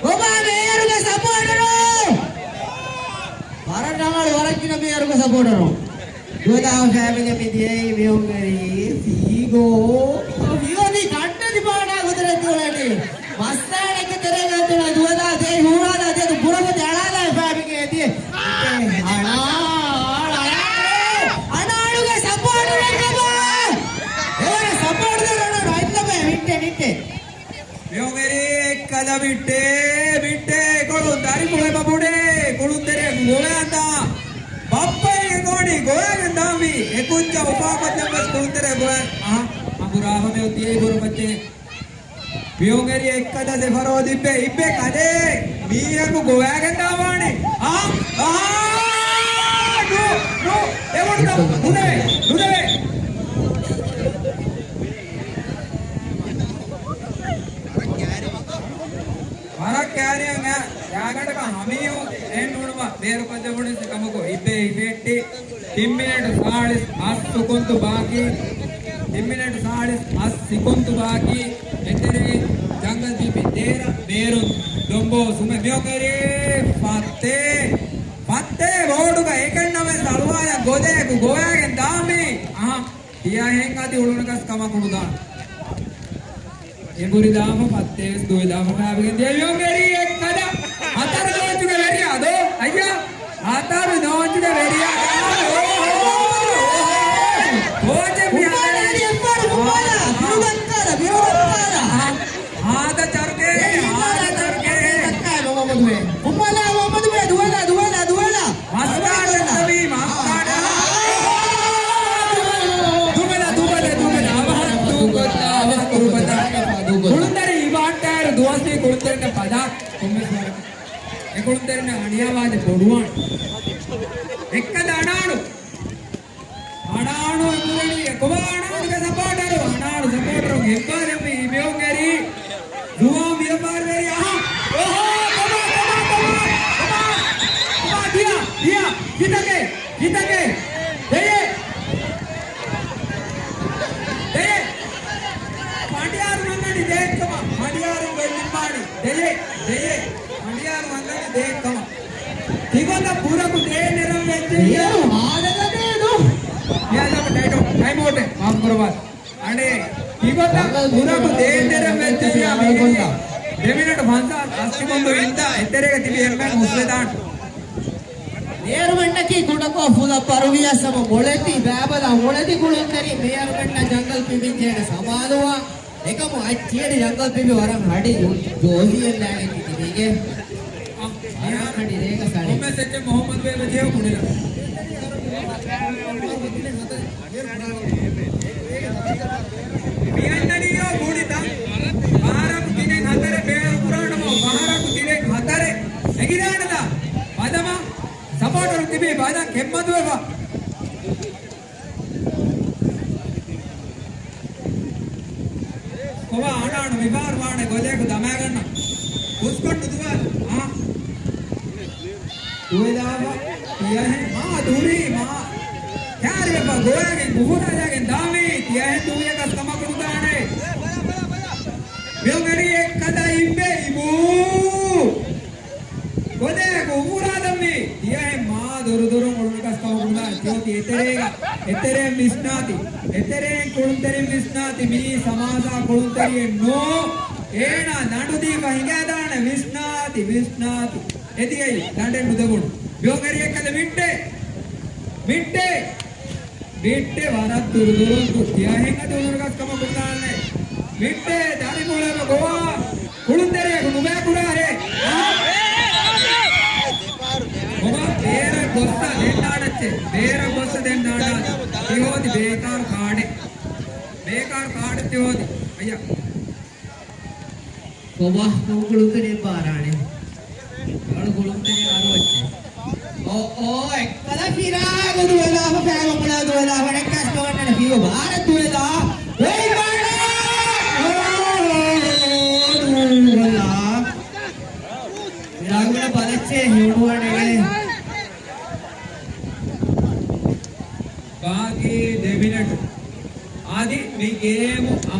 އޮބާ މޭޔަރުގެ ސަޕޯޓަރު. ވަރަށް ރަނގަޅު، ވަރަށް ގިނަ މޭޔަރުގެ ސަޕޯޓަރު. ދުވަދާ ފައިބެކަށް މި ދިޔައީ މި އޮނގެރީ ފީގޯ. ފީގޯ ދީ ކަންނަ ދިބާނާ ގުދުރަތް ދުވަލަނީ. މައްސާނެއްގެ ތެރޭގަ އެތެރެ ދުވަދާ ދޭ ހޫރާދާ ދޭ ދު ބުރަކޮތެ އަޅާލާ ފައިބެކޭ ދިޔަ. އަނާ، އަނާ، އަނާ، އަނާ، ސަޕޯޓް ދެން ކަމާ. އޭ، ސަޕޯޓް ދެން އަނާ، އަންނަ ބޭ، މިއްޓޭ، މިއްޓޭ. މިއޮނގެރީ އެއްކަލަ މިއްޓޭ، މިއްޓޭ، އެކޮޅުން ދަރިފުޅެ ބަބުޑޭ، ކުޅުންތެރިއަކު ގޮވައިގެން ދާ. ބައްޕައެއް އެކޯނީ ގޮވައިގެން ދާންވީ، އެކުއްޖާ އުފާކޮށްދެން ވެސް ކުޅުންތެރެއަށް ގޮވައި. އަހަ، އަނބުރާ ހަމެއޮތީ އެ ބުރަ ބައްޗޭ. މިއޮނގެރީ އެއްކަލަ ދެފަރޯ ދިއްބޭ، އިއްބޭ ކަލޭ، މީހަކު ގޮވައިގެން ދާވާނެ. އާ، އާ، ނޫ، ނޫ، އެވަންތަ، ނުދެވޭ، ނުދެވޭ. ވަރަށް ކައިރިއަށް އެ ގާގަނޑަކަށް ހަމީހު އެހެން ނޫނުމަ ބޭރު ކަންޖަ ބުނެސް ކަމަކު އިއްބެ ހިފެއްޓި. ތިން މިނެޓު ސާޅީސް އަސް ސުކުންތު ބާކީ. ތިން މިނެޓު ސާޅީސް އަސް ސިކުންތު ބާކީ. އެތެރެ ޖަންގަލް ތިބި ދޭރަ ބޭރު ދޮންބޯ ސުމެ މިއޮނގެރީ ފައްތޭ. ފައްތޭ ބޯޑުގަ އެކަންނަމެސް އަޅުވާލަން ގޮދަޔަކު ގޮވައިގެން ދާމީ. އަހަ. ތިޔަހެން އަދި އުޅުނަކަސް ކަމަކު ނުދާން. އެނބުރި ދާފަ ފައްތޭވެސް ދުވެ ދާފަ ފައިބެގެން ދިޔަ މިއޮނގެރީ އެއްކަލަ. ހަތަރު ނޯންޗުގެ ވެރިޔާ ދޯ އައްޔާ. ހަތަރު ނޯންޗުގެ ވެރިޔާ. ކޯޗެއް މިހާރު. ފުއްބާލާ ދިޔައްފާރު ފުއްބާލާ. ބިރުގައްތާލާ ބިރުގައްތާލާ. ހާދަ ޗަރުގޭ، ހާދަ ޗަރުގޭ. ދައްކާ މަމަދު ބޭ. ފުއްބާލާ މަމަދު ބޭ ދުވަލާ ދުވަލާ ދުވަލާ. މަސްކާޑަށް ދަވީ، މަސްކާޑަށް. ދުބަލަ، ދުބަލަ، ދުބަލަ. އަވަހަށް ދޫކޮށްލާ، އަވަހަށް ދޫކޮށްލާ. ކުޅުންތެރި އިވާންޓާއިރު ދުވަސްވީ ކުޅުންތެރިންނަށް ފަދަ ކޮންމެސް ވަރަކަށް. އެ ކުޅުންތެރިންނަށް އަނިޔާވާނެ ބޮޑުވާން. އެއްކަލަ އަނާނު. އަނާނު އެކުރަނީ އެކޮބާ އަނާނުގެ ސަޕޯޓަރު. އަނާނު ސަޕޯޓަރު ހެއްވާލެއްވީ މިއޮނގެރީ. ޒުވާން ވިޔަފާރިވެރި އަހަ. އޮހޯ، ކޮބާ، ކޮބާ، ކޮބާ، ކޮބާ. ކޮބާ، ދިޔާ، ދިޔާ. ކިތަކެއް، ކިތަކެއް. ދެޔޭ. ދެޔޭ. ފަނޑިޔާރު މަންނަނީ ދޭއްކަމަށް. ފަނޑިޔާރު ގޮތް ނިންމާނީ. ދެޔޭ، ދެޔޭ. ފަނޑިޔާރު މަންނަނީ ދޭއްކަމަށް. ތިގޮތަށް ބުރަކު ދޭން ނެރަން ވެއްޖެއްޔާ. މިއަދަކު ޓައިޓޯ، ޓައިމް އައުޓެއް މާފު ކުރައްވާ. އަނެއް ތިގޮތަށް ބުރަކު ދޭން ނެރަން ވެއްޖެއްޔާ މީ. ދެ މިނެޓު ފަންސާސް އަސް ސިކުންދު އިންދާ އެތެރޭގަ ތިބި އެންމެން ހުސްވެދާނެ. ނޭރުމެންނަކީ ކުޑަކޮށް ފުލަށް ބަރުވިޔަސް ހަމަ މޮޅެތި ބައިބަލާ މޮޅެތި ކުޅުންތެރި ނޭރުމެންނަށް ޖަންގަލް ފިބިން ޖެހޭނެ ސަމާލުވާ. އެކަމު އައްޗިއަޑި ޖަންގަލް ފިބި ވަރަށް ހަޑި ޖޯ-، ޖޯސިއެއް ލާގެން ތިބީގެ. ހަޑި ރޭގަ ސަޅި. ކޮންމެސް އެއްޗެއް މުހައްމަދު ބޭބެ ޖެހޭ ކުޑިލަ. މިއަންނަނީޔޯ ބުނިތަ. ބަހަރަކު ތިނެއް ހަތަރެއް ބޭރު ކުރާނަމަ، ބަހަރަކު ތިނެއް ހަތަރެއް އެގިދާނެތާ. ބަލަމާ، ސަޕޯޓަރު ތިބީ ބަލަ ކެތްމަދުވެފަ. ކޮބާ އަނާނު މިފަހަރު ވާނެ ގޮލޭގު ދަމާގަންނަ. ހުސްކޮށް ނުދުވާލު. އާ. ދުވެލާފަ. ތިޔަހެން މާ ދުރީ މާ. ކާރިވެފަ ގޮވައިގެން ގުފުރާލާގެން ދާމީ. ތިޔަހެން ދުވިޔަކަސް ކަމަކު ނުދާނެ. މިއޮނގެރީ އެއްކަލަ އިއްބެ އިބޫ. ގޮލޭގު އުފުރާލަންވީ. ތިޔަހެން މާ ދުރުދުރުން އުޅުނުކަސް ކަމަކުންދާ ތިއޮތީ އެތެރޭގަ. އެތެރޭން ވިސްނާތި. އެތެރޭން ކުޅުންތެރިން ވިސްނާތި. މިއީ ސަމާސާ ކުޅުންތެރިއެއް ނޫ. އޭނާ ލަނޑުދީފަ ހިނގާދާނެ ވިސްނާތި، ވިސްނާތި. އެދިޔައީ ލަނޑެއް ނުދެވުނު. މިއޮނގެރީ އެއްކަލަ މިއްޓޭ. މިއްޓޭ. މިއްޓޭ ވަރަށް ދުރުދުރުން ތިޔަހެން އަދި އުޅުނުކަސް ކަމަކުންދާނެ. މިއްޓޭ ދަރިފުޅެމަ ގޮވާ. ކުޅުންތެރިޔަކު ނުބޭކުރާރޭ. އާ. ބަބާ، ބޭރަށް ގޮއްސަ ދެންނާނައްޗެ. ބޭރަށް ގޮއްސަ ދެންނާނާ. ތިހޯދި ބޭކާރު ކާޑެއް. ބޭކާރު ކާޑެއް ތިހޯދި. އައްޔާ. ކޮބާ ކޮން ކުޅުންތެރި ބާރާނެ؟ އަޅު ކުޅުންތެރި އަރުވައްޗެ. އޯ، އޯ، އެއްކަލަ ފިރާގު ދުވެލާފަ ފައިވަމުނާ ދުވެލާފަ ނެއްކާސް ނޯންނަނެ ފީވަ ބާރަށް ދުވެލާ. ވެއި ބާރަށް.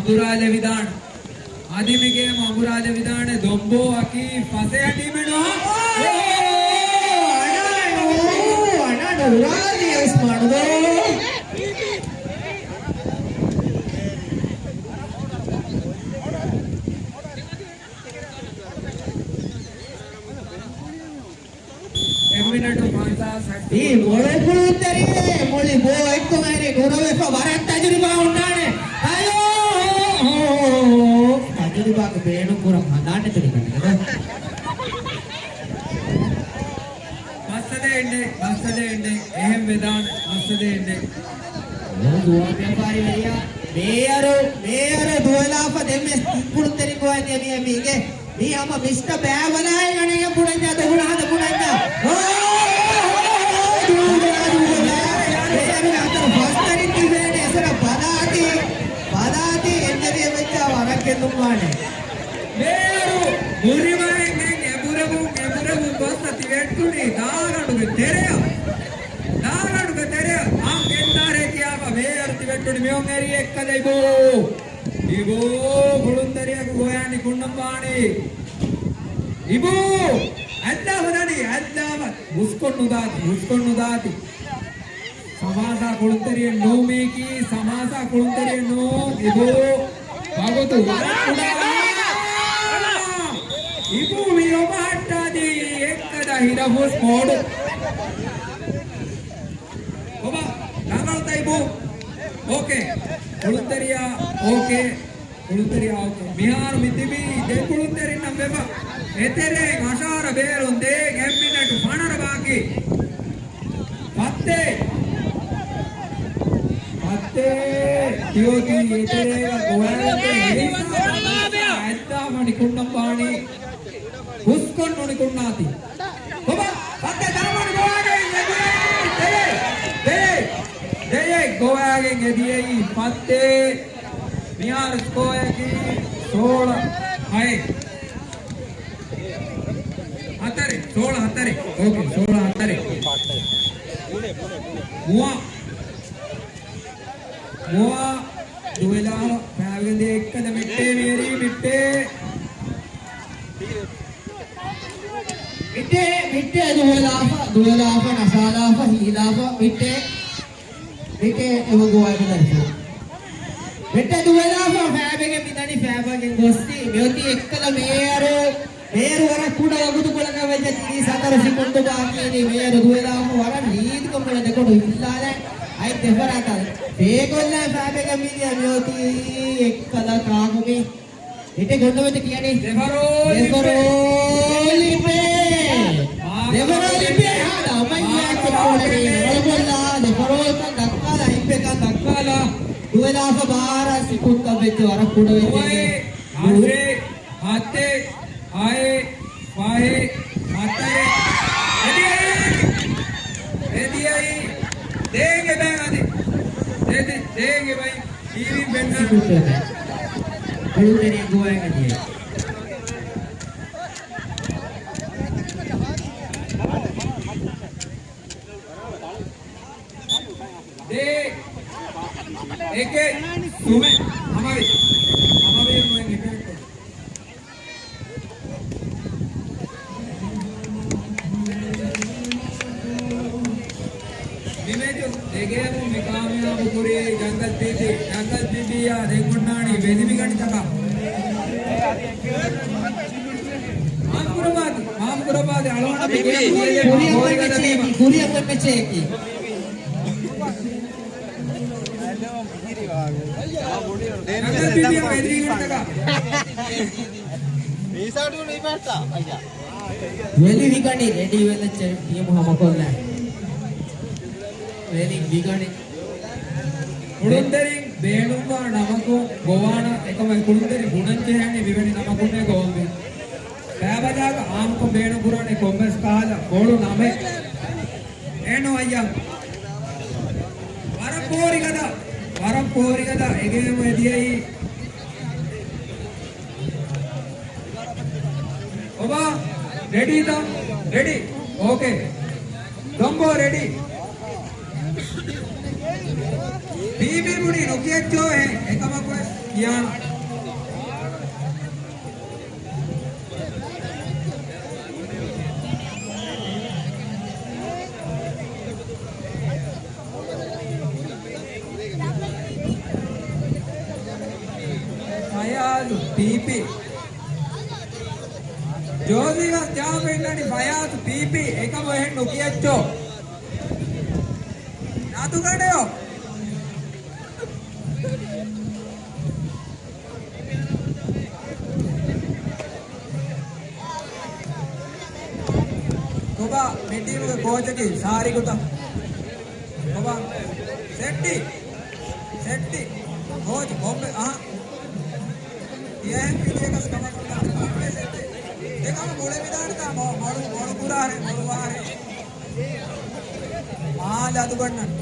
އަނބުރާލެވިދާނެ. އަދި މި ގޭމު އަނބުރާލެވިދާނެ. ދޮންބޯ އަކީ ފަސޭހަ ޓީމެއް ނޫން. އޯ! އަނާ ނޫ، އަނާ ނޫރާލީ އިސްމާނު ދޯ. އެއްމިނެޓު ފަންސާސް ހަތް. އީ މޮޅު ކުޅުންތެރިއެއް މުޅި ބޯ އެއްކޮށް އައިރި ނުރަވެފަ ވަރަށް ތަޖުރިބާ ހުންނާނެ. އަޔޯ! ތަޖުރިބާގެ ބޭނުން ކުރަން ހަނދާން ނެތުނި ކަންނޭނގެ. ބައްސަލެ އެންޑެ، ބައްސަލެ އެންޑެ، އެހެން ވެދާނެ، ބައްސަލެ އެންޑެ. އޯ ދުވާ ބޭފާރި ވެރިޔާ. މޭޔަރު، މޭޔަރު ދުވެލާފަ ދެންވެސް ކުޅުންތެރި ގޮވައިދިޔަ މީހެއް މީގެ. މީ ހަމަ މިސްޓަ ބައިވަލާއެއް އަނެއް ބުނަންޏާ ދޮގުނަ ހަދަ ބުނަންޏާ. އޯ، ދޫގަ، ދޫގަ. މޭޔަރުގެ ހަތަރު ފަސްތަރިން ތިބޭނެ އެސަރަ ބަލާތި، ބަލާތި އެންނެވިޔަ ވެއްޗާ ވަރަށް ގެއްލުންވާނެ. މޭޔަރު ބުރިމައެއް އެން އެބުރެވުން، އެބުރެވުން ގޮސް ތި ވެއްޓުނީ ދާގަނޑުގެ ތެރެއަށް. ދާގަނޑުގެ ތެރެއަށް އާ ގެންދާރޭ ކިޔާފަ މޭޔަރު ތި ވެއްޓުނީ މިއޮން އެރި އެއްކަލަ އިބޫ. އިބޫ ކުޅުންތެރިޔަކު ގޮވާނީ ކުންނަން ވާނީ. އިބޫ އައްލާ ވަދަނީ އައްލާ ވަ-، ހުސްކޮށް ނުދާތި، ހުސްކޮށް ނުދާތި. ސަމާސާ ކުޅުންތެރިއެއް ނޫން މީކީ، ސަމާސާ ކުޅުންތެރިއެއް ނޫން. އިބޫ ވަގުތު ވަރަށް ކުޑަ. އިބޫ މި އޮބަހައްޓާދީ އެއްކަލަ ހިރަފުސް މޯޑު. އޮބަ ރަނގަޅުތަ އިބޫ؟ އޯކޭ. ކުޅުންތެރިޔާ އޯކޭ. ކުޅުންތެރިޔާ އޯކޭ. މިހާރު މި ތިބީ ދެ ކުޅުންތެރިންނަށް ވެފަ. އެތެރެއިން އަށާރަ ބޭރުން ދޭއް އެއްމިނެޓު ފަނަރަ ބާކީ. ފައްތޭ. ފައްތޭ. ތިއޮތީ އެތެރޭގަ ގޮވާލަން އެއްދާފަނި ކުންނަން ބާނީ. ހުސްކޮށް ނުނިކުންނާތި. ކޮބާ؟ ފައްތޭ ދާމަން ގޮވާގެން އެދިޔައީ. ދެޔޭ. ދެޔޭ. ދެޔޭ ގޮވާގެން އެދިޔައީ ފައްތޭ. މިހާރު ސްކޯއަކީ ސޯޅަ ހައެއް. ހަތަރެއް. ސޯޅަ ހަތަރެއް. އޯކޭ، ސޯޅަ ހަތަރެއް. މުވާ. މުވާ ދުވެލާ ފައިވެގެން ދިޔަ އެއްކަލަ މިއްޓޭ މިއެރީ މިއްޓޭ. މިއްޓޭ، މިއްޓޭ ދުވެލާފަ، ދުވެލާފަ، ނަސާލާފަ، ހީލާފަ، މިއްޓޭ. މިއްޓޭ އެވަގު ވާގި ދަރިފުޅު. މިއްޓޭ ދުވެލާފަ ފައިވެގެން މިދަނީ ފައިބަގެން ގޮއްސި. މިއޮތީ އެއްކަލަ މޭޔަރު. މޭޔަރު ވަރަށް ކުޑަ ވަގުތުކޮޅަކަށް ވެއްޖެ ތިރީސް ހަތަރު ސިކުންޑު ބާކީ މޭޔަރު ދުވެލާފަ ވަރަށް ރީތިކޮށް މުޅި ދެކޮނޑު ހިއްލާލައި އަތް ދެފަރާތަށް ފޭގޮތްލައި ފައިބެގަ މިދިޔަ މިއޮތީ އެއްކަލަ ކާކު މި ހިޓެއް ގޮނޑުމެތި ކިޔަނީ. ދެފަރޯ ލިބޭ. ދެފަރޯ ލިބޭ. ދެފަރޯ ލިބޭ. ހާދަ އަމައްޔާ ކޮށްކޮޅެނީ ރަޅުކޮށްލާ. ދެފަރޯކަން ދައްކާލާ. އިއްބެކަން ދައްކާލާ. ދުވެލާފަ ބާރަ ސިކުންތައް ވެއްޖެ ވަރަށް ކުޑަ ވެއްޖެ. ހަތެއް، ހަތެއް، ހައެއް، ފަހެއް، ހަތަރެއް، އެދިޔައީ، އެދިޔައީ، ދޭން އެބައި އަދި، ދޭ، ދޭން އެބައި، ޓީވީ ފެންނަ. ކުޅުންތެރި ގޮވައިގަތީ. ދޭ، އެކެއް، ސުމެ، ހަމަވި، ހަމަވި ނުވެން އެކެއް. މިމެޗު ދެގޭމު މި ކާމިޔާބު ކުރީ ޖަންގަލް ޕީޕީ، ޖަންގަލް ޕީޕީއާ ދެން އޮންނާނީ ވެލި މިގަނޑިތަކާ. މާފުކުރައްވާތި، މާފުކުރައްވާތި، އަޅުގަނޑަށް މި ގޭމް ކުރިއަށް އޮތް މެޗެއް، ކުރިއަށް އޮތް މެޗެއް. މީސާޓު ނިބައްތާ އައްޔާ. ވެލި ވިގަނޑި ރެޑީ ވެލައްޗެ ޓީމު ހަމަކޮށްލާ. ވެލި ވިގަނޑި. ކުޅުންތެރިން ބޭނުންވާ ނަމަކުން ގޮވާނަ އެކަމަށް ކުޅުންތެރި ބުނަން ޖެހޭނީ މިވެނި ނަމަކުންނޭ ގޮވަންވީ. ފައިބަލާގަ އާންމުކޮށް ބޭނުން ކުރާނެ ކޮންމެސް ކަހަލަ ބޮޑު ނަމެއް. އެން އޯ އައްޔާ. ވަރަށް ފޯރިގަދަ، ވަރަށް ފޯރިގަދަ އެގޭމު އެދިޔައީ. އޮބާ، ރެޑީތަ؟ ރެޑީ. އޯކޭ. ދޮންބޯ ރެޑީ. ބީބީ ބުނީ ނުކިޔައްޗޯ އެ، އެކަމަކުވެސް. ކިޔާނަ. ފަޔާޒު ޕީޕީ. ޖޯޒީ ވަސް ޖާމް އިންނަނީ ފަޔާޒު ޕީޕީ. އެކަމު އެހެން ނުކިޔައްޗޯ. ނަދުގަނޑެޔޯ. ކޮބާ މި ޓީމުގެ ކޯޗަކީ ސާރިގުތަ؟ ކޮބާ؟ ސެއްޓި. ސެއްޓި. ކޯޗް ކޮންމެ އަހަ. ތިޔަހެން ފިލިޔަކަސް ކަމަކުން ދާނެ ކޮންމެ ސެއްޓި. ދެކަމަ މުޅެވިދާނެތާ މޮ-، މޮޅު، މޮޅު ކުރާރެ، މޮޅު ވާރެ. މާލެ އަދުގަންނަން.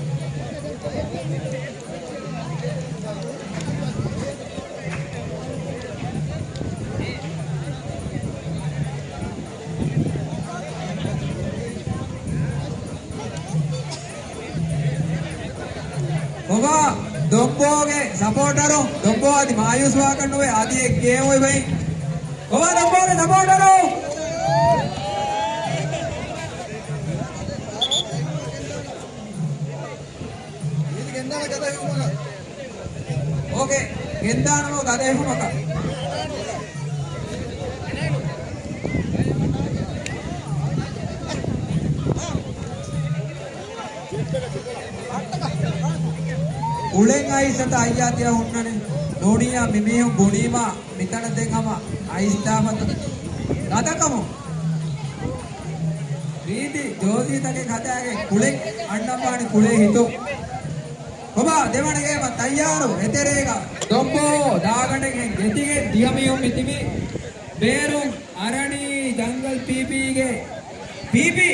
ކޮބާ ދޮންބޯގެ ސަޕޯޓަރު، ދޮންބޯ އަދި މާޔޫސްވާކަށް ނުވޭ، އަދި އެއް ގޭމު އިވޭ. ކޮބާ ދޮންބޯގެ ސަޕޯޓަރު. އޯކޭ، ގެންދާނަމަ ގަދަ ހިފުމަކަށް. އުޅެން އައިސް އަތަ އައްޔާ ތިޔަ ހުންނަނީ. ނޫނިއްޔާ މިމީހުން ބުނީމާ މިތަނަށް ދެން ހަމަ އައިސް ދާފަތަ ގަދަކަމު. ރީތި ޖޯސީތަކެއް ހަދާގެ ކުޅެ އަންނަންވާނެ ކުޅޭ ހިތު. ކޮބާ ދެވަނަ ގޭމަށް ތައްޔާރު އެތެރޭގަ ދޮންބޯ ދާގަނޑެއްހެން ގެތިގެން ދިޔަމީހުން މިތިބީ ބޭރުން އަރަނީ ޖަންގަލް ޕީޕީގެ ޕީޕީ.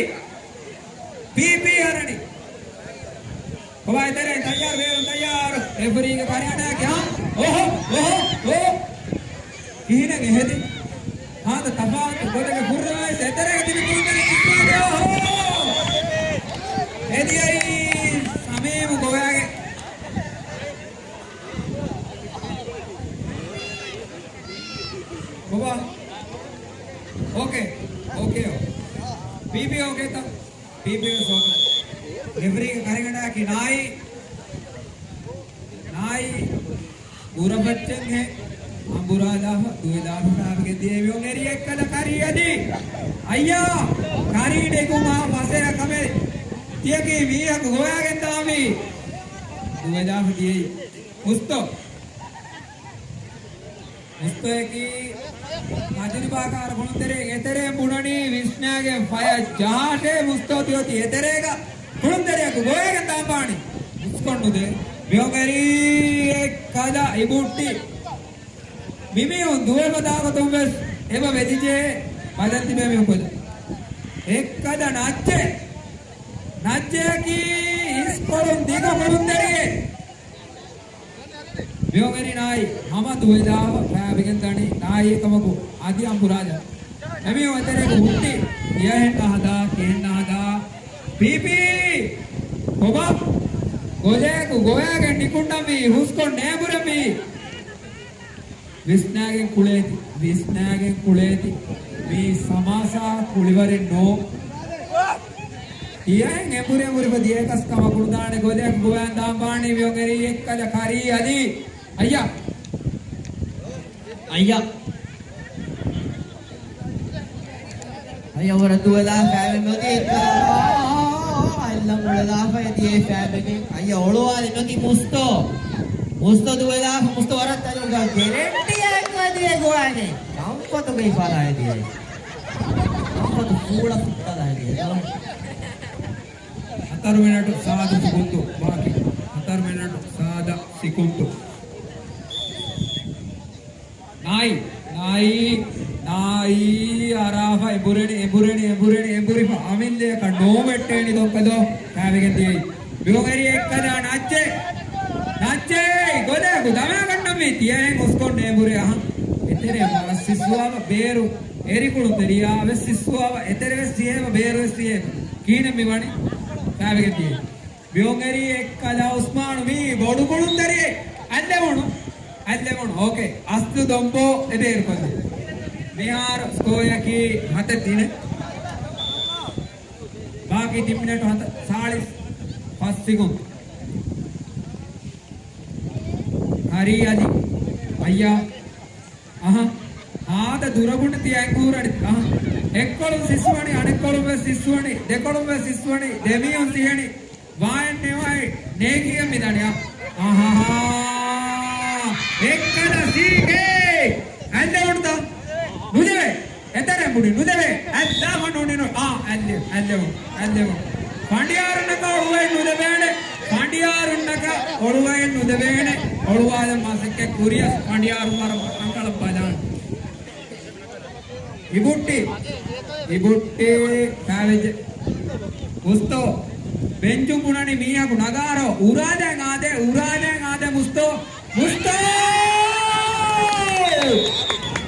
ޕީޕީ އަރަނީ. ކޮބާ އެތެރޭ ތައްޔާރު ބޭރުން ތައްޔާރު. ރެފަރީގެ ކަރިއަޑާކި ހާ. އޮހޮ، އޮހޮ، އޮ. ކިހިނެއް އެހެދި؟ ހާދަ ތަފާތު ގޮތެއްގެ ކުށްރަނގަޅަށް އެތެރޭގަ ތިބި ކުޅުންތެރިން އިސްމާގެ އޮހޯ! ހެދިޔައީ ސަމީމު ގޮވާގެ. ކޮބާ؟ އޯކޭ. އޯކޭ. ޕީޕީ އޯކޭތަ؟ ޕީޕީ ވެސް އޯކޭ. ރެފަރީގެ ކަރިގަނޑާއަކީ ނާއި. ނާއި ބުރަފައްޗެއްހެން އަނބުރާލާފަ ދުވެލާފަ ފާވެގެން ދިޔައީ ވިޔޮން އެރީ އެއްކަލަ ކަރީ އަދި. އައްޔާ ކަރީ ޑެކުމާ ފަސޭހަ ކަމެއް ތިޔަކީ މީހަކު ގޮވާގެން ދާންވީ. ދުވެލާފަ ދިޔައީ މުސްތޯ. މުސްތޯއަކީ ތަޖުރިބާކާރު ކުޅުންތެރިއެއް. އެތެރޭން ބުނަނީ ވިސްނާގެން ފަޔަށް ޖަހާށޭ. މުސްތޯ ތިއޮތީ އެތެރޭގަ ކުޅުންތެރިޔަކު ގޮވައިގެން ދާން ބާނީ. މުސްކޮށް ނުދޭ. ވިޔޮން އެރީ އެއްކަލަ އިބުއްޓި. މިމީހުން ދުވެފަ ދާގޮތުން ވެސް އެބަ ވެދިޖެ. ބަލަން ތިބޭ މީހުން ކޮލަ. އެއްކަލަ ނައްޖެ. ނައްޖެއަކީ އިސްކޮޅުން ދިގު ކުޅުންތެރިއެއް. ވިޔޮން އެރީ ނާއި ހަމަ ދުވެލާފަ ފާބިގެން ދަނީ ނާއި އެކަމަކު އަދި އަނބުރާލާ. އެމީހުން އެތެރޭގަ ހުއްޓި ކިޔަހެން ނަހަދާ، ކިހެން ނަހަދާ. ޕީޕީ! ކޮބާ؟ ގޮލައަކު ގޮވާގެން ނިކުންނަންވީ، ހުސްކޮށް ނޭނބުރަންވީ. ވިސްނާގެން ކުޅޭތި، ވިސްނާގެން ކުޅޭތި. މީ ސަމާސާ ކުޅިވަރެއް ނޫން. ތިޔަހެން އެނބުރި އެނބުރިފަ ދިޔައެކަސް ކަމަކު ނުދާނެ ގޮލައަކު ގޮވާން ދާން ބާނީ ވިޔޮން އެރީ އެއްކަލަ ކަރީ އަދި. އައްޔާ. އައްޔާ. އައްޔާ ވަރަށް ދުވެލާފަ ފާވެގެން އޮތީ އެއްކަލަ. އައްލަ މުޅެލާފަ އެދިޔައީ ފާބެގެން. އައްޔާ އޮޅުވާލި ނޮތީ މުސްތޯ. މުސްތޯ ދުވެލާފަ މުސްތޯ ވަރަށް ތަރުގަ ގެރެންޓީއެއް އެދިޔަ ގޮވާގެން. ކަންފަތުގައި ފަލާ އެދިޔައީ. ކަންފަތު ފޫޅަ ފުއްޓަލާ އެދިޔައީ. ހަތަރު މިނެޓު ސާދަ ސިކުންތު ބާކީ. ހަތަރު މިނެޓު ސާދަ ސިކުންތު. ނާއި، ނާއި، ނާއި އަރާފަ އެނބުރެނި، އެނބުރެނި، އެނބުރެނި، އެނބުރިފަ އަމިއްލައަކަށް ނޯވެއްޓޭނި ދޮންކަލޯ ފާވެގެން ދިޔައީ. ވިޔޮން އެރީ އެއްކަލަ ނައްޖެ، ނައްޖެ، ގޮލައަކު ދަމާގަންނަންވީ ތިޔަހެން ހުސްކޮށް ނޭނބުރޭ އަހަން. އެތެރޭ ވަރަށް ސިއްސުވާފަ ބޭރު، އެރިކުޅު ތެރިޔާ ވެސް ސިއްސުވާފަ، އެތެރެ ވެސް ސިހޭފަ، ބޭރު ވެސް ސިހޭފަ. ކިހިނެއް މި ވަނީ؟ ފާވެގެން ދިޔައީ. ވިޔޮން އެރީ އެއްކަލަ އުސްމާނު މީ ބޮޑު ކުޅުންތެރިއެއް އައްލެވުނު. އަތްލެވުނު. އޯކޭ. އަސްލު ދޮންބޯ އެބޭރުކޮށްލި. މިހާރު ސްކޯއަކީ ހަތަށް ތިނެއް. ބާކީ ތިން މިނެޓު ހަތަ، ސާޅީސް ފަސް ސިގުން. ހަރީ އަދި. އައްޔާ. އަހަ. ހާދަ ދުރަގުނޑި ތި އެނގޫރަނި. އަހަ. އެއްކޮޅުން ސިއްސުވަނީ، އަނެއްކޮޅުން ވެސް ސިއްސުވަނީ، ދެކޮޅުން ވެސް ސިއްސުވަނީ، ދެމީހުން ސިހެނީ. ވާއެއް ނެވާއެއް ނޭކިޔަށް މިދަނީ. އަހަހާ. އެއްކަލަ ސީގޭ. އަތްލެވުނުތަ؟ ނުލެވޭ. އެތެރެ ބުނި ނުލެވޭ. އަތްލާފަ ނޫނީ ނު-، އާ، އަތްލެވު، އަތްލެވު، އަތްލެވު. ފަނޑިޔާރުންނަކަށް އޮޅުވައެއް ނުލެވޭނެ. ފަނޑިޔާރުންނަކަށް އޮޅުވައެއް ނުލެވޭނެ. އޮޅުވާލަން މަސައްކަތް ކުރިޔަސް ފަނޑިޔާރުން ވަރަށް ރަނގަޅަށް ބަލާނެ. އިބުއްޓި. އިބުއްޓި ފާވެއްޖެ. މުސްތޯ. ބެންޗުން ބުނަނީ މީހަކު ނަގާރޯ. އުރާލައިން އާދޭ، އުރާލައިން އާދޭ މުސްތޯ. މުސްތޯ!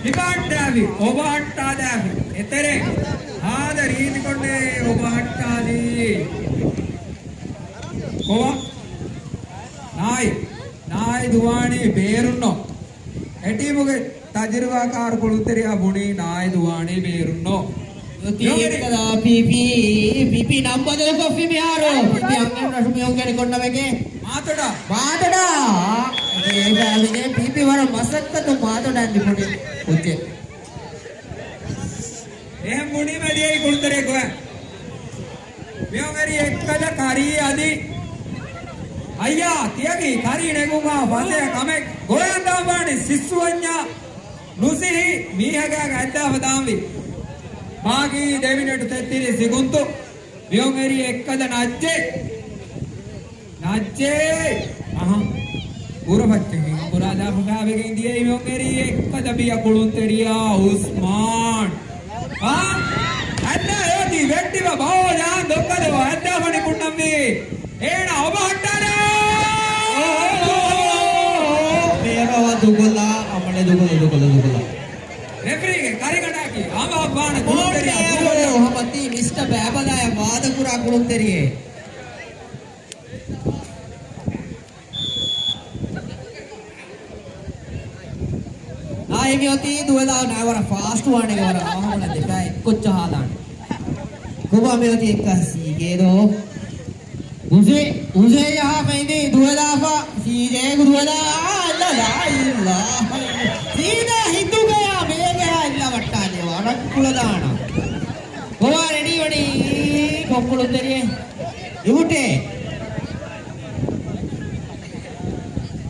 ހިބާއްޓާލި، އޮބަހައްޓާލާފި. އެތެރެ. ހާދަ ރީތިކޮށްލޭ އޮބަހައްޓާލީ. ކޮވާ؟ ނާއި. ނާއި ދުވާނީ ބޭރުންނޯ. އެޓީމުގެ ތަޖުރިބާކާރު ކުޅުންތެރިޔާ ބުނީ ނާއިދު ވާނީ ބޭރުންނޯ. ތީ އެއްކަލަ ޕީޕީ، ޕީޕީ ނަން ބަދަލުކޮށްފި މިހާރު. ޕީޕީ އަންހެން ރަށު މިހުން ގެނެ ކޮންނަމެކޭ. މާތޮޑާ. މާތޮޑާ. އޭ ފާމިލީ ޕީޕީ ވަރަށް މަސައްކަތު މާތޮޑާ ނިކުނި ކުއްޖެ. އެހެން ބުނީމަ ދިޔައީ ކުޅުންތެރި ގޮވަ. މިއޮނގެރި އެއްކަލަ ކަރީ އަދި. އައްޔާ، ތިޔަގީ ކަރީ ނެގުމާ ފަސޭ ކަމެއް ގޮވައިދާންވާނެ ސިއްސުވަންޏާ ނުސިހި މީހަކާގެ އަތްލާފަ ދާންވީ. ބާގީ ދެ މިނެޓު ތެއްތިރީސް ސިގުންތު. މިއޮނގެރި އެއްކަލަ ނައްޖެ. ނައްޖޭ! އަހަ. ބުރަ ފައްޗެއް އަނބުރާލާފަ ފާވެގެން ދިޔައީ މިއޮނގެރީ އެއްކަލަ ބިޔަ ކުޅުންތެރިޔާ އުސްމާން. އާ؟ އަންނަ އޭތި ވެއްޓިވަ ބައޯ ޔާ ދޮއްކަލެވ އައްދާފަ ނިކުންނަންވީ. އޭނަ އޮބަ ހައްޓާލާ! މޭރަވަ ދުގުލާ، އަމަނެ ދުގުލަ، ދުގުލަ، ދުގުލަ. ރެފްރީގެ ކަރިގަނޑާކީ އަވައްވާނެ ކުޅުންތެރިޔާ ދުވަސް. ހަމަ ތީ މިސްޓަ ބައިބަލާއަށް ވާދަކުރާ ކުޅުންތެރިއެއް. ނާއި މިއޮތީ ދުވެލާ ނާއި ވަރަށް ފާސްޓް ވާނެގެ ވަރަށް އަވަހަމަނަށް ދެފައި ކޮއްޗަށް ހާލާނެ. ކޮބާ މިއޮތީ އެއްކަ ސީގޭދޯ؟ އުޒޭ، އުޒޭ ޖަހާފައިނީ ދުވެލާފަ، ސީޖޭގު ދުވެލާ، އާ، އައްލާ، ލާ އިލާހަ. ސީދާ ހިތުގަޔާ ބޭގެހާ އިލާ ވައްޓާލެވާ، ރަން ކުޅަދާނަ. ކޮވާ ރެޑީ ވަނީ، ކޮއްކުޅުންތެރިއެއް. އިވުޓޭ.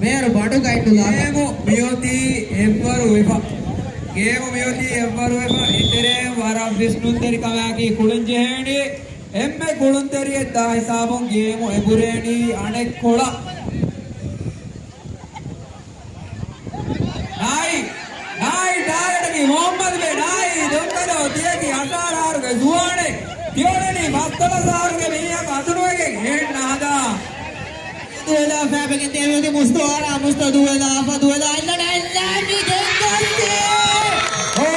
މޭރު ބަޑު ގައިޑުލާ. ގޭމު މިއޮތީ އެއްވަރު ވެފަ. ގޭމު މިއޮތީ އެއްވަރު ވެފަ. އެތެރޭން ވަރަށް ވިސްނުންތެރިކަމާއެކީ ކުޅުން ޖެހޭނީ. އެންމެ ކުޅުންތެރިއެއް ދާ ހިސާބުން ގޭމު އެނބުރޭނީ އަނެއްކޮޅަށް. ނާއި، ނާއި ޓާގެޓަކީ މުހައްމަދު ބޭ ނާއި ދޮންކަލޯ ތިޔަކީ އަސާރާރުގެ ޒުވާނެއް. ތިއޮޅެނީ ފަސްދޮޅަސް އަހަރުގެ މީހަކު އަތުނުވެގެން އެހެން ނާދާ. ދުވެލާ ފައިބެގެން ދެމިއޮތީ މުސްތޯ އާރާ މުސްތޯ ދުވެލާ ފަ ދުވެލާ އައްލަނާ އައްލާ މި ދެން ދޮއްސޭ. އޯ،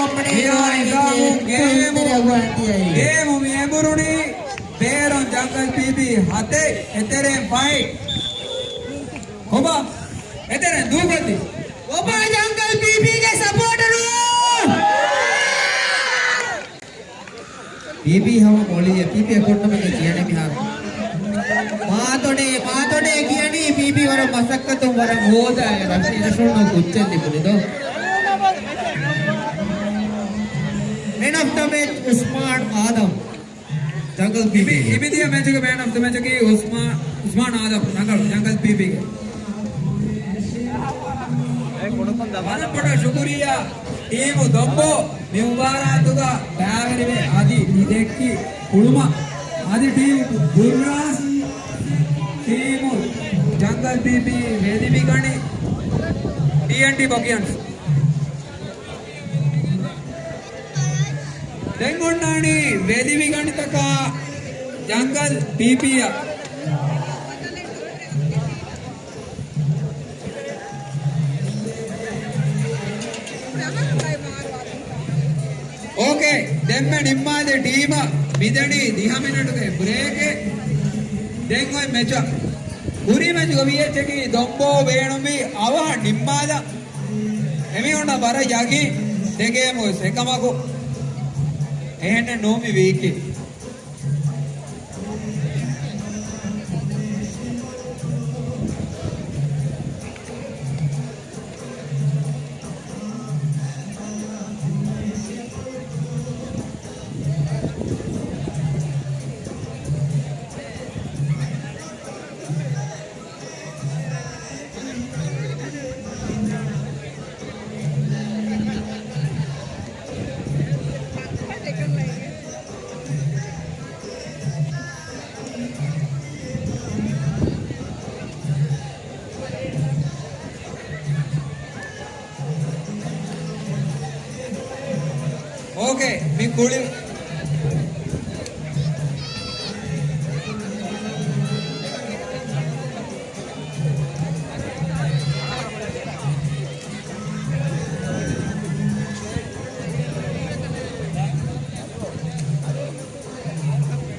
އައްމަނޭ ގޭމު، ގޭމު މި އެނބުރުނީ ބޭރުން ޖަންގަލް ޕީޕީ ހަތެއް އެތެރެން ފަހެއް. ކޮބާ؟ އެތެރެން ދޫކޮށްލި. ކޮބާ ޖަންގަލް ޕީޕީގެ ސަޕޯޓަރު؟ ޕީޕީ ހަމަ މޮޅިއެއް. ޕީޕީ އެކޮންނަމެގެ ކިޔަނީ މިހާރު. މާތޮޑޭ، މާތޮޑޭ ކިޔަނީ ޕީޕީ ވަރަށް މަސައްކަތުން ވަރަށް ހޯދާ ރަށި ރަށުން ކުއްޖެއް ލިބުނި ދޯ. މެން އޮފް ދަ މެޗް އުސްމާން އާދަމް. ޖަންގަލް ޕީޕީ. އިބި-، އިބިދިޔަ މެޗުގެ މޭން އޮފް ދަ މެޗަކީ އުސްމާ-، އުސްމާން އާދަމް ރަނގަޅު ޖަންގަލް ޕީޕީގެ. ވަރަށް ބޮޑަށް ޝުކުރިއްޔާ ޓީމު ދޮއްބޯ މި މުބާރާތުގަ ބައިވެރިވެ އަދި މި ދެއްކި ކުޅުމަށް. އަދި ޓީމު ބުއްރާސް، ޓީމު ޖަންގަލް ޕީޕީ ވެލިވިގަނި ޓީއެންޑީ ބޮކިޔަންސް. ދެން އޮންނާނީ ވެލިވިގަނޑިތަކާ ޖަންގަލް ޕީޕީއަށް. އޯކޭ، ދެންމެ ނިންމާލި ޓީމަށް މިދަނީ ދިހަ މިނެޓުގެ ބްރޭކެއް. ދެން އޮތް މެޗަށް. ކުރީ މެޗުގަ ވީއެޗްއަކީ ދޮންބޯ ބޭނުންވީ އަވަހަށް ނިންމާލަން. އެމީހުންނަށް ވަރަށް ޔަގީން ދެ ގޭމުވެސް. އެކަމަކު އެހެނެއް ނޫން މި ވީކީ. އޯކޭ، މި ކުޅި.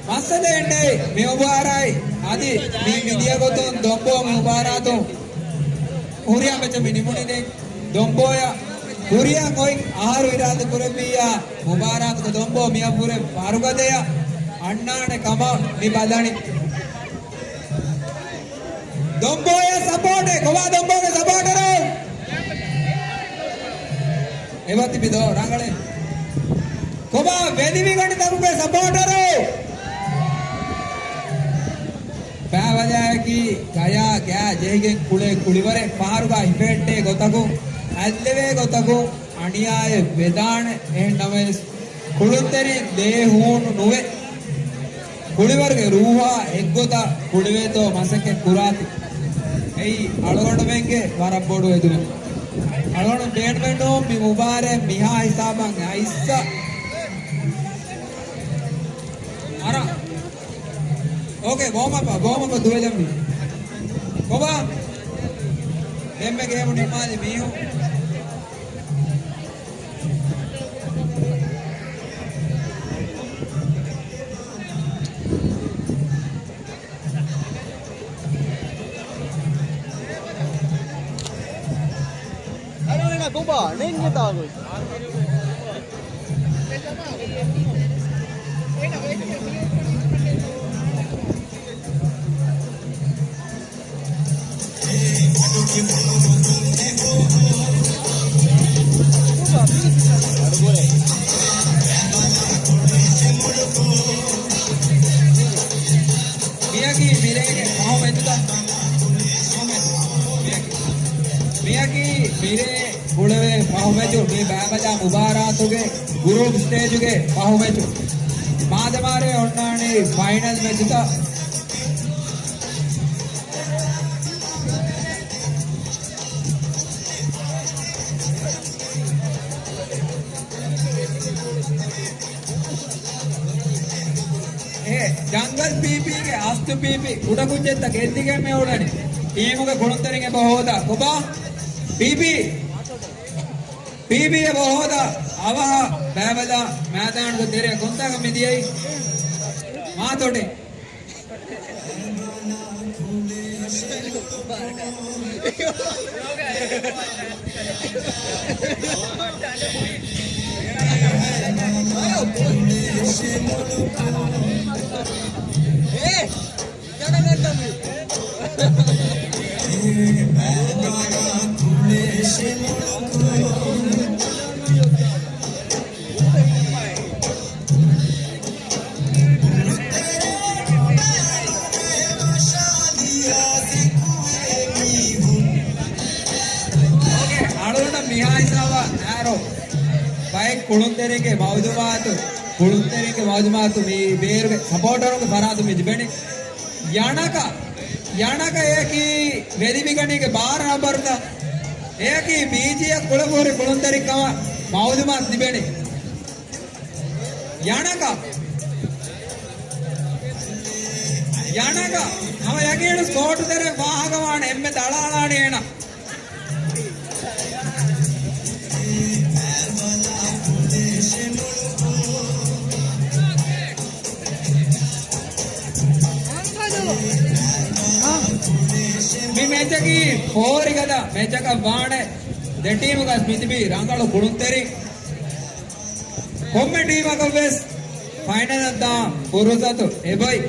މައްސަލައެއް ނެތް މި މުބާރާތް. އަދި މި މިދިޔަ ގޮތުން ދޮންބޯ މި މުބާރާތު ހުރިހާ މެޗެއް މި ނިމުނީ ދެން. ދޮންބޯޔަށް ކުރިއަށް އޮތް އަހަރު އިރާދަ ކުރެއްވިއްޔާ، މުބާރާތުގަ ދޮންބޯ މިއަށްވުރެ ފަރުގަދަޔަށް އަންނާނެ ކަމަށް މި ބަލަނީ. ދޮންބޯޔަށް ސަޕޯޓެއް. ކޮބާ ދޮންބޯގެ ސަޕޯޓަރު؟ އެބަތިބި ދޯ ރަނގަޅޭ. ކޮބާ ވެލިވިގަނޑިތަކުގެ ސަޕޯޓަރު؟ ބައިވަލާއަކީ ގަޔާ ގާ ޖެހިގެން ކުޅޭ ކުޅިވަރެއް. ފަހަރުގަ ހިފެހެއްޓޭ ގޮތަކުން، އަތްލެވޭ ގޮތަކުން އަނިޔާއެއް ވެދާނެ. އެހެން ނަމަވެސް، ކުޅުންތެރިން ދޭ ހޫނު ނުވެ، ކުޅިވަރުގެ ރޫހާ އެއްގޮތަށް ކުޅެވޭތޯ މަސައްކަތް ކުރާތި. އެއީ އަޅުގަނޑުމެންގެ ވަރަށް ބޮޑު އެދުމެއް. އަޅުގަނޑު ބޭނުމެއްނޫން މި މުބާރާތް މިހާ ހިސާބަށް އައިއްސަ. އަރަ. އޯކޭ، ވޯމަޕް، ވޯމަޕް ދުވެލަން މި. ކޮބާ؟ އެންމެ ގޭމު ނިންމާލި މީހުން. އަރަން ކޮބާ ނެންގެ ތާގޮތް. މިއަކީ މިރޭގެ ފަހު މެޗުތައް. މިއަކީ މިރޭ ކުޅެވޭ ފަހު މެޗު. މި ބައިވަލާ މުބާރާތުގެ ގްރޫޕް ސްޓޭޖުގެ ފަހު މެޗު. މާދަމާރޭ އޮންނާނީ ފައިނަލް މެޗުތައް. އެ ޖަންގަލް ޕީޕީގެ އަސްތު ޕީޕީ ކުޑަކުއްޖެއްތަ ގެއްލިގެން މި އުޅެނީ. ޓީމުގެ ކުޅުންތެރިން އެބަ ހޯދާ. ކޮބާ؟ ޕީޕީ. ޕީޕީ އެބަ ހޯދާ. އަވަހަށް ބައިވަލާ މައިދާނުގެ ތެރެއަށް ކޮންތާކަށް މި ދިޔައީ؟ މާތޮޑެއް. އަޅުގަނޑަށް މިހާ ހިސާބަށް އާރޯ ބައެއް ކުޅުންތެރިންގެ މައުލޫމާތު، ކުޅުންތެރިންގެ މައުލޫމާތު މި ބޭރުގެ ސަޕޯޓަރުންގެ ފަރާތުން މި ލިބެނީ. ޔަނަކަ، ޔަނަކަ އެއަކީ ވެލިމިގަނޑީގެ ބާރަ ނަންބަރުތައް. އެއަކީ ބީޖީއަށް ކުޅަފުހުރި ކުޅުންތެރިން ކަމަށް މައުލޫމާތު ލިބެނީ. ޔަނަކަ، ޔަނަކަ، ހަމަ ޔަގީނު ސްކޯޓު ތެރެއިން ފާހަގަވާނެ އެންމެ ދަޅާލާނީ އޭނަ. މެޗަކީ ފޯރިގަދަ މެޗަކަށް ވާނެ. ދެ ޓީމުގަސް މިތިބީ ރަނގަޅު ކުޅުންތެރިން. ކޮންމެ ޓީމަކަށްވެސް ފައިނަލަށް ދާ ފުރުސަތު އެބައި.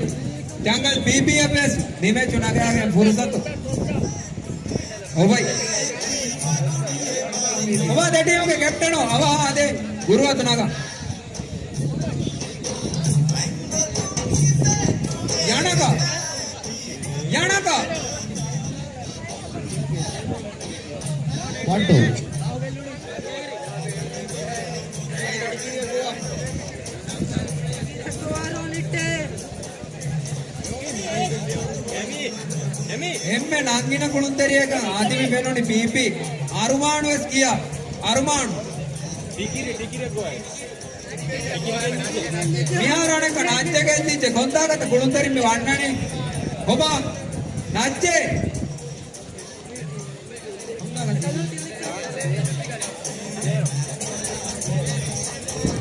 ޖަންގަލް ޕީޕީއަށްވެސް މި މެޗު ނަގާގެން ފުރުސަތު އޮބައި. އޮބާ ދެ ޓީމުގެ ކެޕްޓަނު އަވަހާ ދޭ ގުރުއަތު ނަގާ. ޔަނަކަ. ޔަނަކަ. ވަން ޓޫ. އެންމެ ނަންގިނަ ކުޅުންތެރިޔަކަށް އަދި މި ފެނުނީ ޕީޕީ. އަރުމާން ވެސް ގިޔަ. އަރުމާން. މިހާރު އަނެއްކާ ނައްޖެ ގެންދިއްޖެ. ކޮންތާކަތަ ކުޅުންތެރިން މި ވަންނަނީ؟ އޮބާ ނައްޖެ.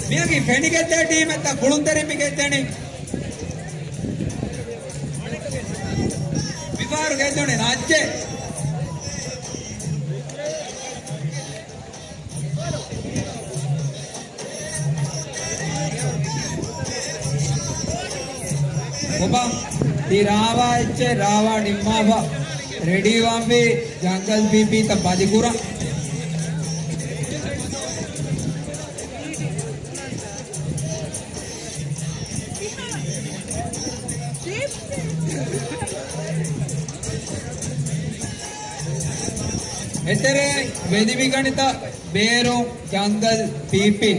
މިއަކީ ފެނިގެންދޭ ޓީމެއްތަ ކުޅުންތެރިން މި ގެންދަނީ؟ މިފަހަރު ގެންދަނީ ނައްޖެ. އޮބާ، ތި ރާވާ އެއްޗެއް ރާވާ ނިންމާފަ ރެޑީ ވާންވީ ޖަންގަލް ޕީޕީތައް ބަލިކުރަން. އެތެރެ ވެލިވިގަނިތަ ބޭރު ޖަންގަލް ޕީޕީ.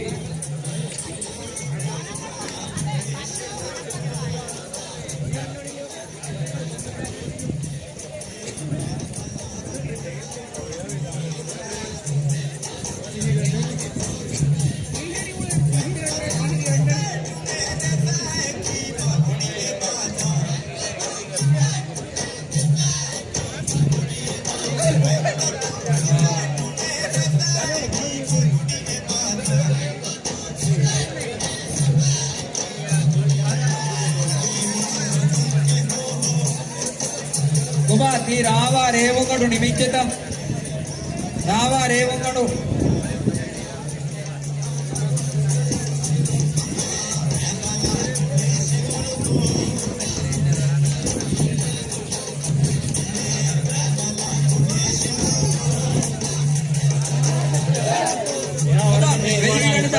އޮބާ، ތީ ރާވާ ރޭވުގަނޑު ނިމިއްޖެތަ؟ ރާވާ ރޭވުގަނޑު.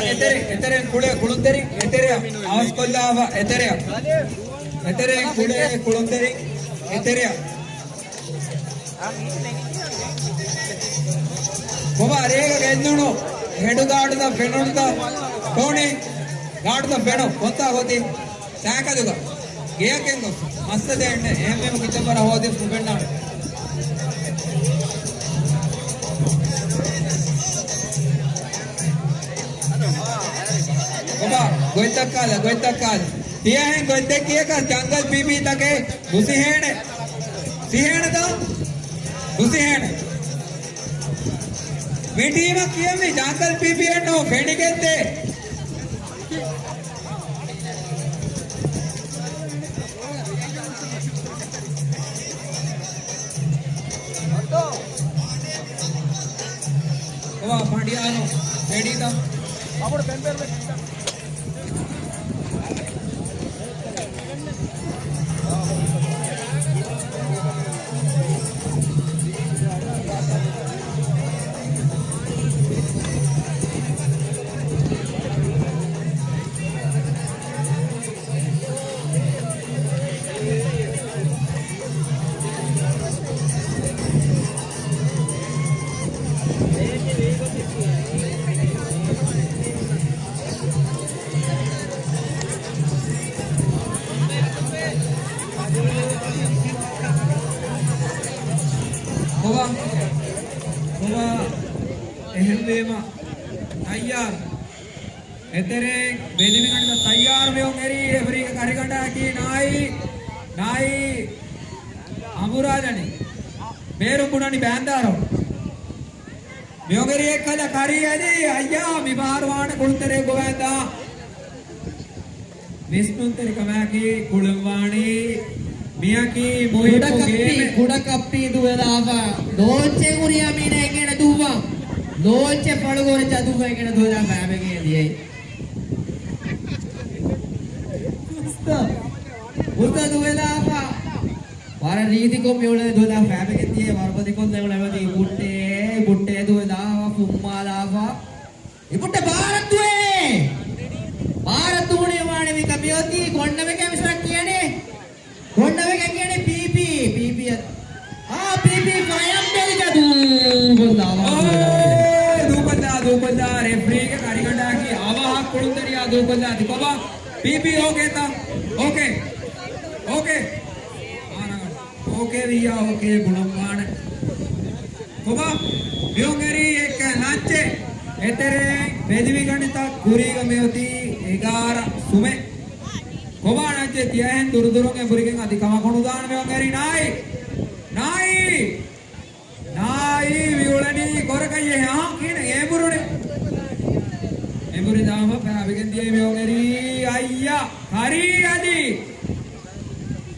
އެތެރެ، އެތެރެން ކުޅޭ ކުޅުންތެރިން، އެތެރެއަށް އަވަސްކޮށްލާފަ، އެތެރެއަށް. އެތެރެން ކުޅޭ ކުޅުންތެރިން، އެތެރެއަށް. ކޮބާ ރޭގަ ގެންދުނު ހެޑު ގާޑުތައް ފެނުނުތަ؟ ކޯނީ ގާޑުތައް ފެނު ކޮންތާ ގޮތި؟ ސައިކަލުގަ ގެޔަކެއް ގޮސް މައްސަލައެއް ނެތް. އެހެންވީމަ ކިތައް ވަރަށް ހޯދިޔަސް ނުފެންނާނެ. ކޮބާ ގޮތްތައް ކާލަ، ގޮތްތައް ކާލަ. ތިޔަހެން ގޮތްދެއްކިޔަކަސް ޖަންގަލް ޕީޕީތަކެއް ނުސިހޭނެ. ސިހޭނެތަ؟ ނުސިހޭނެ. މި ޓީމަށް ކިޔަންވީ ޖަންގަލް ޕީޕީއެއްނު، ފެނިގެންދޭ. ކޮބާ ފަނޑިޔާރު ރެޑީތަ؟ ކޮބާ؟ ކޮބާ؟ އެހެންވީމަ ތައްޔާރު. އެތެރެ ބެލިމިގަނޑު ތައްޔާރު މިއޮން އެރީ ރެފަރީގެ ކަރިގަނޑާއެކީ ނާއި، ނާއި އަނބުރާލަނި. ބޭރު ބުނަނި ބޭންދާރު. މިއޮން އެރީ އެއްކަލަ ކަރީ އަދި އައްޔާ މި ބާރު ވާނެ ކުޅުންތެރޭ ގޮވައިދާ. ވިސްނުންތެރިކަމާއެކީ ކުޅެންވާނީ މިއަކީ މުހިއްމު ކުޑަކައްޕި، ގޭމެއް. ކުޑަކައްޕި ދުވެލާފަ. ލޯންޗެއް ހުރިހާ މީނަ އެނގޭނެ ދުއްވަން. ލޯންޗެއް ފަޅުގޯރަ ޖަދުއްވަ އެނގޭނެ ދުވެލާ ފައިބެގޭ ދިޔައީ. އުސްތާ. އުސްތާ ދުވެލާފަ. ވަރަށް ރީތިކޮށް މިއުޅެނީ ދުވެލާ ފައިބެގެ ދިޔައީ ވަރުބަދިކޮށްލަ އުޅެމަތީ ބުއްޓޭ، ބުއްޓޭ ދުވެލާފަ ފުއްމާލާފަ. އިބުއްޓެ ބާރަށް ދުވޭ. ބާރަށް ދުވުނީ ވާނެ މިކަ މިއޮތީ ކޮންނަމެކޭ މިސްރަށް ކިޔަނީ؟ ކޮންނަމެކޭ ކިޔަނީ ޕީޕީ، ޕީޕީ. އާ، ޕީޕީ ފަޔަން ބެލިޖަ ދޫކޮށްލާ. އޯ، ދޫކޮށްލާ، ދޫކޮށްލާ. ރެފްރީގެ ކަރިގަނޑާގެ އަވަހަށް ކުޅުންތެރިޔާ ދޫކޮށްލާ. ތިކޮބާ؟ ޕީޕީ އޯކޭތަ؟ އޯކޭ. އޯކޭ. އާނަ. އޯކޭ ވިއްޔާ އޯކޭ ބުނަންވާނެ. ކޮބާ؟ މިއޮން އެރީ އެއްކަ ނައްޗެ. އެތެރެ ބެލިވިގަނިތަ ކުރީގަ މިއޮތީ އެގާރަ ސުމެ. ކޮބާ ނައްޗެ ތިޔަހެން ދުރުދުރުން އެބުރިގެން އަދި ކަމަކު ނުދާނެ މިއޮން އެރީ ނާއި. ނާއި. ނާއީ ވިއުޅެނީ ކޮރަކަށް އެހާ ކިހިނެއް އެނބުރުނެ. އެނބުރި ދާމަ ފައިބިގެން ދިޔަ މިއޮން އެރީ އައްޔަ ކަރީ އަދި.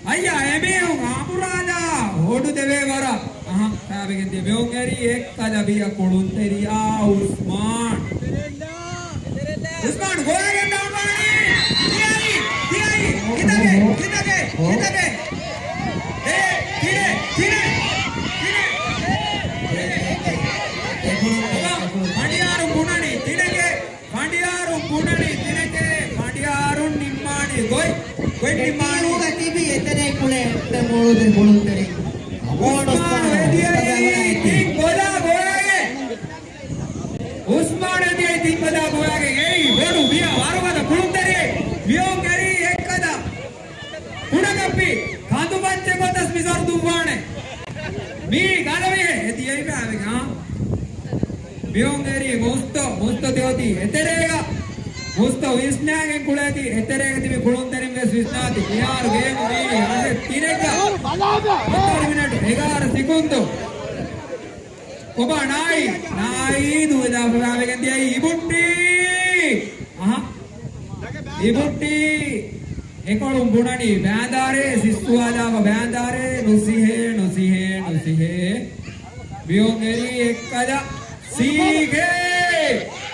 އައްޔަ އެމީހުން އަނބުރާލާ ހޮޑު ދެވޭ ވަރަށް. އަހަ ފައިބިގެން ދިޔަ މިއޮން އެރީ އެއްކަލަ ބިޔަ ކުޅުންތެރިޔާ އުސްމާން. އުސްމާން ގޮވައިގެން ދާންވާނީ. ތިޔައީ، ތިޔައީ. ހިތަގެ، ހިތަގެ، ހިތަގެ. އޭ، ތިނެ، ތިނެ، ތިނެ. ފަނޑިޔާރު ބުނަނީ ތިނެގެ، ފަނޑިޔާރު ބުނަނީ ތިނެގެ، ފަނޑިޔާރުން ނިންމާނީ ގޮތް، ގޮތް ނިންމާނީ. ތިބި އެތެރޭ ކުޅެ އެއްޓެ މޮޅު ދެ ބުނުންތެރި. އުސްމާން ވެދިޔައީ ތިން ގޮލާ ގޮވައިގެން. އުސްމާން އެދިޔައީ ތިން ގޮލާ ގޮވައިގެން. އެއީ ބޮޑު ބިޔަ ވަރުގަދަ ކުޅުންތެރިއެއް. މިއޮން އެރީ އެއްކަލަ ކުޑަކައްޕި ކަނދުމައްޗެއް ގޮތަސް މި ސަރު ދުއްވާނެ. މީ ގަލަވިހެ އެދިޔައި ބާވެގާ. މިއޮން އެރީ މުސްތޯ، މުސްތޯ ތިއޮތީ އެތެރޭގަ. މުސްތޯ ވިސްނާގެން ކުޅޭތީ އެތެރޭގަ ތިބި ކުޅުންތެރިން ވެސް ވިސްނާތީ. މިހާރު ގޭމު ވީނީ ހަށެއް ތިނެއްގަ. ހަތަރު މިނެޓު އެގާރަ ސިކުންދު. ކޮބާ ނާއި؟ ނާއި ދުވެލާ ފަވާވެގެން ދިޔައީ އިބުއްޓީ. އަހަ. އިބުއްޓީ. އެކޮޅުން ބުނަނީ ބާނދާރޭ، ސިއްސުވާލާފަ ބާނދާރޭ، ނުސިހޭ، ނުސިހޭ، ނުސިހޭ. މިއޮން އެރީ އެއްކަލަ. ސީގޭ!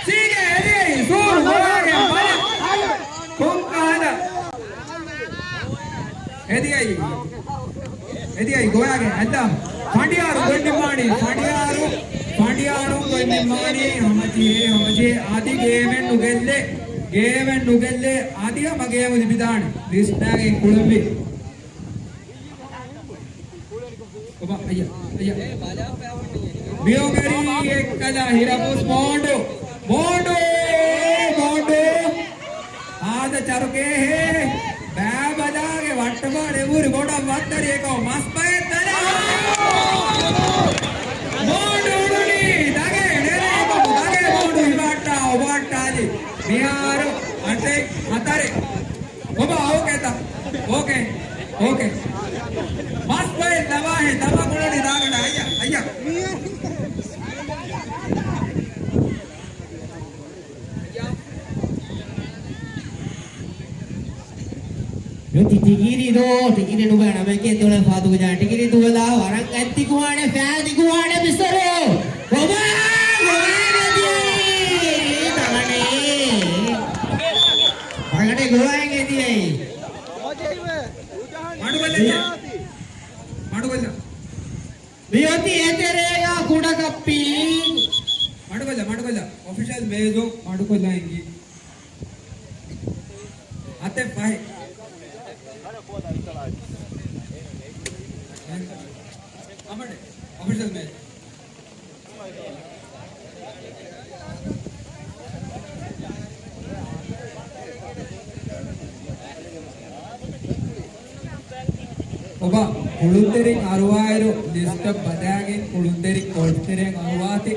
ސީގޭ އެރީ ސޫރު ގޮވާގެ ބަލަ. ކޮން ކަހަލަ؟ އެދިޔައީ. އެދިޔައީ ގޮވާގެ އައްލާ. ފަނޑިޔާރު ގޮތް ނިންމާނީ. ފަނޑިޔާރު. ފަނޑިޔާރު ގޮތް ނިންމާނީ. ހަމަޖެހޭ، ހަމަޖެހޭ. އަދި ގޭމެއް ނުގެއްލޭ. ގޭމެއް ނުގެއްލޭ. އަދި ހަމަ ގޭމު ލިބިދާނެ. ވިސްނާގެން ކުޅެވި. އޮބާ، އައްޔަ، އައްޔަ. މިއޮން އެރީ އެއްކަލަ ހިރަބޫސް މޯނޑު. މޯނޑު، މޯނޑު. ހާދަ ޗަރުކޭހޭ. ބައިބަލާގެ ވައްޓަބާ ނެވުރި ބޮޑަށް ވައްތަރި އެކަމު މަސްބައެއް ދަލާ. މޯނޑު އުޅުނީ ދަގެ ނެރޭ އެކަމު ދަގެ މޯނޑު ހިބައައްޓާ އޮބާއައްޓާލި. މިހާރު އަށެއް ހަތަރެއް. ކޮބާ އޯކޭތަ؟ އޯކޭ. އޯކޭ. މަސްބައެއް ދަވާހެ ދަމާ ކުޅަނީ ދާގަނޑަ އައްޔަ. އައްޔަ. އެ ޓި-، ޓިކިރި ދޯ، ޓިކިރި ނުބަ ނަމެކޭ ދޮޅެ ފާދުގަ ޖާ، ޓިކިރި ދުވަލާ ވަރަށް އަތްދިގުވާނެ، ފައިދިގުވާނެ މިސަރު. ކޮބާ ގޮވާގެ ދިޔައީ؟ ތަގަނޑޭ. ތަގަނޑޭ ގޮވާގެ ދިޔައީ. މަޑުކޮށްލަ. މިއޮތީ އެތެރޭގަ ކުޑަކައްޕި. މަޑުކޮށްލަ، މަޑުކޮށްލަ. އޮފިޝަލް މޭޒު މަޑުކޮށްލަ އިނގި. އަތެއް ފަހެ. އަމަޑެ، އޮފިޝަލް މޭޒު. އޮބާ، ކުޅުންތެރިން އަރުވާއިރު ލިސްޓަށް ބަލާގެން ކުޅުންތެރިން ކޯޗުތެރެއަށް އަރުވާތި.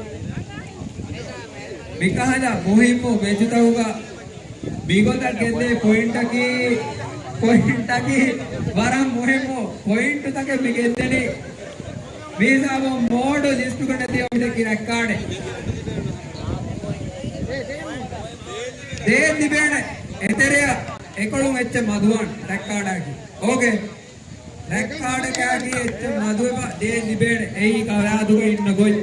މިކަހަލަ މުހިއްމު މެޗުތަކުގަ މިގޮތަށް ގެންދޭ ޕޮއިންޓަކީ، ޕޮއިންޓަކީ ވަރަށް މުހިއްމު ޕޮއިންޓުތަކެއް މި ގެންދެނީ. މިހިސާބުން މޯޑު ލިސްޓުގަ ނެތި އޮފިސަކީ ރެކާޑެއް. ދޭން ލިބޭނެ އެތެރެއަށް އެކޮޅުން އެއްޗެއް މަދުވާން ރެކާޑާގެ. އޯކޭ. ރެކް ކާޑަކާގެ އެއްޗެއް މަދުވެފަ ދޭން ލިބޭނެ. އެއީ ކަލާދުގަ އިންނަ ގޮތް.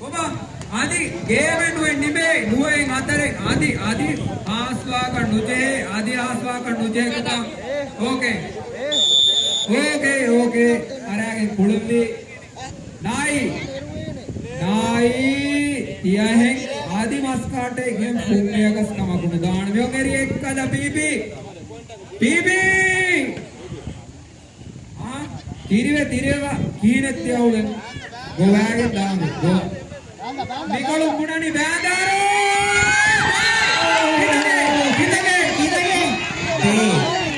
ބޮބާ، އަދި ގޭމެއް ނުވެ ނިމޭ، ނުވައެއް ހަތަރެއް. އަދި، އަދި ހާސްވާކަށް ނުޖެހޭ، އަދި ހާސްވާކަށް ނުޖެހޭ ކޮބާ؟ އޯކޭ. އޯކޭ، އޯކޭ. އަރާގެން ކުޅުންވީ. ނާއި. ނާއި. ތިޔަހެން އަދި މަސްކާޓެއް ގެން ފުންމިޔަކަސް ކަމަކު ނުދާނެ. މިއޮން އެރި އެއްކަލަ ޕީޕީ. ޕީޕީ. އާ، ތިރިވެ، ތިރިވެ، ކިހިނެއް ތިއަހުޅެން؟ ގޮވާގެން ދާން ގޮ. މިކޮޅު ބުނަނީ ބޭނދާރު! ކިތަގެ، ކިތަގެ، ކިތަގެ؟ ދޭ،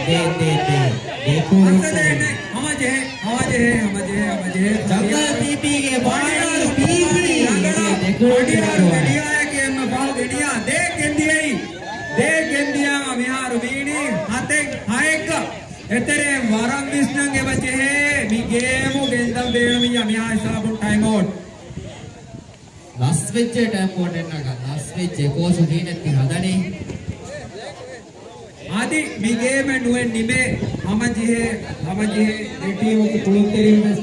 ދޭ، ދޭ، ދޭ. ދޭ ކޯ. ހަމަޖެހޭ، ހަމަޖެހޭ، ހަމަޖެހޭ، ހަމަޖެހޭ. ޖަންގަލް ޕީޕީގެ ބާނީ ޕީޕީ. ދޭ ކޯ. ފަނޑިޔާރު ގެންދިޔައީ. ދޭ ގެންދިޔާ މިހާރު ވީނީ ހަތެއް ހައެއްގަ. އެތެރެއިން ވަރަށް ވިސްނަން އެބަ ޖެހޭ މި ގޭމު ގެންދަން ބޭނުމިއްޔާ މިހާ ހިސާބުން ޓައިމް އައުޓް. ލަސްވެއްޖެ ޓައިމް އައުޓް އެންނަގަ ލަސްވެއްޖެ ކޯޗު ހީނެއް ތި ހަދަނީ. އަދި މި ގޭމެއް ނުވެ ނިމޭ ހަމަޖެހޭ، ހަމަޖެހޭ ދެ ޓީމުގެ ކުޅުންތެރިން ވެސް.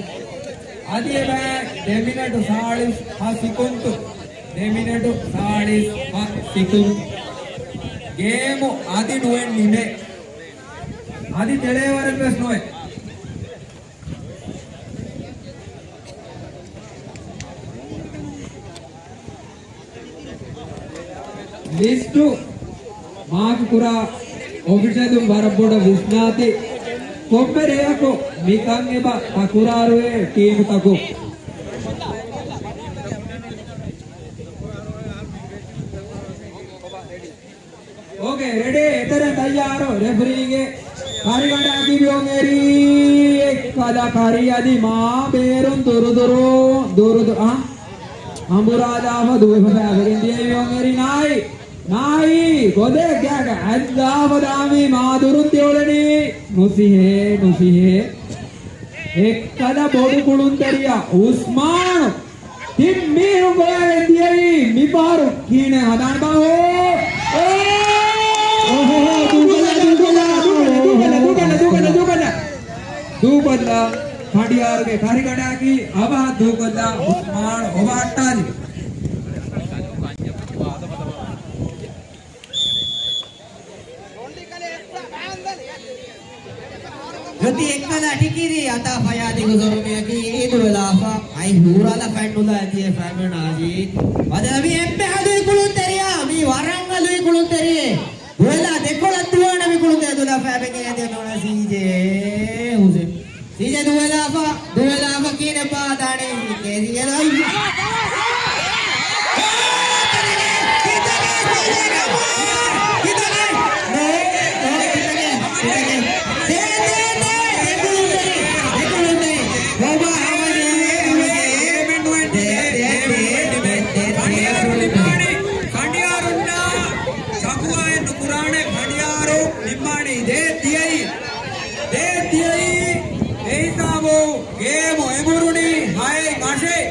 އަދި އެބަ ދެ މިނެޓު ސާޅީސް ހަ ސިކުންތު. ދެ މިނެޓު ސާޅީސް ހަ ސިކުންތު. ގޭމު އަދި ނުވެ ނިމޭ. އަދި ތެޅޭވަރެއް ވެސް ނުވޭ. ލިސްޓު މާކް ކުރާ އޮފިޝަލުން ވަރަށް ބޮޑަށް ވިސްނާތި. ކޮންމެ ރެއަކު މިކަން އެބަ ތަކުރާރުވޭ ޓީމުތަކުން. އޯކޭ، ރެޑީ، އެތެރެ ތައްޔާރު، ރެފްރީގެ ކަރިގަނޑާ ކިބިއޮން އެރީ، އެއްކަލަ ކަރި އަދި މާ ބޭރުން ދުރުދުރު، ދުރުދު، އަ، ހަނބުރާލާފަ ދުވެފަ ފައިވެގެން ދިޔައިމިއޮން އެރި ނާއި، ނާއި، ގޮދެއް ގާގަ އަތްލާފަ ދާމީ މާ ދުރުން ތިއުޅެނީ، ނުސިހޭ، ނުސިހޭ. އެއްކަލަ ބޮޑު ކުޅުންތެރިޔާ އުސްމާނު. ތިން މީހުން ގޮވާގެން ދިޔައީ މިފަހަރު ކިހިނެއް ހަދާން ބާ؟ އޯ! އޯ! އޯ! ދޫކޮށްލާ، ދޫކޮށްލާ، ދޫކޮށްލާ. ދޫކޮށްލާ. ފަނޑިޔާރުގެ ކަރިގަނޑާއަކީ އަވަހަށް ދޫކޮށްލާ އުސްމާން އޮވާއްޓާލި. ރޮތި އެއްކަލަ ޓިކިރީ އަތާ ފަޔާދިގު ޒޮރުމިއަކީ އީދުވެލާފަ، އައި ހޫރާލަ ފައިން ނުލާ އެތިއެ ފައިމެން އާޖީ. ވަދެ މި އެންމެ ހަލުވި ކުޅުންތެރިޔާ، މީ ވަރަށް ހަލުވި ކުޅުންތެރިއެއް. ދުވެލާ ދެކޮޅަށް ދުވާނެ މި ކުޅުންތެރި ދުލާ ފައިބެން އޭދެ ނޯނަ ސީޖޭ ހުސެން. ސީޖޭ ދުވެލާފަ، ދުވެލާފަ ކީނެ ބާދާނީ ކޭސީ އެލައި. ފަނޑިޔާރުންނާ ޝަކުވާއެއް ނުކުރާނެ، ފަނޑިޔާރު ނިންމާނީ ދޭ ތިޔައީ. ދޭ ތިޔައީ. އެހިސާބު ގޭމު އެނބުރުނީ ހައެއް އަށެއް.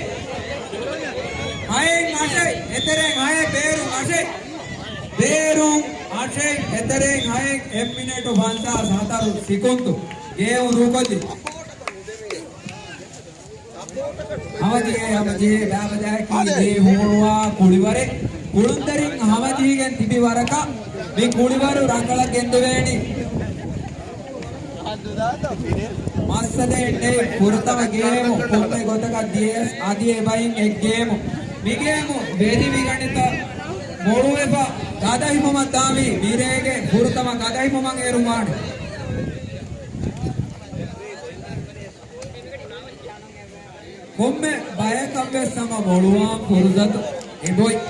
ހައެއް އަށެއް، އެތެރެއިން ހައެއް ބޭރުން އަށެއް. ބޭރުން އަށެއް، އެތެރެއިން ހައެއް، އެއް މިނެޓު ފަންސާސް ހަތަރު ސިކުންތު. ގޭމު ދޫކޮށްލި. ހަމަޖެހޭ، ހަމަޖެހޭ، ބައިބަލައަކީ ދޭ ހޫނުވާ ކުޅިވަރެއް. ކުޅުންތެރިން ހަމަޖެހިގެން ތިބި ވަރަކަށް މި ކުޅިވަރު ރަނގަޅަށް ގެންދެވޭނީ. މައްސަލައެއް ނެތް، ފުރަތަމަ ގޭމު ކޮންމެ ގޮތަކަށް ދިޔަސް އަދި އެބައިން އެއް ގޭމު. މި ގޭމު ވެދިވިގަނިތަ މޮޅުވެފަ ގަދަ ހިފުމަށް ދާމީ މިރޭގެ ފުރަތަމަ ގަދަ ހިފުމަށް އޭރު ވާނެ. ކޮންމެ ބަޔަކަށްވެސް ހަމަ މޮޅުވާން ފުރުސަތު އެބޮތް.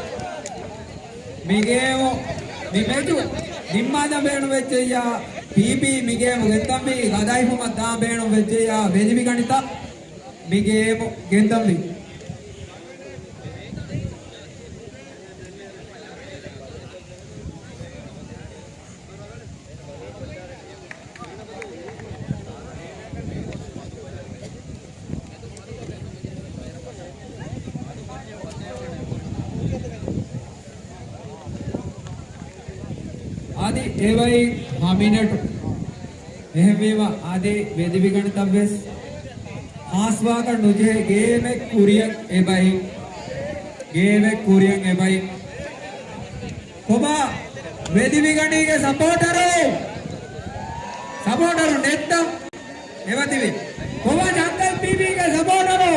މިގޭމު، މި މެޗު ނިންމާލަން ބޭނުންވެއްޖެއްޔާ، ޕީޕީ މިގޭމު ގެންދަންވީ، ގަދަ ހިފުމަށް ދާން ބޭނުންވެއްޖެއްޔާ، ވެލިވިގަނިތަ މިގޭމު ގެންދަންވީ. އަދި އެބައި ހަ މިނެޓު. އެހެންވީމަ، އަދި ވެދިވިގަނޑިތައްވެސް ހާސްވާކަށް ނުޖެހޭ ގޭމެއް ކުރިއަށް އެބައި. ގޭމެއް ކުރިއަށް އެބައި. ކޮބާ ވެދިވިގަނޑީގެ ސަޕޯޓަރު؟ ސަޕޯޓަރު ނެތްތަ؟ އެބަތިބި. ކޮބާ ޖަންގަލް ޕީޕީގެ ސަޕޯޓަރު؟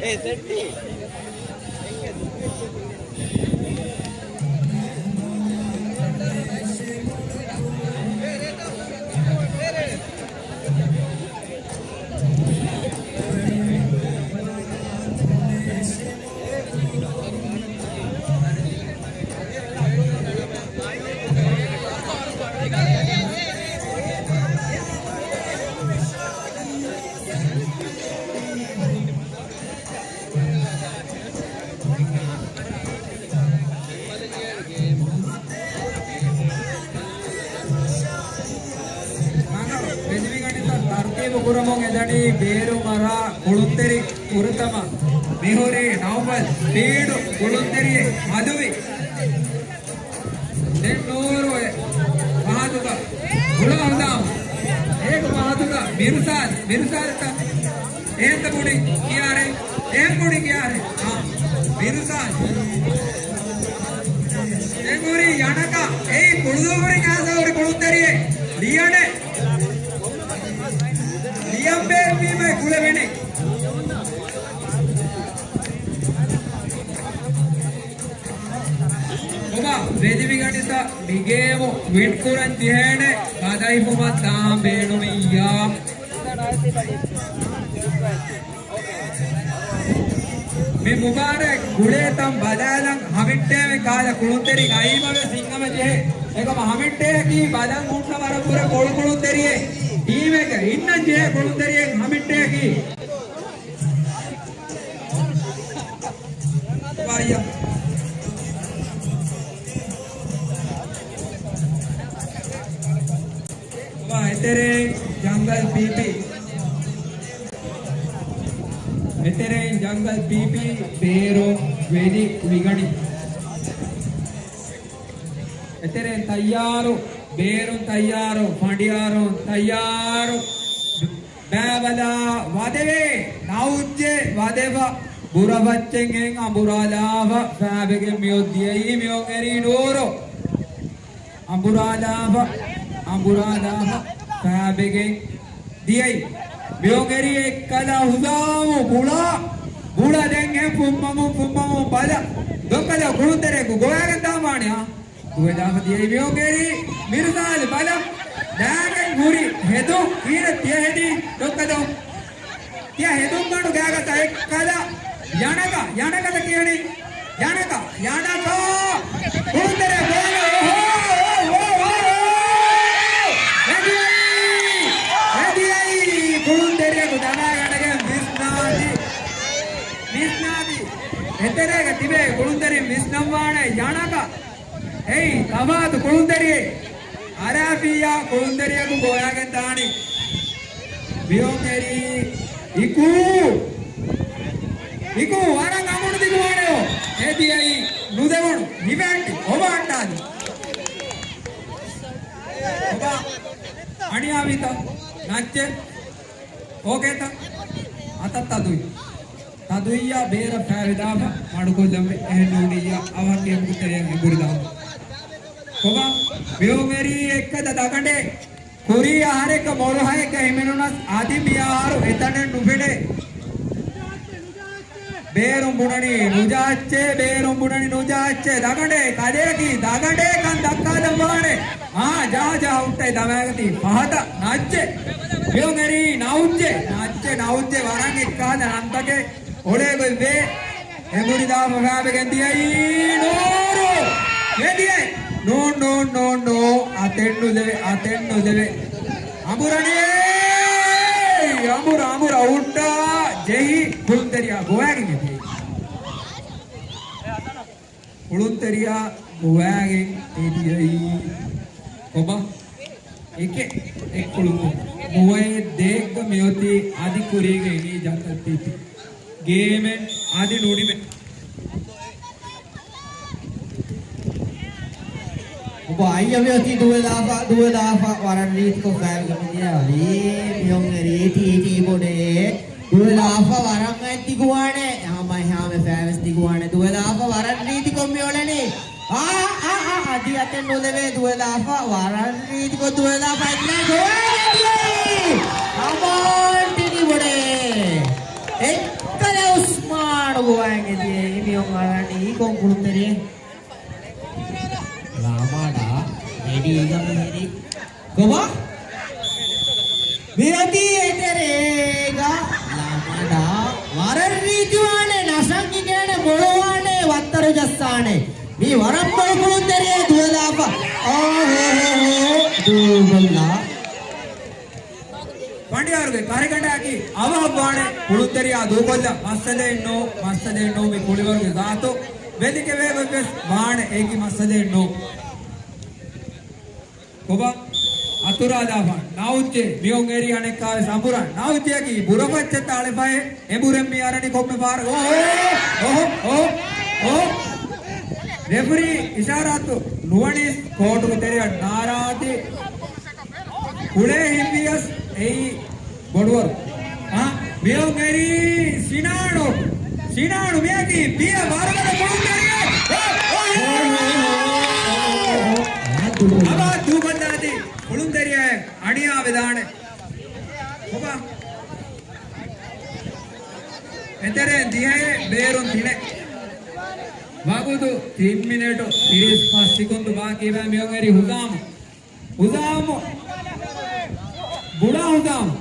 އޭ ސެޓް. ވެދިވިގަނޑިތައް ތަރުތީބު ކުރަމުން އެދަނީ ބޭރު މަރާ ކުޅުންތެރި ފުރަތަމަ. މިހުރީ ނައުފަލް ފީޑު ކުޅުންތެރިއެއް މަދުވި. ދެން ނޫރު އެ ފަހަތުގަ ހުޅަ ހަދާ. އޭގެ ފަހަތުގަ މިރުސާލް، މިރުސާލްތަ؟ އެހެންތަ ބުނި ކިޔާރެ؟ އެހެން ބުނި ކިޔާރެ؟ އާ، މިރުސާލް. ދެން ހުރީ ޔަނަކާ. އެއީ ކުޅުދޫކުރި ކާސަ ހުރި ކުޅުންތެރިއެއް. ލިޔަނެ. ލިޔަން ބޭންވީމަ ކުޅެވެނެ. ކޮބާ ވެދިވިގަނޑިތައް މިގޭމު ވިން ކުރަން ޖެހޭނެ ގަދަހިފުމަށް ދާން ބޭނުމިއްޔާ. މި މުބާރާތް ގުޅޭތަން ބަލާލަން ހަމިއްޓޭމެ ކާލަ ކުޅުންތެރިން އައީމަވެސް ހިނގަމަ ޖެހޭ. އެކަމަ ހަމިއްޓޭއަކީ ބަލަން ހުންނަ ވަރަށް ބުރަ ކޮޅު ކުޅުންތެރިއެއް. ޓީމެއްގަ އިންނަން ޖެހޭ ކުޅުންތެރިއެއް ހަމިއްޓޭއަކީ. ވާ، އިޔާ. ވާ، އެތެރެއިން ޖަންގަލް ޕީޕީ. އެތެރެއިން ޖަންގަލް ޕީޕީ ބޭރު ވެލި ވިގަނޑި. އެތެރެއިން ތައްޔާރު، ބޭރުން ތައްޔާރު، ފަނޑިޔާރުން ތައްޔާރު. ބައިވަލާ ވަދެވޭ، ނައުއްޖެ ވަދެފަ، ބުރަ ފައްޗެއް އެން އަނބުރާލާފަ، ފާބެގެން މިއޮއް ދިޔައީ މިއޮން އެރީ ނޫރު. އަނބުރާލާފަ، އަނބުރާލާފަ، ފާބެގެން ދިޔައީ. މިއޮން އެރީ އެއްކަލަ ހުސާމު ބުޅާ، ބުޅަ ދެން އެ ފުއްމަމުން، ފުއްމަމުން ބަލަ. ދޮއްކަލަ ކުޅުންތެރެއަކު ގޮވާގެން ދާން ވާނެ އާ. ގޮވެދާފަ ދިޔައީ މިއޮން އެރީ މިރުސާލް ބަލަ. ދާގެން ހުރި ހެދުން ކީރަ ތިޔަ ހެދީ ދޮއްކަލަ. ތިޔަ ހެދުންގަނޑު ގާގަތަ އެއްކަލަ ޔަނަކަ، ޔަނަކަތަ ކިޔަނީ؟ ޔަނަކަ، ޔަނަކަ! ކުޅުންތެރި ބޯލަ، އޮހޯ، އޮހޯ، އޮހޯ، އޮހޯ! ވެދިޔައީ، ވެދިޔައީ! ކުޅުންތެރިއަކު ދަމާގަނޑަގެން ވިސްނާތި، ވިސްނާތި. އެތެރޭގަ ތިބޭ ކުޅުންތެރިން ވިސްނަންވާނެ ޔަނަކަ. އެއީ ތަފާތު ކުޅުންތެރިއެއް. އަރާފިއްޔާ ކުޅުންތެރިއަކު ގޮވާގެން ދާނީ. މިއޮން އެރީ އިކޫ. އިކޫ ވަރަށް އަމުނު ދިގުވާނެއޯ. އެ ދިޔައީ ނުދެވުނު ހިމޭންޓި އޮވާންޓާލި. އޮބާ އަނިޔާވީތަ؟ ނައްޗެ؟ އޯކޭތަ؟ އަތަށް ތަދުވި. ތަދުވިއްޔާ ބޭރަށް ފައިވެދާފަ މަޑުކޮށްލަންވެ. އެހެން ނޫނިއްޔާ އަވަހަކީ އެމުގުތެރެއަށް އެނބުރިދާ. ކޮބާ؟ މިއޮން އެރީ އެއްކަލަ ދަގަނޑޭ. ކުރީ އަހަރެއްގަ މޮޅު ހައެއްގަ ހިމެނުނަސް އަދި މި އަހަރު އެތަނެއް ނުފެނޭ. ބޭރުން ބުނަނީ ނުޖާއްޗޭ، ބޭރުން ބުނަނީ ނުޖާއްޗޭ. ދަގަނޑޭ ކަލޭގީ ދަގަނޑޭ ކަން ދައްކާލަން ވާނެ. އާ، ޖާ ޖާ ހުއްޓައި ދަމާގަތީ ފަހަތަށް ނައްޖެ. މިއޮން އެރީ ނައުއްޖެ، ނައްޖެ، ނައުއްޖެ ވަރަށް އެއްކާލަ ނަންތަކެއް އޮޅޭ ގޮތްވޭ. އެނބުރިދާފަ ފާބެގެން ދިޔައީ ނޫރު. ވެދިޔައި. ނޫން، ނޫން، ނޫން، ނޫން. އަތެއް ނުދެވެ، އަތެއް ނުދެވެ. އަނބުރަނީ. އަނބުރަ، އަނބުރަ އުއްޓާ ޖެހި ކުޅުންތެރިޔާ ގޮވާގެން އެދިޔައީ. ކުޅުންތެރިޔާ ގޮވާގެން އެދިޔައީ. ކޮބާ؟ އެކެއް. އެއްކުޅުން ނުވައެއް ދޭއްގަ މިއޮތީ އަދި ކުރީގަ އިނީ ޖަންތައް ތީޕި. ގޭމެއް އަދި ނުނިމޭ. އޮބާ އައްޔަ މިއޮތީ ދުވެލާފަ، ދުވެލާފަ ވަރަށް ރީތިކޮށް ފައިވެގެން މިދިޔަ ވީ. މިއޮންގެ ރީތި ރީތި ބޮޑޭ. ދުވެލާފަ ވަރަށް އަތް ދިގުވާނެ. ހަމަ ހާމެ ފައިވެސް ދިގުވާނެ. ދުވެލާފަ ވަރަށް ރީތިކޮށް މިއުޅެނީ. އާ، އާ، އާ، އަދި އަތެއް ނުލެވޭ ދުވެލާފަ. ވަރަށް ރީތިކޮށް ދުވެލާފަ އެއްލާ ގޮވާގެ ދިޔައީ. އަމާން ތިނި ބޮޑޭ. އެއްކަލަ އުސްމާނު ގޮވާގެ ދިޔައީ. މިއޮން އަޅަނީ ކޮން ކުޅުންތެރިއެއް؟ ލާމާޑާ ރެޑީގަ މިހިރީ. ކޮބާ؟ މިއޮތީ އެތެރޭގަ ލާމާޑާ ވަރަށް ރީތިވާނެ، ނަށަށް އިނގޭނެ، މޮޅުވާނެ، ވައްތަރު ޖައްސާނެ. މީ ވަރަށް ބޮޑު ކުޅުންތެރިއެއް ދުވެލާފަ. އޯ ހޯ ހޯ ހޯ. ދޫގޮށްލާ. ފަނޑިޔާރުގެ ކަރިގަނޑާއަކީ އަވަހަށް ވާނެ ކުޅުންތެރިޔާ ދޫކޮށްލަން. މައްސަލައެއް ނޫ، މައްސަލައެއް ނޫ. މި ކުޅިވަރުގެ ޒާތު ވެލިކެވޭގޮތްވެސް ވާނެ. އޭގެ މައްސަލައެއް ނޫ. ކޮބާ؟ އަތުރާލާފަ. ނައުޖެ. މިއޮން އެރީ އަނެއްކާވެސް އަނބުރާ. ނައުޖެއަކީ ބުރަފައްޗެއް ތާޅެފައެ. އެނބުރެން މި އަރަނި ކޮންމެ ފަހަރަކު. އޯ، އޯ، އޯ، އޯ. ރެފްރީ އިޝާރާތު ނުވަނީސް ކޯޓުގެ ތެރެއަށް ނާރާތި. ކުޅޭ ހިތްވިޔަސް އެއީ ބޮޑުވަރު. އާ، މިއޮން އެރީ ސިނާނު. ސިނާނު މިއަކީ ބިޔަ ވަރުގަދަ ކުޅުންތެރިއެއް. އޯ، އޯ، އޯ. އަވާ ދޫކޮށްލާތި ކުޅުންތެރިއެއް އަނިޔާވެދާނެ. ކޮބާ؟ އެތެރެއިން ދިހައެއް ބޭރުން ތިނެއް. ވަގުތު ތިން މިނެޓު ތިރީސް ފަސް ސިކުންދު ބާކީވާ. މިއޮން އެރީ ހުޒާމު. ހުޒާމު. ބުޑާ ހުޒާމު.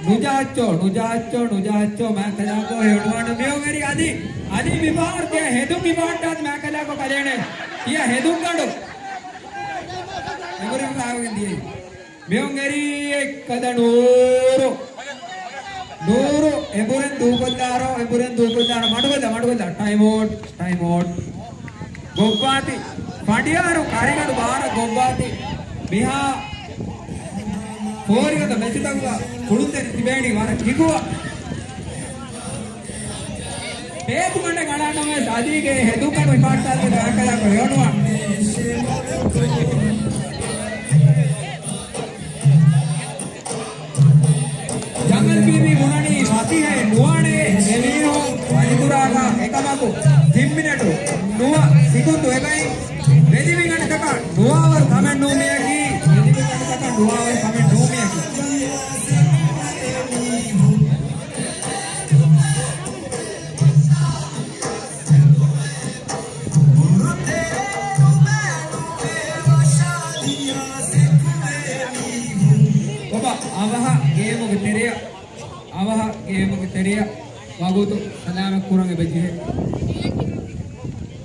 ނުޖާއްޗޯ، ނުޖާއްޗޯ، ނުޖާއްޗޯ، މާކަލާކޯ ހެޑުވާން މިއޮން އެރީ އަދި، އަދި މިފަހަރު ތިޔަ ހެދުން މިފަހައްޓާތި މާކަލާކޯ ކަލޭނެ. ތިޔަ ހެދުން ގަނޑު. އެނބުރި ފާވެގެން ދިޔައީ. މިއޮން އެރީ އެއްކަލަ ނޫރު. ނޫރު އެނބުރެން ދޫކޮށްލާރޯ، އެނބުރެން ދޫކޮށްލާރޯ. މަޑުކޮށްލާ، މަޑުކޮށްލާ. ޓައިމް އައުޓް، ޓައިމް އައުޓް. ގޮއްވާތި. ފަނޑިޔާރު ކަރިގަނޑު ބާރަށް ގޮއްވާތި. މިހާ ފޯރިގަދަ މެޗުތަކުގަ ކުޅުންތެރި ތިބޭނީ ވަރަށް ކިކުވާ. ޓޭޕު ގަނޑެއް އަޅާނަމަވެސް އަދީގެ ހެދުން ގަނޑު ހިފާއްޓާލި ރާކަލާކޮ ހެޔޮނުވާ. ޖަންގަލް ޓީވީ ބުނަނީ މަސީހައެއް ނުވާނެ އެމީހުން ވަނިކުރާކަށް. އެކަމަކު ތިން މިނެޓު ނުވަ ސިކުންދު އެބައި ވެލިވިގަނޑިތަކަށް ނުވާވަރު ކަމެއް ނޫން މިޔަކީ. ވެލިވިގަނޑިތަކަށް ނުވާވަރު ކަމެއް ނޫން މިޔަކީ. ކޮބާ އަވަހަށް ގޭމުގެ ތެރެއަށް، އަވަހަށް ގޭމުގެ ތެރެއަށް ވަގުތު ސަލާމަތް ކުރަން އެބަޖެހޭ.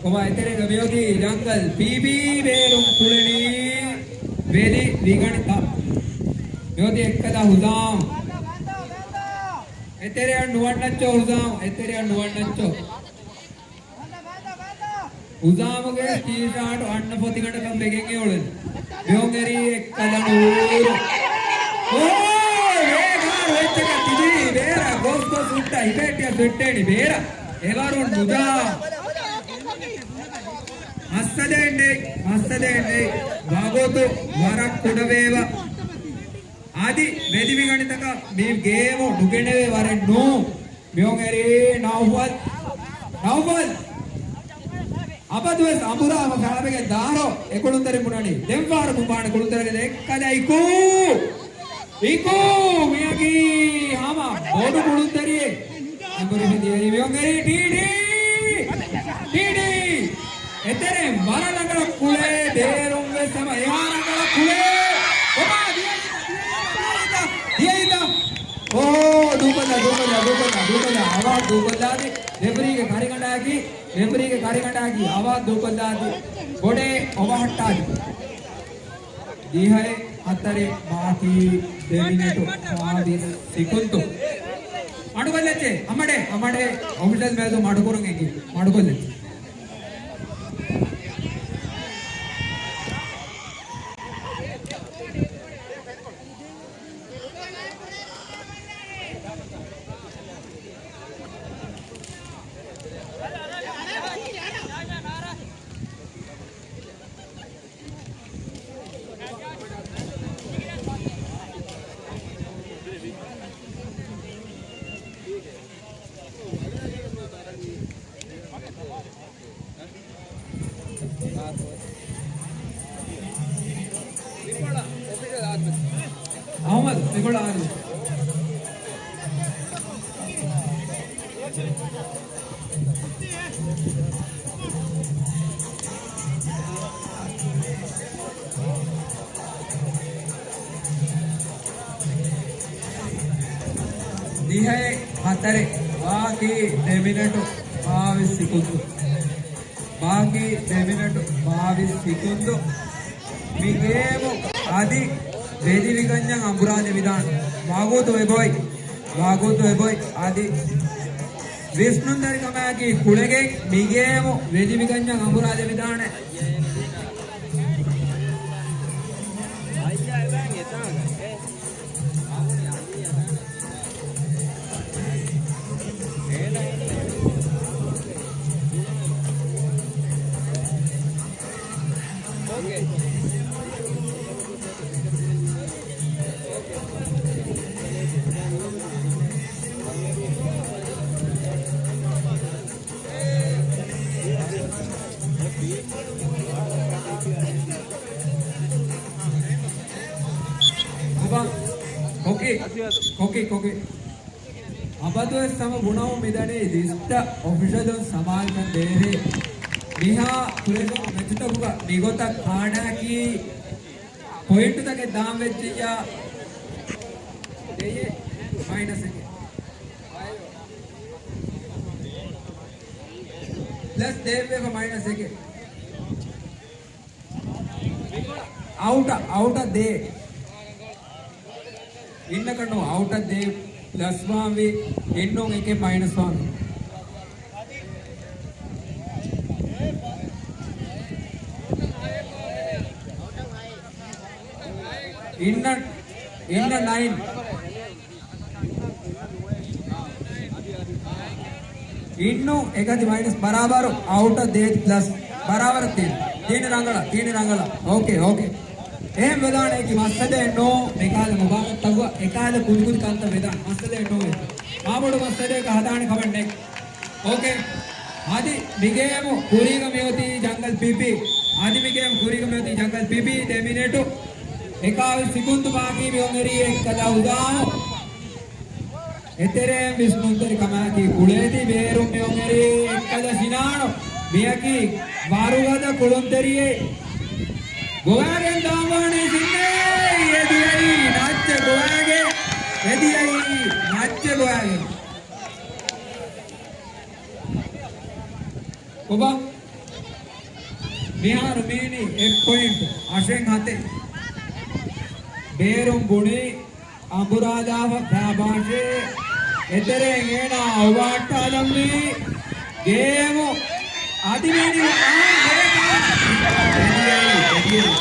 ކޮބާ އެތެރޭގަ މިއޮތީ ޖަންގަލް ޕީބީ ބޭރުން ކުޅެނީ ވެލި ވިގަނޑިތައް. މިއޮތީ އެއްކަލަ ހުޒާމް. އެތެރެއަށް ނުވަންނައްޗޯ ހުޒާމް، އެތެރެއަށް ނުވަންނައްޗޯ. ހުޒާމުގެ ޓީޝާޓު އަންނަ ފޮތިގަނޑަކަށް ވެގެން އެ އުޅެން. މިއޮން އެރީ އެއްކަލަ ނޫރު. އޯ، ވޭގާރު އެއްޗަކަށް ތިބީ ބޭރަށް ގޮސް ގޮސް ހުއްޓާ ހިފެއްޓިޔަސް ވެއްޓޭނީ ބޭރަށް. އެވަރުން ނުޖާ. މައްސަލައެއް ނެތް، މައްސަލައެއް ނެތް. ވަގުތު ވަރަށް ކުޑަވޭބަ. އަދި ވެލިވިގަނޑިތަކަށް މި ގޭމު ނުގެނެވޭ ވަރެއް ނޫން. މިއޮން އެރީ ނައުފަލް. ނައުފަލް. އަބަދުވެސް އަނބުރާ ހަމަ ފާބެގެ ދާރޯ އެ ކުޅުންތެރި ބުނަނީ. ދެން ފާރަކުން ބާނެ ކުޅުންތެރިގެ އެއްކަލަ އިކޫ. އިކޫ މިޔަކީ ހަމަ ބޮޑު ކުޅުންތެރިއެއް. އެނބުރި ހެދިޔައީ މިއޮން އެރީ ޓީޑީ. ޓީޑީ. އެތެރެ ވަރަށް ރަނގަޅަށް ކުޅޭ ބޭރުން ވެސް ހަމަ އެހާ ރަނގަޅަށް ކުޅޭ. ކޮބާ ދިޔައީތަ؟ ދިޔައީތަ؟ އޯ، ދޫކޮށްލާ، ދޫކޮށްލާ، ދޫކޮށްލާ، ދޫކޮށްލާ. އަވާ ދޫކޮށްލާދި. ރެފްރީގެ ކަރިގަނޑާއަކީ، ރެފްރީގެ ކަރިގަނޑާއަކީ އަވާ ދޫކޮށްލާދި. ބޮޑޭ އޮވަހައްޓާދި. ދިހައެއް ހަތަރެއް ބާކީ ދެ މިނެޓު ފާވީސް ސިކުންތު. މަޑުކޮށްލައްޗޭ، އަމަޑޭ، އަމަޑޭ އޮފިޝަލް މޭޒު މަޑުކުރަން އެނގި. މަޑުކޮށްލައްޗޭ. އަހުމަދު، މިކޮޅަށް އާދެ. ދިހައެއް ހަތަރެއް، ބާކީ ދެ މިނެޓު ބާވީސް ސިކުންދު. ބާކީ ދެ މިނެޓު ބާވީސް ސިކުންދު. މި ގޭމު އަދި ވެދިވިގަންޏަށް އަނބުރާލެވިދާނެ. ވަގުތު އެބޮތް، ވަގުތު އެބޮތް. އަދި ވިސްނުންތެރިކަމާއެކީ ކުޅެގެން މި ގޭމު ވެދިވިގަންޏަށް އަނބުރާލެވިދާނެ. ކޮކި، ކޮކި، ކޮކި. އަބަދުވެސް ހަމަ ބުނަމުން މިދަނީ ލިސްޓަށް އޮފިޝަލުން ސަމާލުކަން ދޭށޭ. މިހާ ކުރެދުނު މެޗުތަކުގަ މިގޮތަށް ކާޑާއަކީ ޕޮއިންޓުތަކެއް ދާން ވެއްޖިއްޔާ، ދެއެއް މައިނަސް އެކެއް. ޕްލަސް ދޭއްވޭފަ މައިނަސް އެކެއް. އައުޓަށް، އައުޓަށް ދޭ. އިންނަކަށް ނޫން، އައުޓަށް ދޭ ޕްލަސް ވާންވީ، އިންނުން އެކެއް މައިނަސް ވާންވީ. އިންނަ، އިންނަ ނައިން. އިންނު އެކަތި މައިނަސް ބަރާބަރު އައުޓަށް ދޭތި ޕްލަސް ބަރާބަރަށް ތިން. ތިން ރަނގަޅަށް، ތިން ރަނގަޅަށް. އޯކޭ، އޯކޭ. އެހެން ވެދާނެ އެކި މައްސަލައެއް ނޫން. މިކާލަ މުބާރަތްތަކުގަ އެކާލަ ކުދިކުދި ކަންތައް ވެދާނެ. މައްސަލައެއް ނޫން. މާބޮޑު މައްސަލައަކަށް ހަދާނެ ކަމެއް ނެތް. އޯކޭ. އަދި މިގޭމު ކުރީގަ މިއޮތީ ޖަންގަލް ޕީޕީ. އަދި މިގޭމު ކުރީގަ މިއޮތީ ޖަންގަލް ޕީޕީ. ދެ މިނެޓު އެކާވީސް ސިކުންދު ބާކީ މިއޮންނެރީ އެއްކަލަ އުޒާމު. އެތެރެއިން ވިސްނުންތެރިކަމާއެކީ ކުޅޭތި ބޭރުން މިއޮންނެރީ އެއްކަލަ ސިނާނު. މިއަކީ ވަރުގަދަ ކުޅުންތެރިއެއް. ގޮވާގެން ދާންވާނީ ސިންނޭ. އެދިޔައީ ނައްޗެއް ގޮވާގެން. އެދިޔައީ ނައްޗެއް ގޮވާގެން. ކޮބާ؟ މިހާރު މީނީ އެއް ޕޮއިންޓް އަށެއް ހަތެއް. ބޭރުން ބުނީ އަނބުރާލާފަ ފައިބާށޭ. އެތެރެއިން އޭނާ އައުވާއްޓާލަންވީ. ގޭމު އަދި މީނީ އާ، ގޭމު.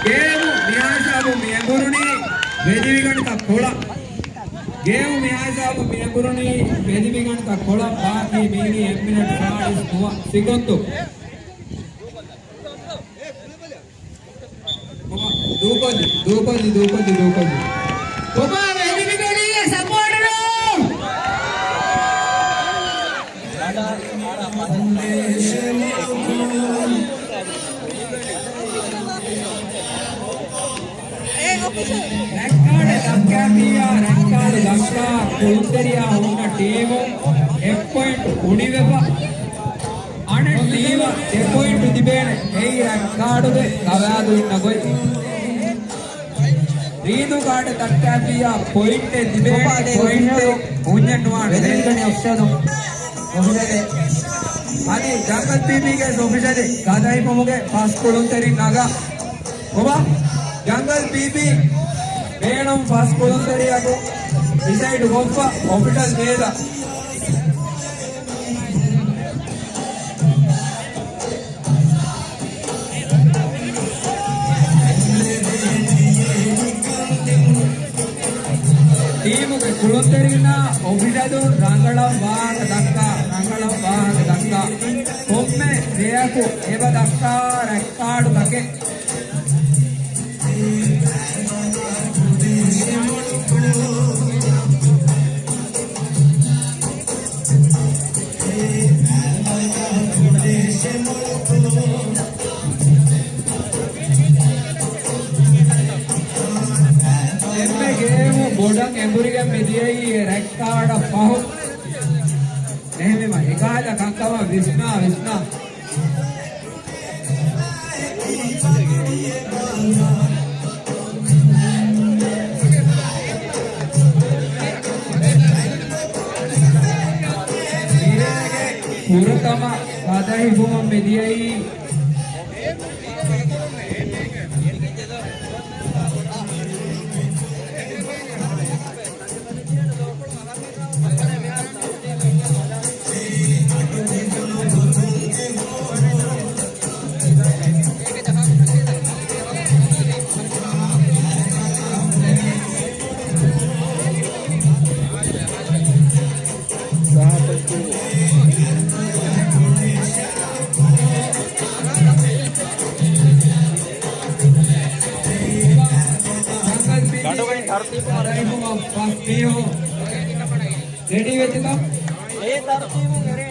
ގޭމު މިހާ ހިސާބުން މި އެނބުރުނީ ވެދިވިގަނޑަކަށް ކޮޅަށް. ގޭމު މިހާ ހިސާބުން މި އެނބުރުނީ ވެދިވިގަނޑަކަށް ކޮޅަށް. ބާކީ މީނީ އެއް މިނެޓް ސާޅީސް ނުވަ ސިކުންދު. ދޫކޮށްލި، ދޫކޮށްލި، ދޫކޮށްލި، ދޫކޮށްލި. ކޮބާ ވެދިވިގަނޑީގެ ސަޕޯޓަރު؟ ރެކާޑެއް ދައްކާފިއްޔާ، ރެކާޑު ދައްކާ ކުޅުންތެރިޔާ ހުންނަ ޓީމު އެއް ޕޮއިންޓް އުނިވެފަ، އަނެއް ޓީމަށް ދެ ޕޮއިންޓު ތިބޭނެ. އެއީ ރެކާޑުގެ ގަވާއިދު އިންނަ ގޮތް. ރީދޫ ކާޑެއް ދައްކާފިއްޔާ ޕޮއިންޓެއް ތިބޭނެ، ޕޮއިންޓެއް ހުންޏެއް ނުވާނެ. އޮފިޝަލު، އޮފިޝަލެއް. އަދި ޖަންގަލް ޕީޕީގެ އޮފިޝަލެއް ގަދަހިފުމުގެ ފަސް ކުޅުންތެރިން ނަގާ. ކޮބާ؟ ޖަންގަލް ޕީޕީ ބޭނުން ފަސް ކުޅުންތެރިޔަކު ޑިސައިޑް ކޮށްފަ އޮފިޝަލް ވޭލަ. ޓީމުގެ ކުޅުންތެރިންނާ އޮފިޝަލުން ރަނގަޅަށް ވާހަކަ ދައްކާ، ރަނގަޅަށް ވާހަކަ ދައްކާ. ކޮންމެ ރެއަކު އެބަ ދައްކާ ރެކާޑު ތަކެއް. އެންމެ ގޭމު ބޮޑަށް އެނބުރިގެން މިދިޔައީ އެ ރެޑް ކާޑަށް ފަހު. އެހެންވީމަ އެކަހަލަ ކަންކަމަށް ވިސްނާ ވިސްނާ. ފުރަތަމަ ގަދަ ހިފުމަށް މިދިޔައީ ގަނޑުގައި ތަރުތީބު މަރައި. ފަސް މީހުން ރެޑީ ވެއްޖެތަ؟ އޭ ތަރުތީބު އެރޭ.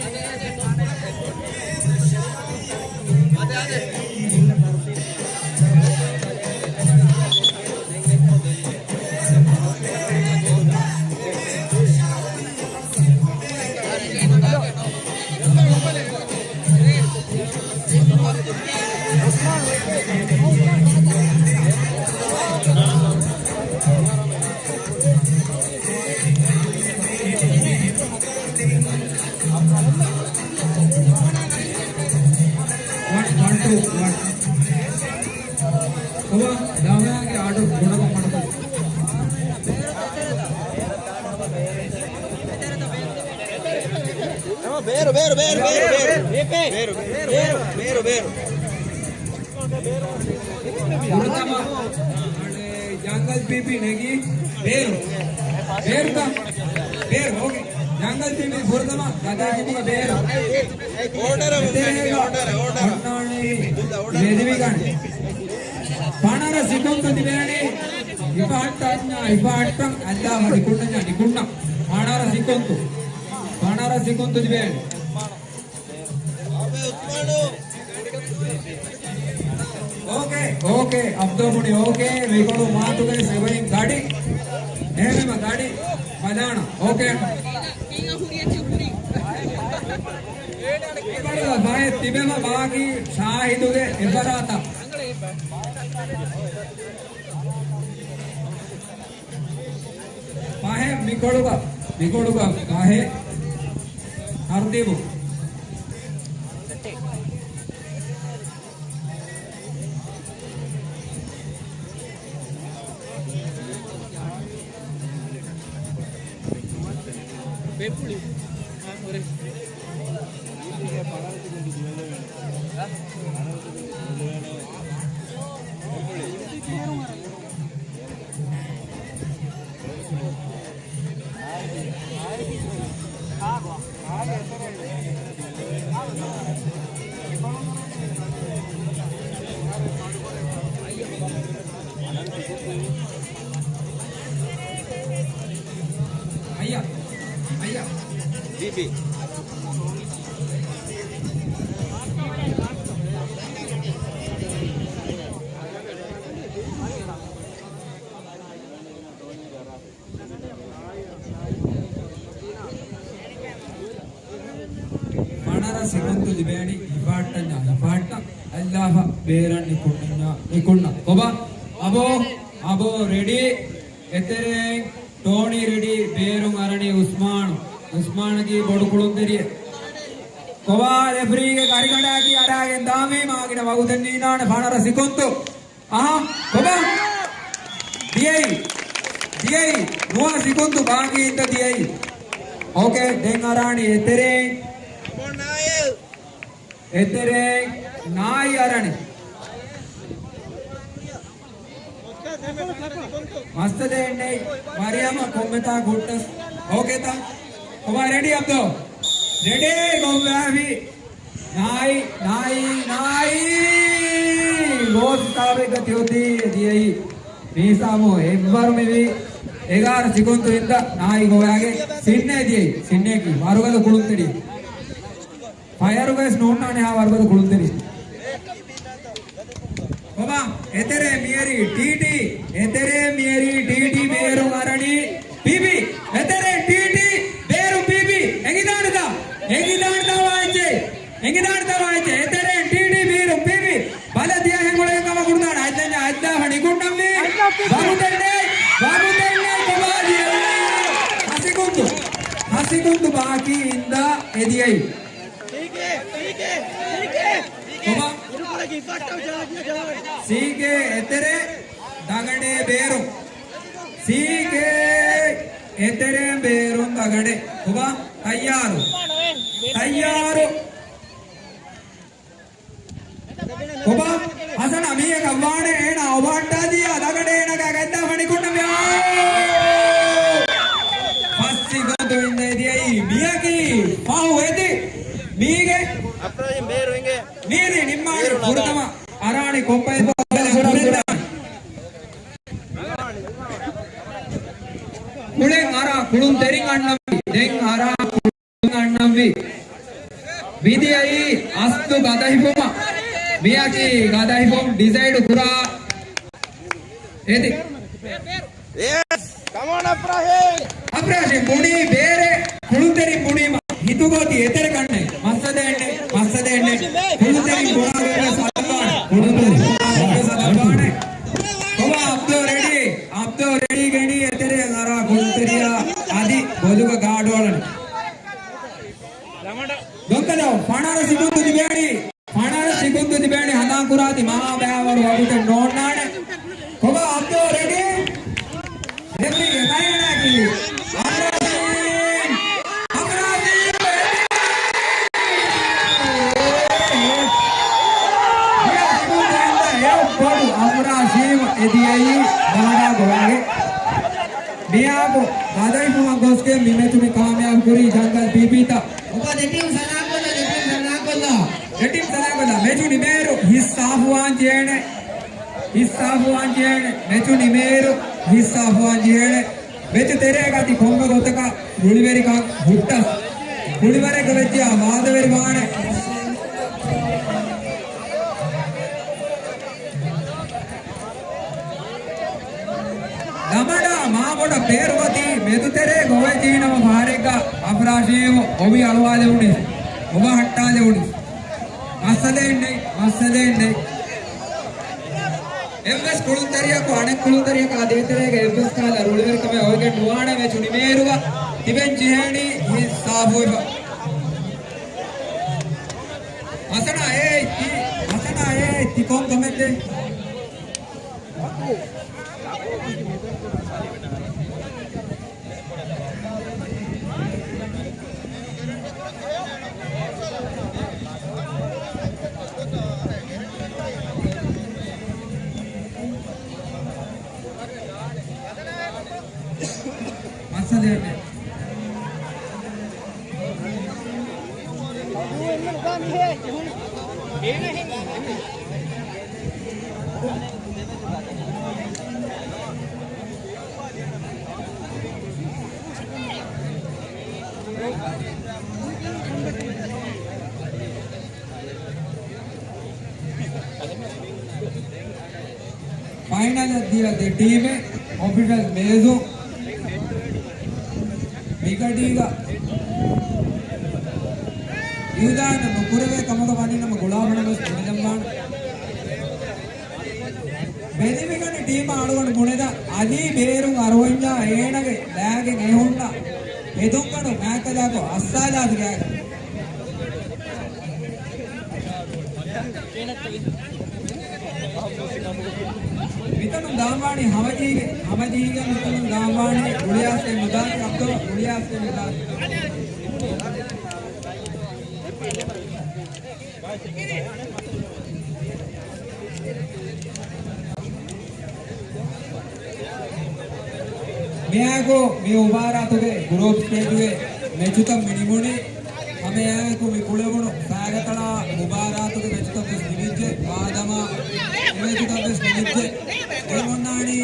ވަން، ވަން، ޓޫ، ވަން. ކޮބާ ދާމާގެ އާޑު ގުނަގޮ މަޑުކޮށް. ބޭރު، ބޭރު، ބޭރު. ފުރަތަމަ ޖަންގަލް ޕީޕީ ނެގި ބޭރު. ބޭރުތަ؟ ބޭރު، އޯކޭ. ޖަންގަލް ޕީޕީ ފުރަތަމަ ގަދަ ހިފުމަށް ބޭރު. އޯޑަރ، އޯޑަރ، އޯޑަރ. އޮންނާނީ ލެދިވިގަނޑެއް. ފަނަރަ ސިކުންތު ތިބޭނީ. ހިފަހައްޓަންޏާ، ހިފަހައްޓަން. އައްލާ ނިކުންނަންޏާ، ނިކުންނަން. ފަނަރަ ސިކުންތު. ފަނަރަ ސިކުންތު ތިބޭނީ. އޯކޭ، އޯކޭ، އަބްދޯ ބުނި އޯކޭ. މިކޮޅު މާތުގައި ސެވައިން ގަޑި. އެހެންވީމަ ގަޑި ބަލާނަ. އޯކޭ. އެކަޑު ފަހެ ތިބެމަ ބާކީ ޝާހިދުގެ އެފަރާތަށް. ފަހެ މިކޮޅުގަ، މިކޮޅުގަ ފަހެ ތަރުތީބު. އައްޔަ، އައްޔަ. ޖީޕީ. ފަނަރަ ސިކުންތު ލިބޭނީ ހިފާއްޓަންޏާ ހިފާއްޓަން. އައްލާފަ ބޭރަށް ނިކުންނަންޏާ ނިކުންނަން. ކޮބާ؟ އަބޯ، އަބޯ ރެޑީ. އެތެރެއިން ޓޯނީ ރެޑީ. ބޭރުން އަރަނީ އުސްމާނު. އުސްމާނަކީ ބޮޑު ކުޅުންތެރިއެއް. ކޮބާ ރެފްރީގެ ކަރިގަނޑާއަކީ އަރާގެން ދާންވީމާ ގިނަ ވަގުތެއް ނީނާނެ. ފަނަރަ ސިކުންތު. އަހަ، ކޮބާ؟ ދިޔައީ. ދިޔައީ. ނުވަ ސިކުންތު ބާކީ އިންދަ ދިޔައީ. އޯކޭ، ދެން އަރާނީ އެތެރޭ. އެތެރޭ ނާއި އަރަނީ. މައްސަލައެއް ނެތް. މަރިޔަމަށް ކޮންމެތާ ކުއްޓަސް. އޯކޭތަ؟ ކޮބާ ރެޑީ އަބްދޯ؟ ރެޑީ ގޮއްވާފި. ނާއި، ނާއި، ނާއި! ގޯސް ސާބެއްގަ ތިއޮތީ ދިޔައީ. މީސާމު އެއްވަރު މިވީ އެގާރަ ސިކުންތު އިންދަ ނާއި ގޮވާގެ ސިންނޭ ދިޔައީ. ސިންނޭކީ ވަރުގަދަ ކުޅުންތެރި. ފަޔަރުގައިސް ނޯންނާނެ ހާ ވަރުގަދަ ކުޅުންތެރި. ކޮބާ؟ އެތެރޭ މިޔަރީ ޓީޓީ، އެތެރޭ މިޔަރީ ޓީޓީ ބޭރު އަރަނީ ޕީބީ، އެތެރޭ ޓީޓީ ބޭރު ޕީބީ. އެނގިދާނެތާ؟ އެނގިދާނެތާ ވާއެއްޗޭ؟ އެނގިދާނެތާ ވާއެއްޗޭ؟ އެތެރޭ ޓީޓީ ބޭރު ޕީބީ. ބަލަ ދިޔަހެން އުޅޭ ކަމަށް ކުރުދާނެ. އަތްލަންޏާ އަތްލާފަ ނިކުންނަންވީ. ވަގުތެއްނެތް، ވަގުތެއްނެތް ކޮބާ ދިޔައީ؟ ހަސިގުންދު، ހަސިގުންދު ބާކީ އިންދާ އެދިޔައީ. ކޮބާ؟ ސީކޭ އެތެރޭ ދަގަނޑޭ ބޭރު. ސީކޭ އެތެރޭ ބޭރުން ދަގަނޑޭ. ކޮބާ؟ ތައްޔާރު. ތައްޔާރު. ކޮބާ؟ ހަސަނާ މީހަކަށް ވާނެ އޭނާ އޮބާއްޓާ ދިޔާ ދަގަނޑޭ އޭނާގެ ގައްދާ ފަނިކުންނަ މިއާ. ފަސް ސިގުންދު އިންދެ ދިޔައީ މިޔަކީ ފަހު އެދި. މީގެ އަފްރާޝީމް ބޭރު އިނގޭ. މީރި ނިންމާނީ ބޭރު ނަގާ. ފުރަތަމަ އަރާނީ ކޮއްޕައެއް ކުޅެން އަރާ ކުޅުންތެރިން އަންނަންވީ. ދެން އަރާ ކުޅުންތެރިން އަންނަންވީ. މިދިޔައީ އަސްލު ގަދަހިފުމަށް. މިޔަކީ ގަދަހިފުން ޑިސައިޑު ކުރާ އެދި. ޔެސް! ކަމް އޮން އަފްރާޝީމް! އަފްރާޝީމް ބުނީ ބޭރެއް ކުޅުންތެރިން ބުނީމަ ހިތުގަ އޮތީ އެތެރެ ކަންނޭނގެ. މައްސަލައެއްނެތް، މައްސަލައެއްނެތް. ކުޅުންތެރިން ބުނާ ގޮތްވެސް ހަދާނެ. ކުޅުންތެރިން ބުނާ ގޮތްވެސް ހަދާނެ. ކޮބާ އަބްދޯ ރެޑީ؟ އަބްދޯ ރެޑީ ގެނީ އެތެރެއަށް އަރާ ކުޅުންތެރިޔާ އަދި ބޮލުގަ ގާޑުއަޅަނީ. ދޮންކަލޯ ފަނަރަ ސިކުންދު ތިބޭނީ. ފަނަރަ ސިކުންދު ތިބޭނީ ހަނދާން ކުރާތި މާ ބައިވަރު ވަގުތެއް ނޯންނާނެ. ކޮބާ އަބްދޯ ރެޑީ؟ ރެފްރީގެ ކައިވެނާއަކީ އަމްރާޒީން. އަމްރާޒީން. އަމްރާޒީން އެ ބޮޑު އަމްރާޒީން އެދިޔައީ ދާނާ ގޮވާގެ. މިއާގު ހަދައިފުމަށް ގޮސްގެން މި މެޗު މި ކާމިޔާބު ކުރީ ޖަންގަލް ޕީޕީތައް. އޮބާ ދެ ޓީމް ސަލާމް ކޮށްލާ، ދެ ޓީމް ސަލާމް ކޮށްލާ. ދެ ޓީމް ސަލާމް ކޮށްލާ. މެޗު ނިމޭއިރު ހިތް ސާފުވާން ޖެހޭނެ. ހިތް ސާފުވާން ޖެހޭނެ. މެޗު ނިމޭއިރު ހިތް ސާފުވާން ޖެހޭނެ. މެޗު ތެރޭގަ ތި ކޮންމެ ގޮތަކަށް ރުޅިވެރިކަން ހުއްޓަސް. ކުޅިވަރެއްގަ ވެއްޖިޔާ ވާދަވެރި ވާނެ. ލަމަޑާ މާބޮޑަށް ބޭރުގަތީ މެދުތެރޭގަ އޮވެދީނަމަ ފަހަރެއްގަ އަފްރާޝީމް އޮވި އަޅުވާލެވުނީ. އޮބާ ހައްޓާލެވުނީ. މައްސަލައެއްނެތް، މައްސަލައެއްނެތް. އެއްވެސް ކުޅުންތެރިޔަކު އަނެއް ކުޅުންތެރިޔަކާ ދޭތެރޭގަ އެއްވެސް ކަހަލަ ރުޅިވެރިކަމެއް އޮވެގެން ނުވާނެ މެޗު ނިމޭއިރުގަ ތިބެން ޖެހޭނީ ހިތް ސާފުވެފަ. ހަސަނާ އޭ ތި، ހަސަނާ އޭ ތި ކޮން ކަމެއްދޭ؟ މައްސަލައެއް ނެތް. ފައިނަލަށް ދިޔަ ދެ ޓީމެއް އޮފިޝަލް މޭޒުން މިގަޑީގަ އިއުލާނު ނުކުރެވޭ ކަމަކަށް ވަނީ ނަމަ ގުޅާފަނަށް ވެސް ބުނެލަންވާނެ. ބެލިމިގަނޑި ޓީމާ އަޅުގަނޑު ބުނެދާ އަލީ ބޭރުން އަރުވަންޏާ އޭނަގެ ލާގެން އެހުންނަ ހެދުންގަނޑު މާތްކަލާކޮ އައްސާލާތުގާގަ. މިތަނުން ދާންވާނީ ހަމަޖީގެ، ހަމަޖީގެ މިތަނުން ދާންވާނީ ރުޅިއައިސް ނުދާތި އަބްދޯ، ރުޅިއައިސް ނުދާތި. މިއާގު މި މުބާރާތުގެ ގްރޫޕް ސްޓޭޖުގެ މެޗުތައް މި ނިމުނީ. ހަމައެއާއެކު މި ކުޅެވުނު ފައިގަތަޅާ މުބާރާތުގެ މެޗުތައް ވެސް ނިމިއްޖެ. ވާދަމާ މެޗުތައް ވެސް ނިމިއްޖެ. ދެން އޮންނާނީ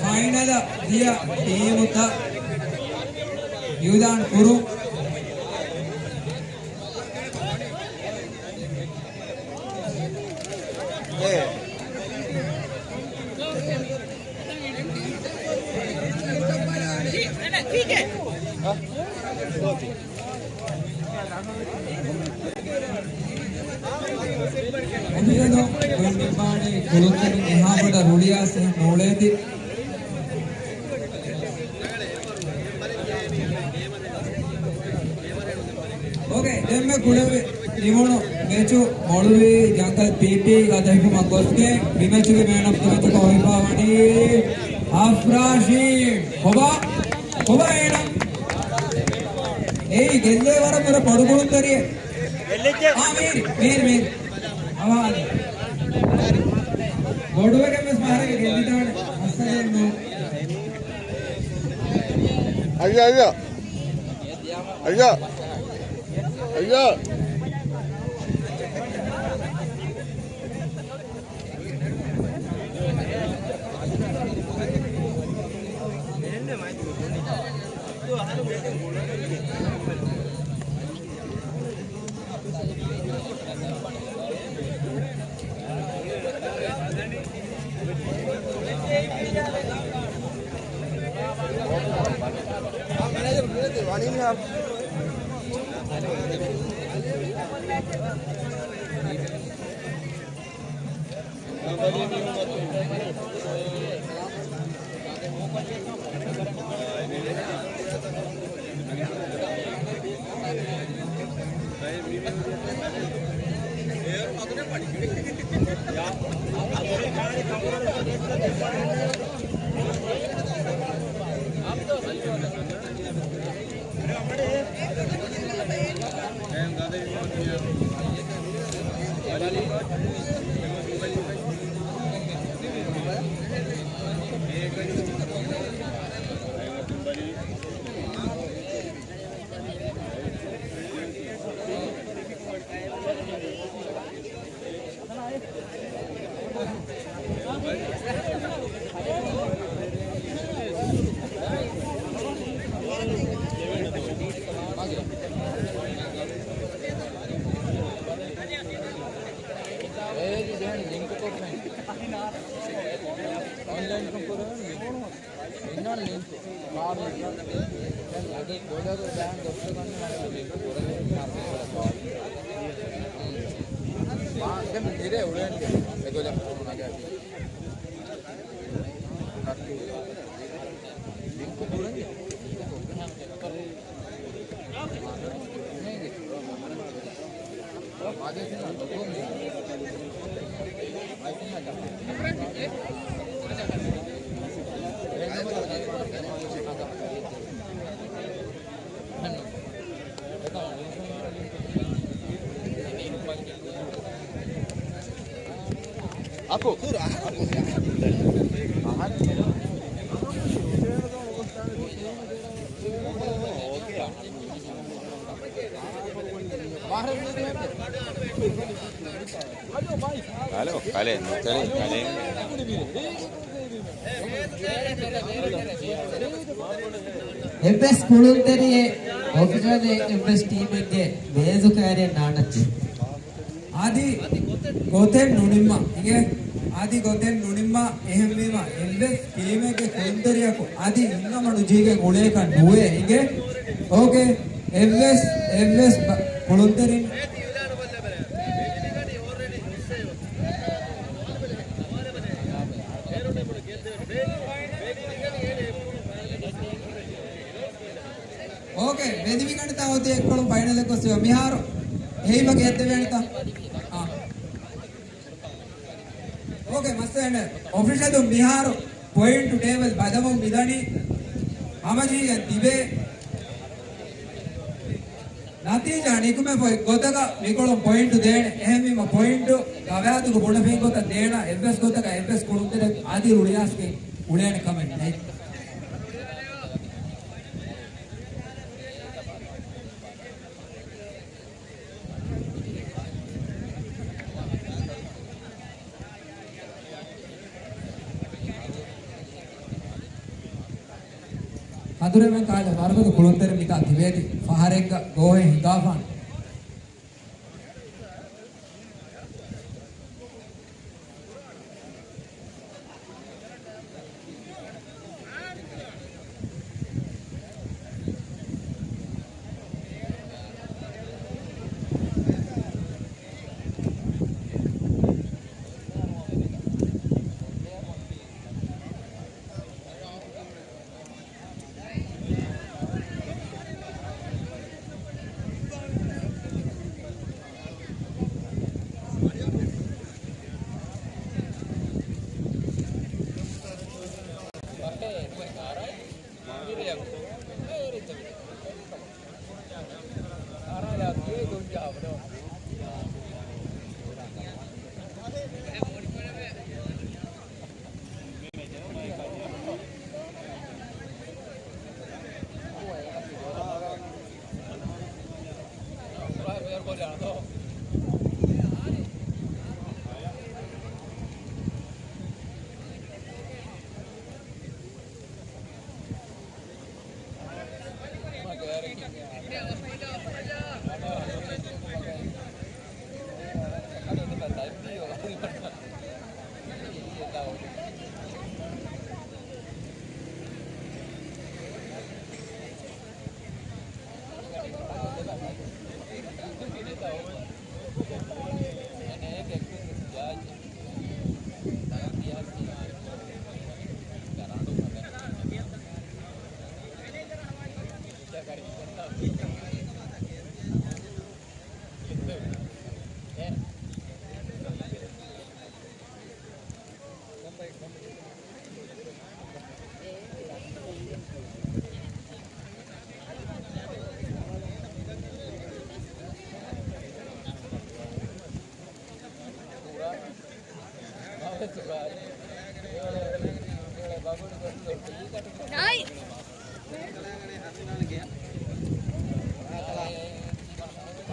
ފައިނަލަށް ދިޔަ ޓީމުތައް އިއުލާން ކުރުން. އެމިހެން ގޮނޑިއްބާނީ ކުޅުންތެރިން އެހާ ބޮޑަށް ރުޅިއައިސް އެހެން ނޫޅޭތީ. އޯކޭ، ދެންމެ ކުޅެވި ނިމުނު މެޗު މޮޅުވީ ޖަންގަލް ޕީޕީ ގަދަ ހިފުމަށް ގޮސްގެން މި މެޗުގެ މޭން އޮފް ދަ މެޗަކަށް ހޮވިފައި ވަނީ އަފްރާޝީމް. ކޮބާ؟ ކޮބާ އޭނަ؟ އެއީ ގެއްލޭ ވަރަށް ބުރަ ބޮޑު ކުޅުންތެރިއެއް. އާ، މީރި، މީރި، މީރި. އަވާލެ. ބޮޑުވެގެން ވެސް މާރަގެ ގެއްލިދާނެ. އައްސަލޭނު. އައްޔާ، އައްޔާ. އައްޔާ. އައްޔާ. އޭގެ ދެން ލިންކް ކޮށްފައި. އޮންލައިންކޮށް ކުރަން ލިންކް. އިންނާނެ ލިންކް. މާ ލިންކް. ދެން އަދި ޑޮލަރު ދާން ދޮއްޓަކަށް ނަގަން ލިންކް ކުރަން މާ ދެން ދިރޭ އުޅޭން އެގޮލަށް ނަގަން. އަކު. ހަލޯ، ކަލޭ ނުތެރޭ، ކަލޭ. އެއްވެސް ކުޅުންތެރިއެއް އޮފިޝަލް އެއްވެސް ޓީމެއްގެ މޭޒު ކައިރިއެއް ނާންނައްޗޭ. އަދި ގޮތެއް ނުނިންމާ، އިނގޭ؟ އަދި ގޮތެއް ނުނިންމާ، އެހެންވީމަ އެއްވެސް ޓީމެއްގެ ކުޅުންތެރިޔަކު އަދި އިންނަމަ ނުޖެހިގެން އުޅޭކަށް ނުވޭ، އިނގޭ؟ އޯކޭ، އެއްވެސް، އެއްވެސް ބަ-، ކުޅުންތެރިން. އޯކޭ، ވެދިވިގަނޑިތަ އޮތީ އެއްކޮޅު ފައިނަލެއް ގޮސް މިހާރު ހެއިމަ ގެއްދެވޭނެތަ؟ އާ. އޯކޭ، މައްސަލައެއް ނެތް. އޮފިޝަލުން މިހާރު ޕޮއިންޓު ޓޭބަލް ބަދަލުވުން މިދަނީ ހަމަޖެހިގެން ތިބޭ. ނަތީޖާ ނިކުމެފައި ގޮތަކަށް މިކޮޅުން ޕޮއިންޓު ދޭނެ. އެހެންވީމަ ޕޮއިންޓު ގަވާއިދުގަ ބުނެފައި ގޮތަށް ދޭނަ އެއްވެސް ގޮތަކަށް އެއްވެސް ކުޅުންތެރި އަދި ރުޅިއައިސްގެން އުޅޭނެ ކަމެއް ނެތް. ހަނދުރެމެން ކާލެ ވަރުގަދަ ކުޅުންތެރި މިތާ ތިބޭތި ފަހަރެއްގަ ގޯހެއް ހިނގާފާނެ.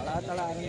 އައްސަލާމު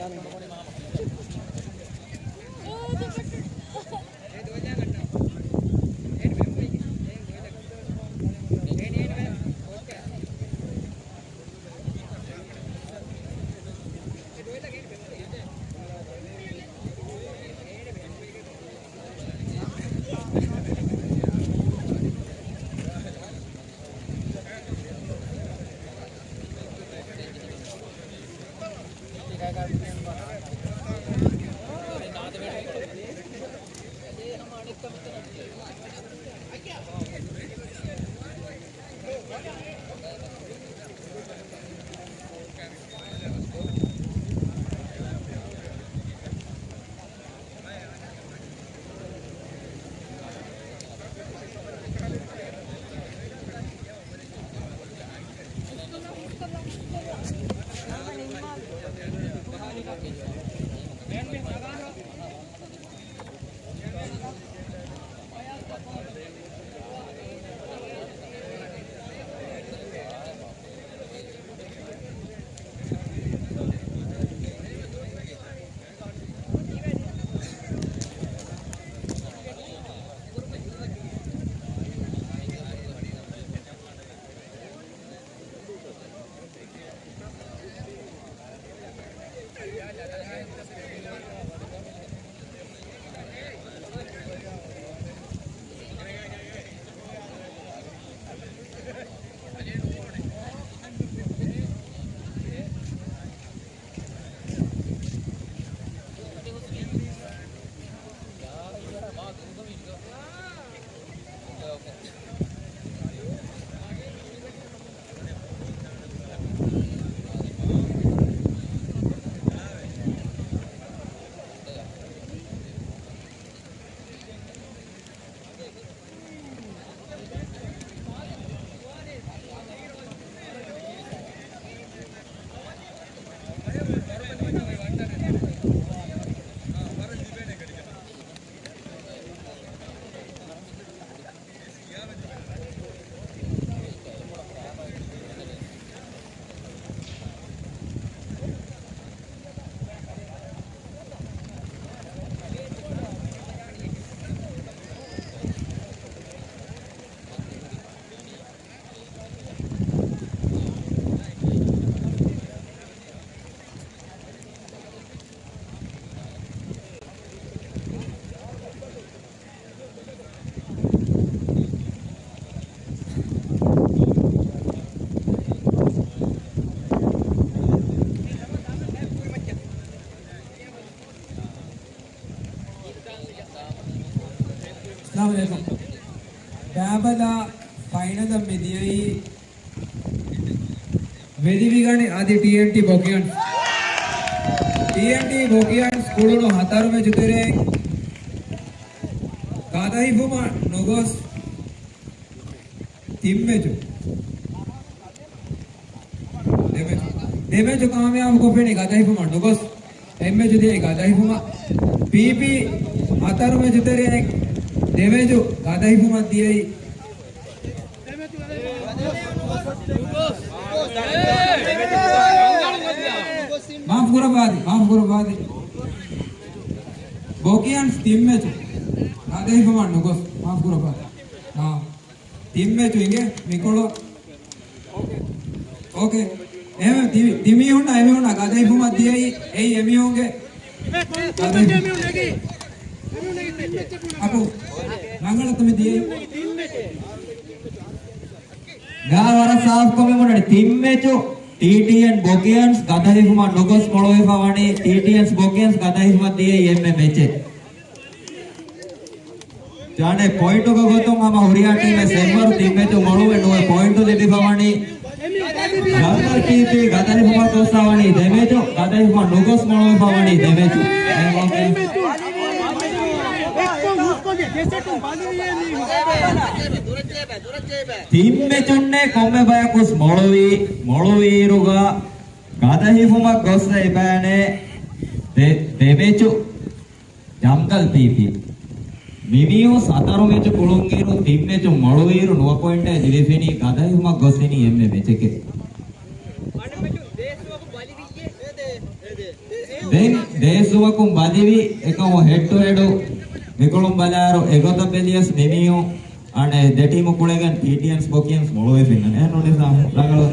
ޢަލައިކުމް. ބައިބަލާ ފައިނަލަށް މި ދިޔައީ ވެދިވިގަނެ އަދި ޓީއެންޓީ ބޮކިޔަން. ޓީއެންޓީ ބޮކިޔަން ކުޅުނު ހަތަރު މެޗު ތެރޭ ގަދަހިފުމަށް ނުގޮސް ތިން މެޗު. ދެ މެޗު. ދެ މެޗު ކާމިޔާބު ކޮށްފިނީ ގަދަހިފުމަށް ނުގޮސް. އެއް މެޗު ދިޔައީ ގަދަހިފުމަށް. ޕީޕީ ހަތަރު މެޗު ތެރެއިން ދެ މެޗު ގަދަހިފުމަށް ދިޔައީ. މާފު ކުރައްވާދި، މާފު ކުރައްވާދި. ބޮކިޔަންސް ތިން މެޗު ގަދަހިފުމަށް ނުގޮސް. މާފު ކުރައްވާދި. އާ. ތިން މެޗު އިނގޭ މިކޮޅު. އޯކޭ. އެހެން ތި-، ތިމީހުންނަށް އެމީހުންނަށް ގަދަހިފުމަށް ދިޔައީ އެއީ އެމީހުންގެ ގަދަހިފު-، އަކު ރަނގަޅަށް ތަމި ދިޔައީ. ގާ ވަރަށް ސާފުކޮށް މި ބުނަނީ ތިން މެޗު ޓީޓީއެން ބޮކިޔަންސް ގަދަހިފުމަށް ނުގޮސް މޮޅުވެފަ ވަނީ ޓީޓީއެންސް ބޮކިޔަންސް ގަދަހިފުމަށް ދިޔައީ އެންމެ މެޗެއް. ޖާނޭ ޕޮއިންޓުގެ ގޮތުން ހަމަ ހުރިހާ ޓީމެއް ސެއްވަރު ތިން މެޗު މޮޅުވެ ނުވެ ޕޮއިންޓު ލިބިފަ ވަނީ. ޖަންގަލް ޓީޕީ ގަދަހިފުމަށް ގޮސްފަ ވަނީ ދެ މެޗު، ގަދަހިފުމަށް ނުގޮސް މޮޅުވެފަ ވަނީ ދެ މެޗު. އެ، އޯކޭ. ތިން މެޗުންނޭ ކޮންމެ ބަޔަކުސް މޮޅުވީ، މޮޅުވީއިރުގަ ގަދަހިފުމަށް ގޮސް އެބައިނޭ ދެ، ދެ މެޗު. ޖަންގަލް ޕީޕީ. މިމީހުން ސަތަރު މެޗު ކުޅުންއިރު ތިން މެޗު މޮޅުވިއިރު ނުވަ ޕޮއިންޓަށް ލިބިފިނީ ގަދަ ހިފުމަށް ގޮސްފިނީ އެންމެ މެޗެކޭ. ދެން ދޭސް ސުވަކުން ބަލިވި އެކަމު ހެޑް ޓު ހެޑު މިކޮޅުން ބަލާއިރު އެގޮތަށް ބެލިޔަސް މިމީހުން އަނެއް ދެ ޓީމު ކުޅެގެން ޕީޓީއެމްސް ބޮކިއެމްސް މޮޅުވެފިން އަނެއް ނުނިސާ ރަނގަޅު.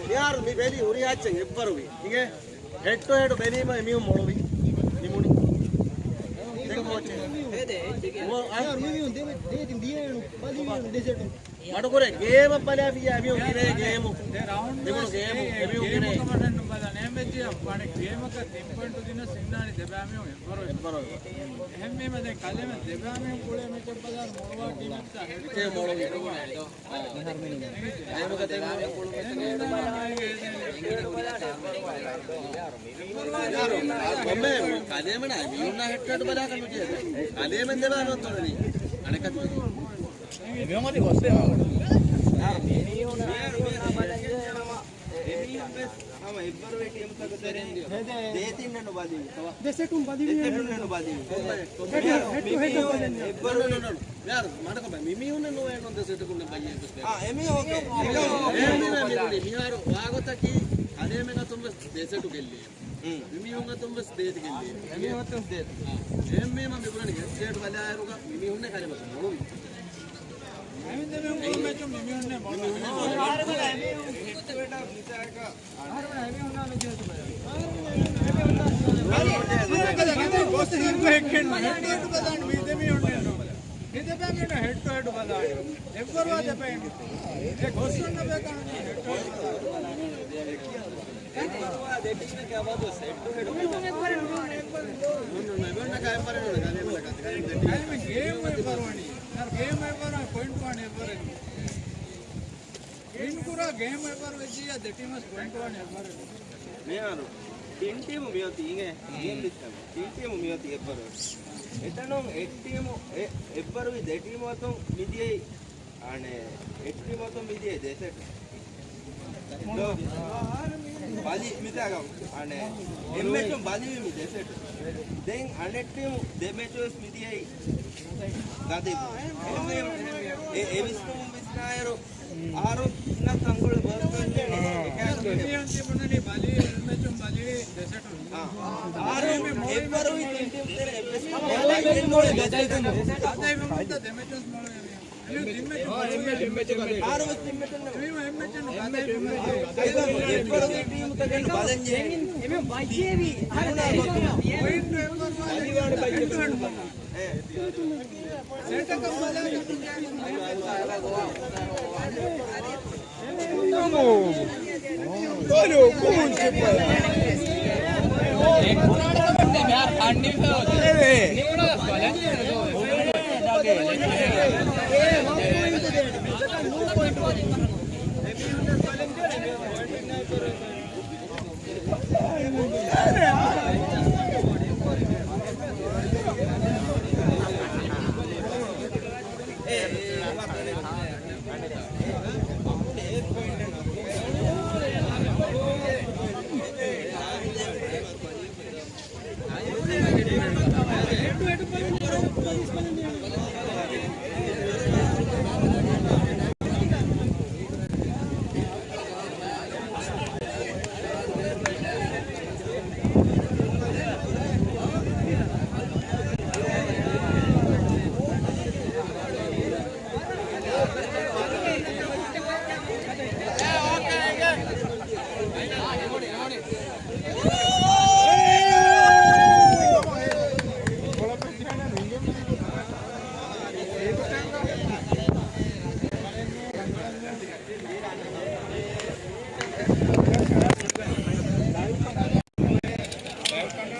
މިހާރު މި ބެލީ ހުރިހާ އެއްޗެއް އެއްވަރުވި. އިނގޭ؟ ހެޑް ޓު ހެޑް ބެލީމަ އެމީހުން މޮޅުވި. ނިމުނީ. ދެން ކޯޗެއް. މަޑުކުރޭ ގޭމަށް ބަލާފިއްޔާ އެމީހުން ގިނޭ ގޭމު. ދެކުނު ގޭމު. އެމީހުން ގިނޭ. ގޭމަކަށް ތިން ޕޮއިންޓު ދިނަސް އިންނާނީ ދެބައިމީހުން އެއްވަރު. އެއްވަރު. އެހެންވީމަ ދެން ކަލޭމެން ދެބައިމީހުން ކުޅޭ މެޗަށް ބަލާން މޮޅުވާ ޓީމެއްސާ ހެޑް ޓު ހެޑް. ކޮންމެ ކަލޭމެނާ މީހުންނާ ހެއްޓެއް ބަލާކަށް ނުޖެހޭ. ކަލޭމެން ދެބާ ނޯންތޯ ނީ. އަނެކަ މިއޮން އަދި ގޮސްވޭ މާ. އެމީހުން ވެސް ހަމަ އެއްވަރު އެ ޓީމްތަކުގެ ތެރެއިން ދޭތިންނެއް ނުބަލި. ދެސެޓުން ބަލި. ދެސެޓުންނެއް ނުބަލި. ހެއްޓު ހެއްޓު ބަލި. އެއްވަރު. މި މީހުންނެއް ނުވޭ ނޫން ދެސެޓުކުން ބައްޔެއް ވެސް. އާ، އެމީހުން އެމީހުން މިހާރު ވާގޮތަކީ ކަލޭމެން އަތުން ވެސް ދެސެޓު ގެއްލި. މިމީހުން އަތުން ވެސް ދޭތި ގެއްލި. އެމީހުން އަތުން ދޭތި. އެހެންވީމަ މި ބުނަނީ ހެއްޓެއް ބަލާއިރުގަ މިމީހުންނެއް ކަލޭމެން މޮޅުވި. އެމީހުން މޮޅުވި. ހެއްޓު ހެއްޓު ބަލާން މި ދެމީހުންނެއް ނޫން. މި ދެބައިމީހުންނަށް ހެއްޓު ހެއްޓު ބަލާނެ. އެއްވަރުވާ ދެބައިމީހުން. އެ ގޮއްސަން ނަބޭކާނު ހެއްޓު ހެއްޓު ބަލާނެ. އެއްވަރުވާ ދެ ޓީމެއްގެ އަބަދު ހެއްޓު ހެއްޓު. ގޭމް އެއްވަރު ވަނީ. ގޭމް އެއްވަރު ޕޮއިންޓް ވާނެ އެއްވަރެއް. އިންކުރާ ގޭމް އެއްވަރު ވެއްޖިއްޔާ ދެ ޓީމަށް ޕޮއިންޓް ވާނެ އެއްވަރެއް. މިހާރު ތިން ޓީމު މިއޮތީ އިނގޭ ގޭމް ވިސްނަން. ތިން ޓީމު މިއޮތީ އެއްވަރު. އެތަނުން އެއް ޓީމު އެ-، އެއްވަރުވި ދެ ޓީމު އަތުން މިދިޔައީ، އަނެއް، އެއް ޓީމު އަތުން މިދިޔައީ ދެ ސެޓް. ބަލި މިތާގަ، އަނެއް، އެއް މެޗުން ބަލިވީ މި ދެ ސެޓް. ދެން އަނެއް ޓީމު ދެ މެޗު ވެސް މިދިޔައީ ގަދަ. އެ، އެ ވިސްނުން ވިސްނާއިރު، އަހަރުންނަށް ތަންކޮޅެއް ބޮލަސް ދޭން އެކައި މި އަންތި ބުނަނީ ބަލީ އެއް މެޗުން ބަލީ ދެ ސެޓުން. އަހަރުން އެއްވަރު ތިން ޓީމް ތެރެ އެއްވެސް އަދަ އިވެންޓު ދެ މެޗުން މޮޅު އެމީހުން. އަހަރުން ތިން މެޗުން އެއްވަރު ޓީމުތަކެއް ބަލަންޖެހޭ. ޕޮއިންޓް އެއްވަރު